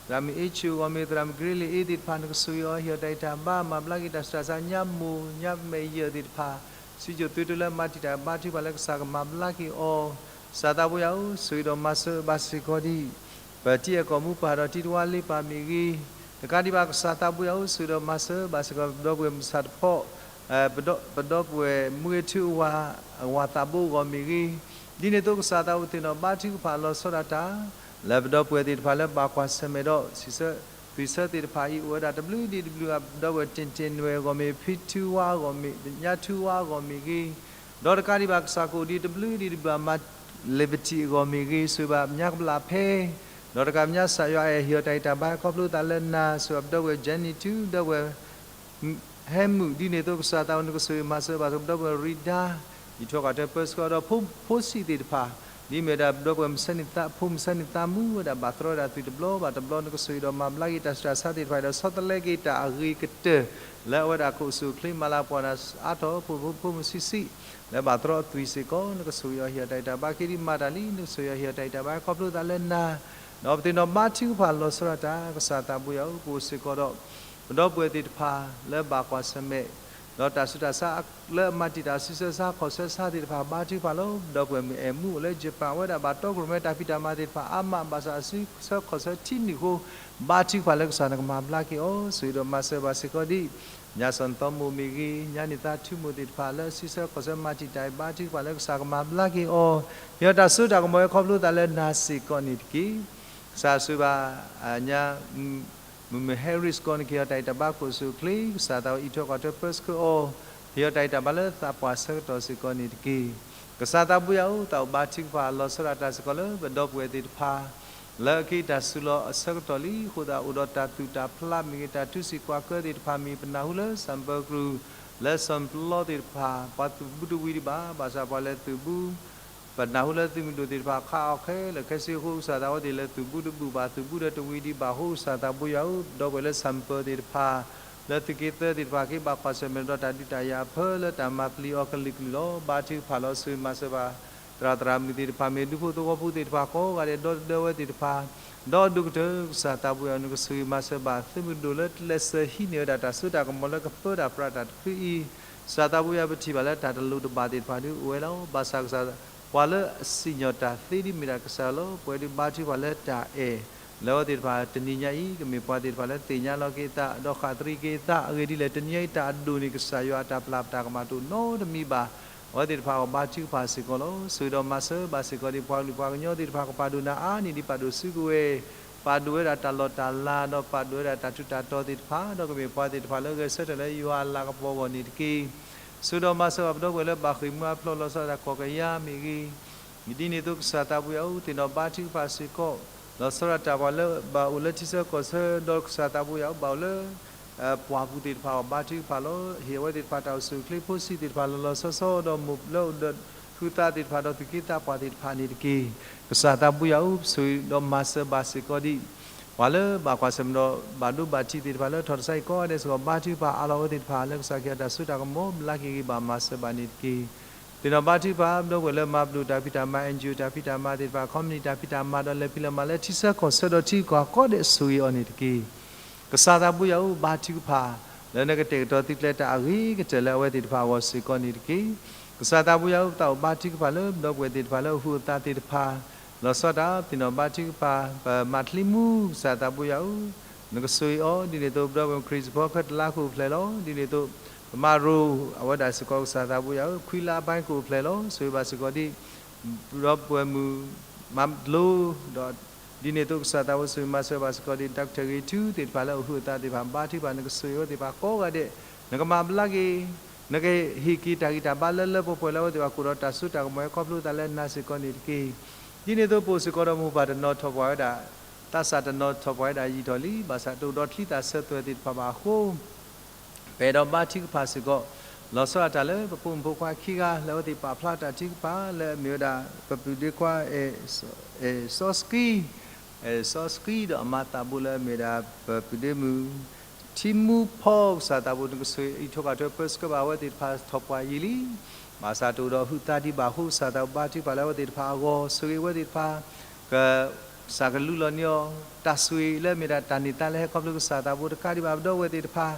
သရၣ်မုၣ်အ့ဆူအဂီၢ်မ့ၢ်ဂ့ၤ, သရၣ်မုၣ်ကရ့လ့ၤအ့သ့ၣ်တဖၣ် နကဆိၣ်ဂ့ၤအီၤ ဟ့ၣ်အီၤတၢ်ဂံၢ်တၢ်ဘါ မၤဘျါက့ၤတၢ်ဆူးတၢ်ဆါ ညါမိၢ်ညါမဲာ်ယၢၢ်သ့ၣ်တဖၣ် စံကၠိၣ်သွ့တိလၢမၤတံာ်တာ်ဘါထုကဖၣ်လၢကစၢ်ကမၤဘျါက့ၤအီၤ, ကစၢ်သးပှၢ်ယွၤဧၢ, ဆိၣ်ဂ့ၤဒီးမၤစၢၤဘၣ်စ့ၢ်ကီးဒ် ပတံၤအဲၣ်ကီၢ်မူပၢ်ဒီးတံၤတဝါလ့ပၢ်မ့ၢ်ဂ့ၤ, တကးဒံးဘၣ်ကစၢ်သးပှၢ်ယွၤဧၢ, ဆိၣ်ဂ့ၤဒီးမၤစၢၤဘၣ်စ့ၢ်ကီး ပဒီပုၢ်ဝဲၢ်မုၢ်ဆၣ်တဖီ ပဒီပုၢ်ဝဲၢ်မူဂ့ၤထူအဝၤသးဘိအဂီၢ်မ့ၢ်ဂ့ၤ, ဒ်န့ၣ်အသိးကစၢ်သးပှၢ်သ့ၣ်နီၣ်ဘါထုကဖၣ်လီၤဆီဒၣ်တၢ် လၢပဒီပုၢ်ဝဲၢ်သ့ၣ်တဖၣ်လၢဘၣ်ကွၢ်ဆၢၣ်မဲာ်ဒီး စံးဆၢ သွံၣ်ဆၢသ့ၣ်တဖၣ်အံၤ အိၣ်ဝဲဒၣ်တဘျုးဒံးတဘျုးဂၤ, ပဒီပုၢ်ဝဲၢ်တ့ၢ်တ့ၢ်နွဲၣ်အဂီၢ်မ့ၢ်ဂ့ၤ, ဖံထူဝါအဂီၢ်မ့ၢ်ဂ့ၤ, ညါထူဝါအဂီၢ်မ့ၢ်ဂ့ၤ, ဒီးတကးဒံးဘၣ် ကစၢ်ကအိၣ်ဒံးတဘျုးဒံးဒံးဘၣ် မၤ Liberty အဂီၢ်မ့ၢ်ဂ့ၤ, ဆိၣ်ဂ့ၤဘၣ်ညါကဘျၣ်ဖဲ, ဒီးတကးညါ ကစၢ်ယွၤအဲၣ်ဟ့ၣ်အီၤတၢ်ဂံၢ်တၢ်ဘါ ခီဖျိသးလၢနၤ, ဆိၣ်ဂ့ၤဘၣ်ပဒီပုၢ်ဝဲၢ် Jenny ထူ, ဒီပုၢ်ဝဲၢ် ဟဲမုၣ်, ဒ်န့ၣ်အသိး ကစၢ်သးဝဲ နကဆိၣ်ဂ့ၤမၤစၢၤဘၣ် ဆိၣ်ဂ့ၤဘၣ်ပဒီပုၢ်ဝဲၢ် ရံဒါ, အံးထွဲကွၢ်ထွဲပၢဆှၢဒီး ဖိဆံးသ့ၣ်တဖၣ်, ဒ်မ့ၢ်ဝဲဒၣ် ပဒီပုၢ်ဝဲၢ် မုၢ်ဆါနံၣ်သး, ဖိ မုၢ်ဆါနံၣ်သးမူဝဲဒၣ် ဘၣ်သရီဒၣ်သုးတဘျီဘၣ်တဘျီ, နကဆိၣ်ဂ့ၤဒီးမၤဘျါက့ၤတၢ်ဆူးတၢ်ဆါသ့ၣ်တဖၣ်ဒီး ဆီတလဲက့ၤတၢ်အဂ့ၤကတၢၢ် လၢအဝဲဒၣ်ကအိၣ်ဆူၣ်အိၣ်ချ့ မၤလၤကပီၤနၤအါထီၣ် ဖိမုၣ်ဖိမုၣ်ဆံးဆံး လၢဘၣ်သရီအသွံၣ်စ့ၢ်ကီး, နကဆိၣ်ဂ့ၤအီၤဟ့ၣ်အီၤတၢ်ဂံၢ်တၢ်ဘါ က့ၤဒံးမၤတၢ်လံ, နကဆိၣ်ဂ့ၤအီၤဟ့ၣ်အီၤတၢ်ဂံၢ်တၢ်ဘါ ခီဖျိသးလၢနၤ, ဒီးပသ့ၣ်နီၣ်ဘါထုကဖၣ်လီၤဆီဒၣ်တၢ် ကစၢ်သးဘိယွၤဧၢ, ပအိၣ်စ့ၢ်ကီးဒီး ပဒီပုၢ်ဝဲၢ်သ့ၣ်တဖၣ် လၢဘၣ်ကွၢ်ဆၢၣ်မဲာ် ဒီးတၢ်ဆူးတၢ်ဆါ လၢအမၤတံာ်တာ် ဆံဆၢဆါ ခီၣ်ဆၢဆါသ့ၣ်တဖၣ် ဘါထုကဖၣ်လီၤ. ပဒီပုၢ်ဝဲၢ်မုၣ်အဲၣ်မူအိၣ်လၢ Japan အဝဲဒၣ်ဘၣ်တီခိၣ်ရိၣ်မဲတၢ်ဖံးတၢ်မၤသ့ၣ်တဖၣ်အါမး ဘၣ်ဆၣ်အဆံဆၢခီၣ်ဆၢထံနုာ်အဃိ ဘါထုကဖၣ်လၢကစၢ်နကမၤဘျါက့ၤအီၤ, ဆိၣ်ဂ့ၤဒီးမၤစၢၤဘၣ်စ့ၢ်ကီးဒ် ညါစီၤနသီမိၢ်မ့ၢ်ဂ့ၤ, ညါန့ၣ်သးထူမိၢ်သ့ၣ်တဖၣ် လၢအဆံဆၢခီၣ်ဆၢမၤတံာ်တာ် ဘါထုကဖၣ်လၢကစၢ်ကမၤဘျါက့ၤအီၤ, ဟ့ၣ်အီၤတၢ်စိတၢ်ကမီၤဝဲခီဖျိသးလၢနၤစ့ၢ်ကီးန့ၣ်တက့ၢ်. ကစၢ်ဆိၣ်ဂ့ၤဘၣ် ညါ မုၢ်မုၢ်ဟဲရံးစ့ၢ်ကီးန့ၣ် ကဟ့ၣ်အီၤတၢ်ဂံၢ်တၢ်ဘါ ကအိၣ်ဆူၣ်အိၣ်ချ့, ကစၢ်သးဝဲအံးထွဲကွၢ်ထွဲပၢဆှၢအီၤ, ဟ့ၣ်အီၤတၢ်ဂံၢ်တၢ်ဘါလၢသးပှၢ်ဆၢကတီၢ်စ့ၢ်ကီးန့ၣ်တက့ၢ်. ကစၢ်သးဘိယွၤဧၢ, သးအိၣ်ဘါထုကဖၣ်လီၤဆီဒၣ်တၢ်စ့ၢ်ကီးလၢ ပဒီပုၢ်ဝဲၢ်သ့ၣ်တဖၣ် လၢအက့ၤတၢ်စုလီၤအဆၢကတီၢ်လံအဃိသတး အိၣ်ဒီးတၢ်သူၣ်တၢ်ဖျးမ့ၢ်ဂ့ၤ, တၢ်ထူစံာ်ကွၢ်ကၢသ့ၣ်တဖၣ်မ့ၢ်ဂ့ၤ, ပနၢ်ဟူလၢ ဆၣ်ပၢၤကရူၢ် လၢစီၤပျီသ့ၣ်တဖၣ် ပှၤသုးဘူးတဝံၤဒံးဘၣ်, ဘၣ်ဆၣ်ပှၤလဲၤသုးဘူး ပနၢ်ဟူလၢသုးမုၢ်ဒိၣ်သ့ၣ်တဖၣ် ခးအီၣ်ခဲလၢာ်ခဲဆ့အဃိ ကစၢ်သးဝဲသ့ၣ်လဲၤသုးဘူးတဘူၣ်ဘၣ်, သုးဘူးဒီးတဝံၤဒံးဘၣ်အဃိ ကစၢ်သးဘိယွၤဧၢ, ပဒီပုၢ်ဝဲၢ်လၢဆၣ်ပၢၤသ့ၣ်တဖၣ် လၢသုးက့သၢသ့ၣ်တဖၣ် က့ၤဘၣ်ကွၢ်ဆၢၣ်မဲာ်ဒီးတၢ်ဒုးတၢ်ယၤအဖၢလၢတၢ်မၤပျံၤအီၤကလုာ်ကလုာ်လီၤ. ဘါထုကဖၣ်လီၤ ဆိၣ်ဂ့ၤမၤစၢၤဘၣ် သရၣ်သရၣ်မုၣ်သ့ၣ်တဖၣ် မ့ၢ်ဒူဖိသဝီဖိသ့ၣ်တဖၣ်ကိးဂၤဒဲး ဒီသဒၢဝဲသ့ၣ်တဖၣ် ဒီးအဒိၣ်ကတၢၢ် ကစၢ်သးဘိယွၤ နကဆိၣ်ဂ့ၤမၤစၢၤဘၣ် သုးမုၢ်ဒိၣ်လၢကျဲးစၢးဟံးန့ၢ်ဝဲဒၣ်တၢ်စိတၢ်ကမီၤလၢကပၢတၢ်ပြးတၢ်တဖုအံၤ, ကစၢ်သးဘိယွၤ ပထံၣ်ဘၣ်လၢတၢ်တလိၣ်တဘၣ်သ့ၣ်တဖၣ်ဒုးအိၣ်ဝဲလီၤ. ဘၣ်ဆၣ်ကစၢ် ပှၤလၢအစံၣ်ညီၣ်တၢ်သ့ဒ်မ့ၢ်ဒၣ်ကစၢ်လီၤ. ပဝဲဒုးဘါထုကဖၣ်လၢတၢ်အဲၣ် လၢအဝဲသ့ၣ်တဖၣ်တနံၤညါအံၤ ကမ့ၢ်ပှၤသ့ၣ်တဖၣ်လၢသ့ၣ်ညါလီၤက့ၤအသး ဒီးဃၣ်သရံးက့ၤအသး အဂ့ၢ်ဒ်လဲၣ် တနံၤညါအံၤတၢ်အဒိၣ်န့ၣ် ကစၢ်ယွၤအတၢ်ပျၢ်ပတၢ်ကမၣ်တအိၣ်နီတမံၤဘၣ်. အဝဲသ့ၣ်တဖၣ်အဂီၢ်ဘါထုကဖၣ်စ့ၢ်ကီးလီၤ. ဆိၣ်ဂ့ၤဒီးမၤစၢၤဘၣ်စ့ၢ်ကီးဒ်ပှၤကလုာ်ပှၤကညီသ့ၣ်တဖၣ် ကပာ်ဒိၣ်နၤအါန့ၢ်ဒံး ပာ်ဒိၣ်စုကဝဲၤ, ပာ်ဒိၣ်ဝဲဒၣ်တၢ်လီၢ်တၢ်လၤ ဒီးပာ်ဒိၣ်ဝဲဒၣ်တၢ်ထူးတၢ်တီၤသ့ၣ်တဖၣ် ဒီးကမ့ၢ်ပှၤသ့ၣ်တဖၣ်လၢဂဲၤဆၢထၢၣ်လၢယွၤအလၤကပီၤအဂီၢ်န့ၣ်တက့ၢ်. ဆိၣ်ဂ့ၤဒီးမၤစၢၤဘၣ်ပဒီပုၢ်ဝဲၢ်လၢဘၣ်ဃ့ၢ်မှံဟးဖျိးလီၤဆီဒၣ်တၢ်ကီၢ်ကယၤမ့ၢ်ဂ့ၤ, ဒ်န့ၣ်အသိးကစၢ်သးဘိယွၤဧၢ, သ့ၣ်နီၣ်ဘါထုကဖၣ်စ့ၢ်ကီး လီၤဆီဒၣ်တၢ်ပှၤလၢဘၣ်အိၣ်လၢထံဆၢကီၢ်ဆၢ ဒီးကစၢ်သးဘိယွၤဧၢ ဘၣ်အိၣ်လၢ ပှၢ်ပူၤသ့ၣ်တဖၣ်အဂီၢ်ဘါထုကဖၣ်လီၤ. ဟ့ၣ်အဝဲသ့ၣ်တဖၣ်တၢ်အိၣ်ဆူၣ်အိၣ်ချ့ ဖိဆံးသ့ၣ်တဖၣ်လီၤလီၤဆီဆီ ဒီးမိၢ်လၢအိၣ်ဒီးဟုးသးသ့ၣ်တဖၣ် ဒီးသူၣ်က့သးပှၢ်သ့ၣ်တဖၣ်န့ၣ်တက့ၢ်. ကစၢ်သးဘိယွၤဧၢ, ဆိၣ်ဂ့ၤဒီးမၤစၢၤဘၣ်စ့ၢ်ကီးဒ် ပှၤလၢဘၣ်ကွၢ်ဆၢၣ်မဲာ်ဒီးဘၣ်ဒိဘၣ်ထံးသ့ၣ်တဖၣ်လၢထီၣ်တစဲးအံၤကိးဂၤဒဲးစ့ၢ်ကီး ဘါထုကဖၣ်အးလီၤအဝဲသ့ၣ်တဖၣ် လၢကစၢ်ကဟ့ၣ်အီၤတၢ်စိတၢ်ကမီၤ ဘျါက့ၤဂ့ၤဘၣ်မၤစၢၤဘၣ်န့ၣ်တက့ၢ်. သ့ၣ်နီၣ်ဘါထုကဖၣ် ပဒီပုၢ်ဝဲၢ်လၢမၤပဒိၣ်တၢ်ဖံးတၢ်မၤ NGO တၢ်ဖံးတၢ်မၤသ့ၣ်တဖၣ် ခီပနံၣ်တၢ်ဖံးတၢ်မၤ ဒီးလဲၤဖံးလဲၤမၤလၢထံဆၢကီၢ်ဆၢဒီးထံဂုၤကီၢ်ဂၤကိးဂၤဒဲး ဆိၣ်ဂ့ၤအီၤန့ၣ်တက့ၢ်. ကစၢ်သးဘိယွၤဧၢ, ဘါထုကဖၣ် လၢနကတဲာ်ကတီၤသုကျဲၤတၢ်အဂ့ၤကတၢၢ်လၢအဝဲသ့ၣ်တဖၣ်အဂီၢ်စ့ၢ်ကီးန့ၣ်တက့ၢ်. ကစၢ်သးဘိယွၤဧၢ, ပသးအိၣ်ဘါထုကဖၣ်လၢပဒီပုၢ်ဝဲၢ်သ့ၣ်တဖၣ်လၢအဟုးအသးသ့ၣ်တဖၣ် လီၤဆီဒၣ်တၢ် သ့ၣ်နီၣ်ဘါထုကဖၣ် ပမၤချံမူ ကစၢ်သးဘိယွၤဧၢ, နကဆိၣ်ဂ့ၤအီၤ ဒ်န့ၣ်အသိး ပဒီပုၢ်ဝဲၢ်ခရံာ်စဖီခဲတလါကအိၣ်ဖျဲၣ်လီၤ. ဒ်န့ၣ်အသိး ပမၤရိၤအဝဲဒၣ်စ့ၢ်ကီး ကစၢ်သးဘိယွၤဧၢ, ခွံလါအပိုင်းကအိၣ်ဖျဲၣ်လီၤ. ဆိၣ်ဂ့ၤဘၣ်စ့ၢ်ကီးဒ် ပဒီပုၢ်ဝဲၢ်မုၣ်မၤဒိ ဒီး ဒ်န့ၣ်အသိး ကစၢ်သးဘိဆိၣ်ဂ့ၤမၤစၢၤဘၣ်စ့ၢ်ကီးဒ် Doctor ဂ့ၤထူသ့ၣ်တဖၣ်လၢအဟုးအသးသ့ၣ်တဖၣ် ဘါထုကဖၣ် နကဆိၣ်ဂ့ၤအဝဲသ့ၣ်တဖၣ်ကိးဂၤဒဲး, နကမၤဘျါက့ၤ, နကဟ့ၣ်က့ၤတၢ်ဂံၢ်တၢ်ဘါလၢလၢပှဲၤပှဲၤလၢအဝဲသ့ၣ်တဖၣ်ကအိၣ်ဒီးတၢ်စိတၢ်ကမီၤ ဟဲခီဖျိသးလၢနၤစ့ၢ်ကီးန့ၣ်တက့ၢ်. ဒ်န့ၣ်အသိး ပအိၣ်စ့ၢ်ကီးဒီးမိၢ်ပၢ်တနီၤထီၣ်ပှၢ်ဝဲဒၣ်, သးစၢ်တနီၤထီၣ်ပှၢ်ဝဲဒၣ်ယံာ်ထီၣ်လံ, ဘၣ်ဆၣ်တအိၣ်ဒီးချံသၣ်ဆၢသွဲၣ်သ့ၣ်တဖၣ်ဘၣ်အဃိ ပအဲၣ်ဒိးဘါထုကဖၣ်စ့ၢ်ကီး လီၤဆီဒၣ်တၢ်လၢပဖိမုၣ်ဖိခွါခံဂၤလၢအဝဲသ့ၣ်ပာ်ဖျါတၢ်ထုကဖၣ်လၢအမ့ၢ်ဝဲဒၣ် ပပုၢ်ဒ့ခွါ အဲၣ်စီဆှံ, အဲၣ်စီဆှံ ဒီးအမၤသးဘိလၢအမ့ၢ်ဝဲဒၣ် ပပုၢ်ဒ့မုၣ် ထံမူဖီ ကစၢ်သးဘိ နကဆိၣ်ဂ့ၤအံးထွဲကွၢ်ထွဲပၢဆှၢဘၣ်အဝဲသ့ၣ်တဖၣ်ထီၣ်ပှၢ်ယံာ်လံ, ဘၣ်ဆၣ်တအိၣ်ဒီးဟုးသးဒံးဘၣ်အဃိ ကစၢ်သးဘိဘါထုကဖၣ်လၢအဝဲသ့ၣ်တဖၣ်အဂီၢ် ဆိၣ်ဂ့ၤအဝဲသ့ၣ်တဖၣ် က ကစၢ်ကလူလီၤန့ၢ်အီၤ တၢ်ဆိၣ်ဂ့ၤလၢအမ့ၢ်ဒၣ်တၢ်န့ၢ်သါလၢဟဲခီဖျိကစၢ်သးဘိတကးဒံးဘၣ် ပဒီပုၢ်ဝဲၢ်သ့ၣ်တဖၣ်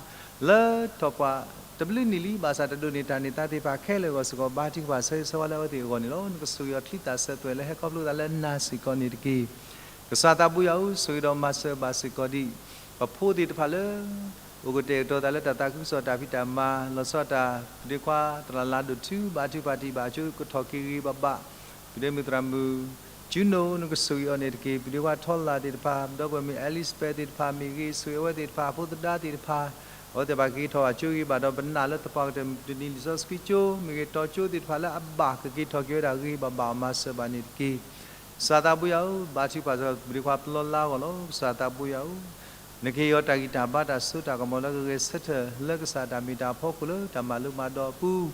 လၢထီၣ်ပှၢ်တဘျုးနံၣ်လံ ဘၣ်ဆၣ်တဒိးန့ၢ်တၢ်န့ၢ်သါသ့ၣ်တဖၣ်ခဲလၢာ်အဂီၢ်စ့ၢ်ကီး ဘါထုကဖၣ်ဆၢဂ့ၤဆၢဝါလၢအဝဲသ့ၣ်အဂီၢ်န့ၣ်လီၤ. နကဆိၣ်ဂ့ၤအီၤချံသၣ်ဆၢသွဲၣ်လၢဟဲခီဖျိသးလၢနၤစ့ၢ်ကီးန့ၣ်တက့ၢ်. ကစၢ်သးဘိယွၤဧၢ, ဆိၣ်ဂ့ၤဒီးမၤစၢၤဘၣ်စ့ၢ်ကီးဒ် ပဖိသ့ၣ်တဖၣ်လၢ အိၣ်ကတဲာ်ကတီၤသးလၢတၢ်သးခုကစီၣ်တၢ်ဖံးတၢ်မၤ လီၤဆီဒၣ်တၢ် ပုၢ်ဒ့ခွါ တလးလါဒိၣ်ထူ ဘါထုကဖၣ်တံၢ်ဘၣ်အကၠိကထီၣ်က့ၤဂ့ၤဂ့ၤဘၣ်ဘၣ်, ပုၢ်ဒ့မုၣ်သရၣ်မုၣ် ကၠူနိ နကဆိၣ်ဂ့ၤအီၤန့ၣ်တက့ၢ်. ပုၢ်ဒ့ခွါထီလၢ်သ့ၣ်တဖၣ် ပဒီပုၢ်ဝဲၢ်မုၣ် Elizabeth သ့ၣ်တဖၣ်မ့ၢ်ဂ့ၤ ဆိၣ်ဂ့ၤအဝဲသ့ၣ်တဖၣ် ဖိသဒါသ့ၣ်တဖၣ် အဝဲသ့ၣ်ဘၣ်ကက့ၤထီၣ်ဘၣ်ကၠိဂ့ၤဘၣ်ဒီး ပနာ်လၢသပှၢ်ကတၢၢ်မုၢ်တနံၤလံာ်စီဆှံကၠိ မ့ၢ်ဂ့ၤတီကၠိသ့ၣ်တဖၣ်လၢအဘၣ်ကက့ၤထီၣ်က့ၤဝဲဒၣ်ဂ့ၤဘၣ်ဘၣ်အီၤမၤစၢၤဘၣ်န့ၣ်တက့ၢ်. ကစၢ်သးဘိယွၤဧၢ, ဘါထုကဖၣ်စ့ၢ်ကီးပူၤဒံးခွါပလီလါအဂီၢ်လီၤ. ကစၢ်သးဘိယွၤဧၢ, နကဟ့ၣ်အီၤတၢ်ဂံၢ်တၢ်ဘါတၢ်စိတၢ်ကမီၤလၢကဂဲၤဆၢထၢၣ်လၢကစၢ်တၢ်မ့ၢ်တၢ်အဖီခိၣ်လၢတၢ်မၤလိမၤဒိးအပူၤ,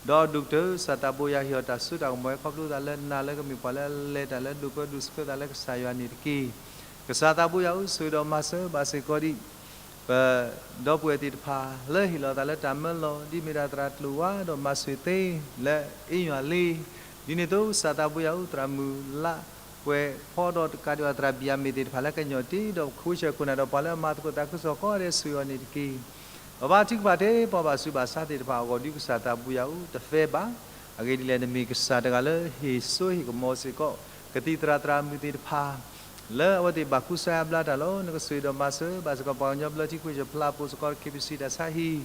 ဒီးအဒိၣ်ကတၢၢ် ကစၢ်သးဘိယွၤဟ့ၣ်အီၤတၢ်စိတၢ်ကမီၤဝဲခီဖျိသးလၢနၤလၢကမ့ၢ်ပှၤလၢအလဲၤတၢ်လၢဒိၣ်ပၢဒိၣ်ဆှၢသးလၢကစၢ်ယွၤန့ၣ်တက့ၢ်. ကစၢ်သးဘိယွၤဧၢ, ဆိၣ်ဂ့ၤဒီးမၤစၢၤဘၣ်စ့ၢ်ကီးဒံး ပဒီပုၢ်ဝဲၢ်သ့ၣ်တဖၣ် လၢဟ့ၣ်လီၤသးလၢတၢ်မၢလီၤ ဒ်မ့ၢ်ဒၣ်သရၣ်ကျိာ်ဝါ ဒီးမၤစၢၤသ့ လၢအ့ယွၤလ့, ဒ်န့ၣ်အသိး ကစၢ်သးဘိယွၤဧၢ, သရၣ်မုၣ်လါပှဲၤဖီဒီး တကးဒံးဘၣ်သရၣ်ဘံၣ်ယၤမ့ၢ်သ့ၣ်တဖၣ်လၢကညီၣ်တ့ ဒီးခိၣ်ဆၢခိၣ်နၢ်ဒီးပှၤလၢအမၤသကိးသးခုကစီၣ်ကိးဂၤဒဲး ဆိၣ်ဂ့ၤအီၤန့ၣ်တက့ၢ်. ပဘါထုကဖၣ်ထဲပှၤဘၣ်ဆူးဘၣ်ဆါသ့ၣ်တဖၣ်အဂီၢ် ဒ်ကစၢ်သးဘိယွၤဧၢ, တသဲဘၣ်. အဂ့ၢ်ဒ်လဲၣ် နမ့ၢ်ကစၢ်တဂၤလၢဟ့ၣ်စိဟ့ၣ်ကမီၤစ့ၢ်ကီး ကသံၣ်သရၣ်သရၣ်မုၣ်သ့ၣ်တဖၣ် လၢအဝဲသ့ၣ်ဘၣ်ကူစါယါဘျါတၢ်လီၤ. နကဆိၣ်ဂ့ၤဒီးမၤစၢၤဘၣ်စ့ၢ်ကီး ပှၤကညီဘျၢထံခဝ့ၡၢၣ်ဖျါ ပိၣ်စ့ၢ်ကီး KBC တၢ်ဆါဟံၣ်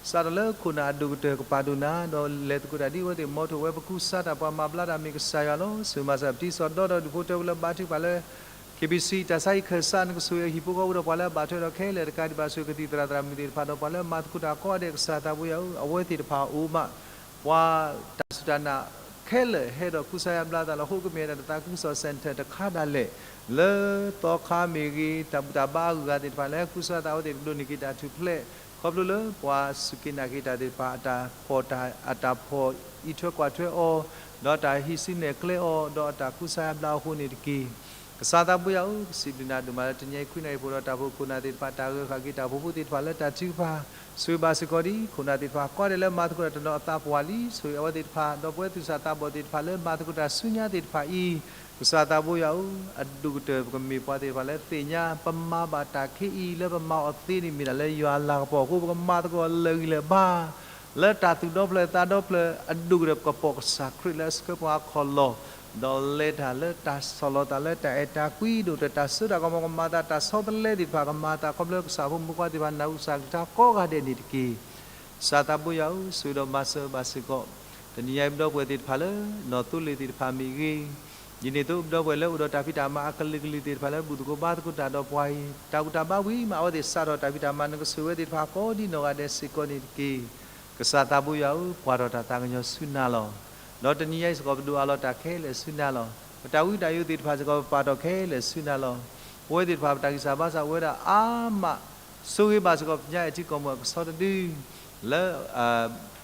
စးထီၣ်လၢခိၣ်နၢ်အဒိၣ်ကတၢၢ်ကပာ်ဒိၣ်နၤ ဒီးလဲၤသကိးတၢ်ဒ်အဝဲသ့ၣ်မ်ထီၣ်ဝဲ ပကူစါတၢ်ပှၤမၤဘျါတၢ်မ့ၢ်ကစၢ်ယွၤလီၤ. ဆိၣ်ဂ့ၤမၤစၢၤပတံၤစီၤဒီဒီးဒူၣ်ဖိထၢဖိလၢဘါထုကဖၣ်လၢ KBC တၢ်ဆါဟံၣ်ခၢၣ်စး နကဆိၣ်ဂ့ၤဟံၣ်ဖိဃီဖိဒီးပှၤလၢအဘၣ်ထွဲဒီးခဲလၢာ် တကးဒံးဘၣ်ဆိၣ်ဂ့ၤကသံၣ်သရၣ်သရၣ်မုၣ်သ့ၣ်တဖၣ်ဒီးပှၤလၢအမၤသကိးတၢ်ကိးဂၤဒဲး ကစၢ်သးဘိယွၤဧၢ, အဝဲသ့ၣ်တဖၣ်အအိၣ်မး ပှၤတၢ်စူၢ်တၢ်နာ်ခဲလၢာ်ဟဲဒီးကူစါယါဘျါသးလီၤ. အဃိကမ့ၢ်ဝဲဒၣ်တၢ်သးခုကစီၣ် center တခါဒၣ်လဲာ် လၢသီခါမ့ၢ်ဂ့ၤ တၢ်ဘူၣ်တၢ်ဘါအဂုၤအဂၤသ့ၣ်တဖၣ်လၢဟဲကူစါသး အဝဲသ့ၣ်ကဒိးန့ၢ်က့ၤတၢ်ထူၣ်ဖျဲး ခီဖျိလၢပှၤစူၢ်က့ၤနာ်က့ၤတၢ်သ့ၣ်တဖၣ် အတၢ်ဖီၣ်တၢ် အတၢ်ဖီၣ်အံးထွဲကွၢ်ထွဲအီၤ ဒီးတၢ်ဟံးစုနဲၣ်ကျဲအီၤ ဒီးအတၢ်ကူစါယါဘျါအဃိန့ၣ်တက့ၢ်. ကစၢ်သးဘိယွၤဧၢ, ပစံးဘျုးနၤဒိၣ်မးလၢတနံၤအံၤ ခွံနၣ်ရံၣ်ဖိဒီးတၢ်အိၣ်ဖှိၣ်ခိၣ်နၢ်သ့ၣ်တဖၣ် တၢ်ဂၢၢ်ဃာ်က့ၤတၢ်အိၣ်ဖှိၣ်ဖိသ့ၣ်တဖၣ်လၢတၢ်ထုကဖၣ် ဆိၣ်ဂ့ၤဘၣ်စ့ၢ်ကီးဒ် ခိၣ်နၢ်သ့ၣ်တဖၣ်ကိးဂၤဒဲးလၢမၤသကိးတၢ်တနီၤအသးပှၢ်လံ ဆိၣ်ဂ့ၤအဝဲသ့ၣ်တဖၣ် ဒီးပဝဲသူၣ်စၢ်သးဘီၣ်သ့ၣ်တဖၣ်လၢမၤသကိးတၢ်ဆူညါသ့ၣ်တဖၣ်အံၤ ကစၢ်သးဘိယွၤဧၢ, အဒိၣ်ကတၢၢ်ပကမ့ၢ်ပှၤသ့ၣ်တဖၣ်လၢသ့ၣ်ညါ ပမၤဘၣ်တၢ်ခဲအံၤလၢပမၤအီၤသ့န့ၣ် မ့ၢ်ဒၣ်လၢယွၤအလၤကပီၤအဃိ ပကမၤသကိးအီၤလၢာ်ဂံၢ်လၢာ်ဘါ လၢတၢ်သူၣ်ဒီဖျၢၣ်သးဒီဖျၢၣ် အဒိၣ်ကတၢၢ်ပကပိာ်ကစၢ်ခရံာ်လၢအဆှၢပှၤအခီၣ်လီၢ် ဒီးလဲၤတၢ်လၢတၢ်ဆီၣ်လီၤသးလၢတၢ်အဲၣ်တၢ်ကွံ ဒိၣ်ကတၢၢ်တၢ်စိတၢ်ကမီၤ ကမၤသးတၢ်ဆီတလဲသ့ၣ်တဖၣ် ကမၤသးခီဖျိကစၢ်ဖိမုၣ်ဖိခွါသ့ၣ်တဖၣ် နၢ်ဟူကစၢ်ကလုၢ်ကထါကိးဂၤဒဲးန့ၣ်တက့ၢ်. ကစၢ်သးဘိယွၤဧၢ, ဆိၣ်ဂ့ၤဒီးမၤစၢၤဘၣ်စ့ၢ်ကီး တနံၤညါအံၤပဒီပုၢ်ဝဲၢ်သ့ၣ်တဖၣ်လၢ နီၢ်သိလ့ၣ်သ့ၣ်တဖၣ်မ့ၢ်ဂ့ၤ, ဒ်န့ၣ်အသိးပဒီပုၢ်ဝဲၢ်လၢအိၣ်ဒီးတၢ်ဖံးတၢ်မၤအကလုာ်ကလုာ်သ့ၣ်တဖၣ်လၢဘူၣ်သကိးဘါသကိးတၢ်ဒီးပှၤအံၤ တၢ်ဘူၣ်တၢ်ဘါဝံၤမး အဝဲသ့ၣ်စးထီၣ်တၢ်ဖံးတၢ်မၤ နကဆိၣ်ဂ့ၤဝဲသ့ၣ်တဖၣ်ကိးဒ်နီၢ်ဂၤဒဲးစ့ၢ်ကီးန့ၣ်တက့ၢ်. ကစၢ်သးဘိယွၤဧၢ, ပှၤထီၣ်တၢ်သးကညီၤဆူနၤလီၤ. ဒီးတနံၤညါအံၤစ့ၢ်ကီး ပဒိၣ်အးလီၤတၢ်ခဲလၢာ်ဆူနၤလီၤ. ပတၢ်ဝံတၢ်ယိးသ့ၣ်တဖၣ်စ့ၢ်ကီး ပပာ်ထီၣ်ခဲလၢာ်ဆူနၤလီၤ. ပဝဲသ့ၣ်တဖၣ် ပတၢ်ဂံၢ်စၢ်ဘါစၢ်အိၣ်ဝဲဒၣ်အါမး, ဆိၣ်ဂ့ၤဘၣ်စ့ၢ်ကီး ပညါအဲၣ်ထံကီၢ်မုၢ်အကဆီတဒု လၢ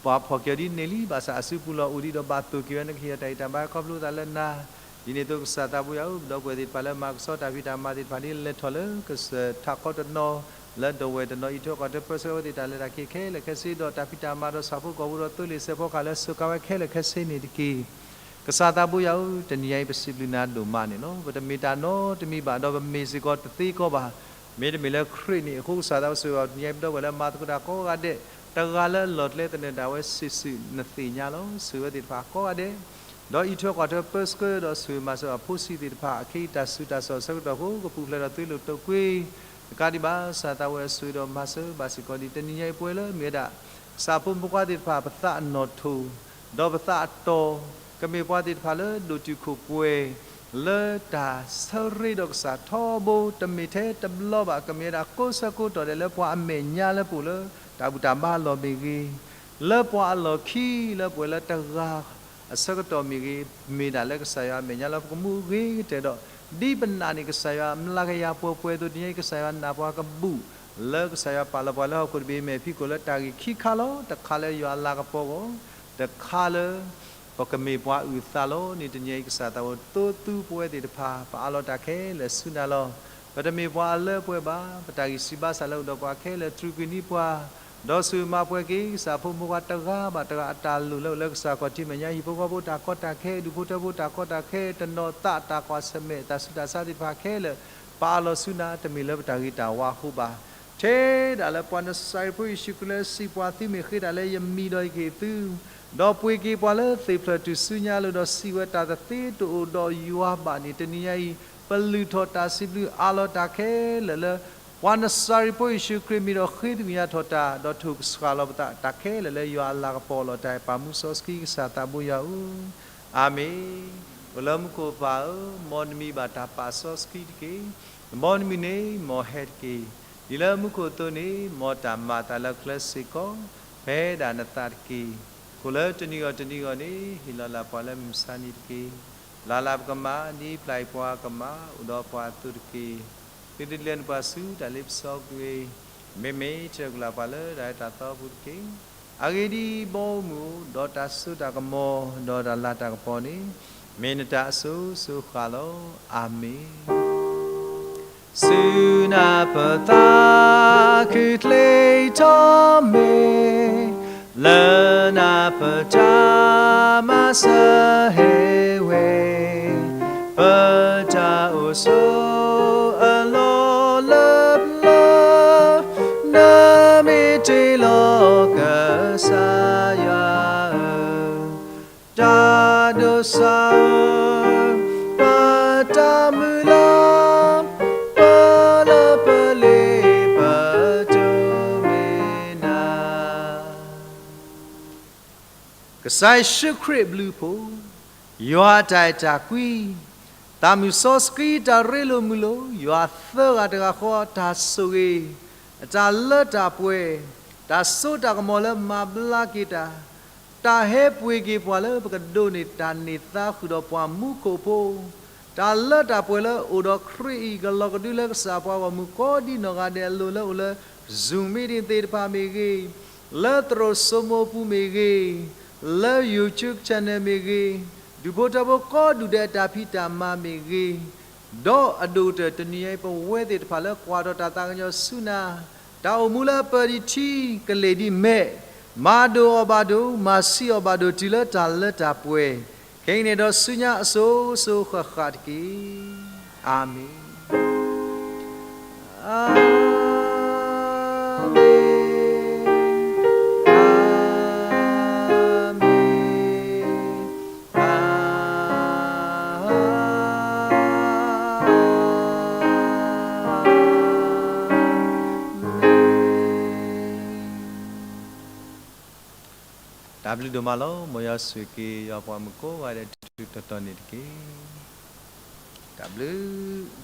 ပှၤဖီၣ်က့ၤအီၤဒ်န့ၣ်လံ, ဘၣ်ဆၣ်အစုပူၤလီၢ်အိၣ်ဒံးဒီးဘၣ်သိၣ်က့ၤဝဲ နကဟ့ၣ်အီၤတၢ်ဂံၢ်တၢ်ဘါခီဖျိသးလၢနၤ, ဒ်န့ၣ်အသိးကစၢ်သးဘိယွၤဧၢ, ပဒီပုၢ်ဝဲၢ်သ့ၣ်တဖၣ်လၢမၤကဆှီတၢ်ဖံးတၢ်မၤသ့ၣ်တဖၣ်န့ၣ် လဲၤထီၣ်လၢကစၢၢ်ထးခီတနီၤ, လၢဒိးဝဲၢ်တနီၤ အံးထွဲကွၢ်ထွဲပၢဆှၢဝဲသ့ၣ်တၢ်လဲၤတၢ်က့ၤခဲလၢာ်ခဲဆ့ ဒီးတၢ်ဖံးတၢ်မၤဒီးဆၣ်ဖိကီၢ်ဖိဒီးသိလ့ၣ်စဲးဖီကဟၣ်လၢစိၤကါဝဲခဲလၢာ်ခဲဆ့န့ၣ်တက့ၢ်. ကစၢ်သးဘိယွၤဧၢ, တနံၤညါအံၤပစံးဘျုးနၤဒိၣ်မးန့ၣ်လီၤ. ပတမ့ၢ်တၢ်နီတမံၤဘၣ် ဒီးပမ့ၢ်စ့ၢ်ကီးတသ့ကီးဘၣ် မ့တမ့ၢ်လၢခရံာ်န့ၣ်အဃိ ကစၢ်သးဘိယွၤဧၢ, တနံၤညါအံၤပဒီပုၢ်ဝဲၢ်လၢမၤသကိးတၢ်ကိးဂၤဒဲး, တဂၤလၢအလီၢ်ကျဲသနၢၣ်ဒၣ်ဝဲစံးစုနသ့ၣ်ညါလီၤ. ဆိၣ်ဂ့ၤဝဲသ့ၣ်တဖၣ်ကိးဂၤဒဲး, ဒီးအံးထွဲကွၢ်ထွဲပၢဆှၢဒီးဆိၣ်ဂ့ၤမၤစၢၤအဖိဆံးသ့ၣ်တဖၣ် အခဲအံၤတၢ်ဆူးတၢ်ဆါအဆၢကတီၢ်အဃိ ကပူၤဖျဲးဒီးသွံလိာ်တိာ်ကွံာ် တကးဒံးဘၣ် ကစၢ်သးဘိယွၤဧၢ, ဆိၣ်ဂ့ၤဒီးမၤစၢၤဘၣ်စ့ၢ်ကီးဒ် တနံၤညါအံၤပဝဲလၢမ့ၢ်ဝဲဒၣ် ကစၢ်ဖိမုၣ်ဖိခွါသ့ၣ်တဖၣ် ပသးအနီၣ်ထိၣ်, ဒီးပသးအတီၢ်, ကမ့ၢ်ပှၤသ့ၣ်တဖၣ်လၢဒိၣ်တုာ်ခိၣ်ပှဲၤ လၢတၢ်ဆၢရ့ဒီးကစၢ်ထီဘိ တမ့ၢ်ထဲတဘျီဘၣ်, ကမ့ၢ်ဝဲဒၣ်ကိးဆၢကိးတီၢ်ဒဲးလၢပှၤအမဲာ်ညါလၢပအိၣ်လၢ တၢ်ဘူၣ်တၢ်ဘါအလီၢ်မ့ၢ်ဂ့ၤ, လၢပှၤအလီၢ်ခံလၢပဝဲလၢတဂၤ အဆၢကတီၢ်မ့ၢ်ဂ့ၤ, မ့ၢ်ဒၣ်လၢကစၢ်ယွၤအမဲာ်ညါလၢပကမူဂ့ၤကတၢၢ်ဒီး ဒ်ပနာ်န့ၢ်ကစၢ်ယွၤမျးကယၤပှဲၤပှဲၤအသိး တနံၤညါအံၤကစၢ်ယွၤနာ်ပှၤကဘူၣ် လၢကစၢ်ယွၤပာ်လီၤပှၤလၢဟီၣ်ခိၣ်တဘ့ၣ်အမဲာ်ဖံးခိၣ်လၢတၢ်ဂ့ၢ်ခံခါလီၤ. တခါလၢယွၤအလၤကပီၤအဂီၢ်, တခါလၢ ပကမ့ၢ်ပှၤအုၣ်သးလီၤန့ၣ် တနံၤညါအံၤကစၢ်သးဘိ သိသူပဝဲသ့ၣ်တဖၣ် ပအးလီၤတၢ်ခဲလၢာ်ဆူနၤလီၤ. ပတမ့ၢ်ပှၤအလၢအပှဲၤဘၣ်, ပတၢ်ဂံၢ်စၢ်ဘါစၢ်လၢအိၣ်ဒီးပှၤခဲလၢာ် တြူာ်ကွံာ်န့ၢ်ပှၤ ဒီးဆိၣ်ဂ့ၤမၤပှဲၤက့ၤ ကစၢ်ဖိမုၣ်ဖိခွါတဂၤဘၣ်တဂၤအတၢ်လိၣ်လၢအိၣ်လၢကစၢ်ခီၣ်ထံးမဲာ်ညါ ဟံၣ်ဖိဃီဖိတၢ်ကီတၢ်ခဲ ဒူၣ်ဖိထၢဖိတၢ်ကီတၢ်ခဲ တနီၤသးတၢ်ကွၢ်ဆၢၣ်မဲာ် တၢ်ဆူးတၢ်ဆါသ့ၣ်တဖၣ်ခဲလၢာ် ပအးလီၤဆူနၤ တမ့ၢ်လၢပတၢ်ဂ့ၤတၢ်ဝါအဃိဘၣ်. ထဲဒၣ်လၢပှၤနစၤရ့းဖိယ့ၣ်ၡူးခရံာ်လၢစံးပှၤသုမ့ၢ်ဃ့တၢ်လၢယမံၤဒီးယကဟ့ၣ်သု ဒီးပှ့ၤက့ၤပှၤလၢသ့ၣ်ဖျၢၣ်တုၤဆူညါအလိၤ ဒီးစံးဝဲတၢ်တသ့တအိၣ်ဒီးယွၤဘၣ်န့ၣ် တနံၤညါအံၤ ပလုၢ်ထီၣ်တၢ်စံးဘျုးအးလီၤတၢ်ခဲလၢာ်လၢ ပှၤနစၤရ့းဖိယ့ၣ်ၡူးခရံာ်မံၤဒီးဃ့သကွံာ်ညါထီၣ်တၢ် ဒီးထိၣ်ကဆှၣ်လီၤပသးတၢ်ခဲလၢာ်လၢယွၤအလၤကပီၤလီၤ. တၢ်အဲၣ်ပာ်မူစီဆှံကစၢ်သးဘိယွၤဧၢ, အၤမ့ၣ်. အိၣ်လၢမူခိၣ်ပၢ်ဧၢ, မ်နမံၤဘၣ်တၢ်ပာ်စီဆှံတက့ၢ်. မ်နမုၢ်နံၤန့ၣ်မ်ဟဲတက့ၢ်. ဒ်လၢမူခိၣ်အသိးန့ၣ် မ်တၢ်မၤအသးလၢချၢစ့ၢ်ကီး ပဟဲဒၣ်နသးတက့ၢ်. အဃိလၢတနံၤဂီၢ်တနံၤဂီၢ်န့ၣ် ဟ့ၣ်လီၤလၢ်ပှၤလၢမုၢ်မဆါနံၤတက့ၢ်. လၢ်လၢ်ပကမၣ် ဒ်ဖျါအံၤပှၤကမၣ် အိၣ်ဒီးပှၤအသိးတက့ၢ်. သုတလဲၤနုာ်ပှၤဆူတၢ်လ့ပစီကွံာ်, မ့မ့ၢ်တၢ်ကလၢ်ပှၤလၢတၢ်အဲၣ်တၢ်သီအပူၤတက့ၢ်. အဂ့ၢ်ဒ်အံၤ, ဘီမုၢ်အိၣ်, ဒီးတၢ်စိတၢ်ကမီၤ, ဒီးတၢ်လၤတၢ်ကပီၤန့ၣ် မ့ၢ်နတၢ်အစိၤစိၤဃၣ်ဃၣ်လီၤ. အၤမ့ၣ်. ဆူနၢ်ပၢၢ်သးခုချ့ထီၣ်မ့ၢ်, လၢနၢ်ပၢၢ်တၢ်မၤစၢၤဟဲဝဲ, ပတၢ်အိၣ်ဆိးအလီၢ်လၢပျၢၤ, နမ့ၢ်တ့လီၤကစၢ်ယွၤဧၢ, တၢ်ဒိးစၢ်ဧၢ, ပတၢ်မုၢ်လၢ်, ပလၢပလ့ပတိၢ်မ့ၢ်နၤ. ကစၢ်ယ့ၣ်ၡူးခရံာ်အဘျုးအဖှိၣ်, ယွၤအတၢ်အဲၣ်တၢ်ကွံ, သးမုၢ်စီဆှံတၢ်ရ့လိာ်မုာ်လိာ်, ယွၤသၢဂၤတဂၤဃီတၢ်ဆိၣ်ဂ့ၤ, အတၢ်လၢတၢ်ပှဲၤ, တၢ်စိတၢ်ကမီၤလၢမၤဘျါက့ၤတၢ်, တၢ်ဟဲပှ့ၤက့ၤပှၤလၢပကဒိးန့ၢ်တၢ်န့ၢ်သါဃုာ်ဒီးပှၤမူခိၣ်ဖိ, တၢ်လၢတၢ်ပှဲၤလၢအိၣ်ဒီးခရံာ်အံၤကလီၤကဒုလၢကစၢ်ပှၤဂီၢ်မုၢ်ကိးဒံနီၢ်ဂၤဒဲးအလိၤလၢအိၣ်လၢ Zoom meeting သ့ၣ်တဖၣ်မ့ၢ်ဂ့ၤ, လၢသရိာ်စိမိပူၤမ့ၢ်ဂ့ၤ, လၢ YouTube channel မ့ၢ်ဂ့ၤ, ဒူၣ်ဖိထၢဖိကိးဒူၣ်ဒဲးအတၢ်ဖံးတၢ်မၤမ့ၢ်ဂ့ၤ, ဒီးအဒိၣ်ကတၢၢ်တနံၤအံၤ ပဝဲသ့ၣ်တဖၣ်လၢကွၢ်ထီၣ်တၢ်သးကညီၤဆူနၤ, တၢ်အိၣ်မူလၢအပၢၢ်ဒံးထံကလ့ၢ်ဒံးမဲာ်, မၤဒိၣ်အီၤဘၣ်ဒိၣ်, မၤဆံးအီၤဘၣ်ဒိၣ် တုၤလၢတၢ်လၢတၢ်ပှဲၤ, ခဲအံၤန့ၣ်ဒီးဆူညါအစိၤစိၤဃၣ်ဃၣ်တက့ၢ်. အၤမ့ၣ်. အၤမ့ၣ်, အၤမ့ၣ်, အၤမ့ၣ်. တၢ်ဘျုးဒိၣ်မးလီၤ. မ်ယွၤဆိၣ်ဂ့ၤက့ၤယွၤပှၤမုၣ်ကိးဂၤဒဲး တုၤတတီၤန့ၣ်တက့ၢ်. တၢ်ဘျုး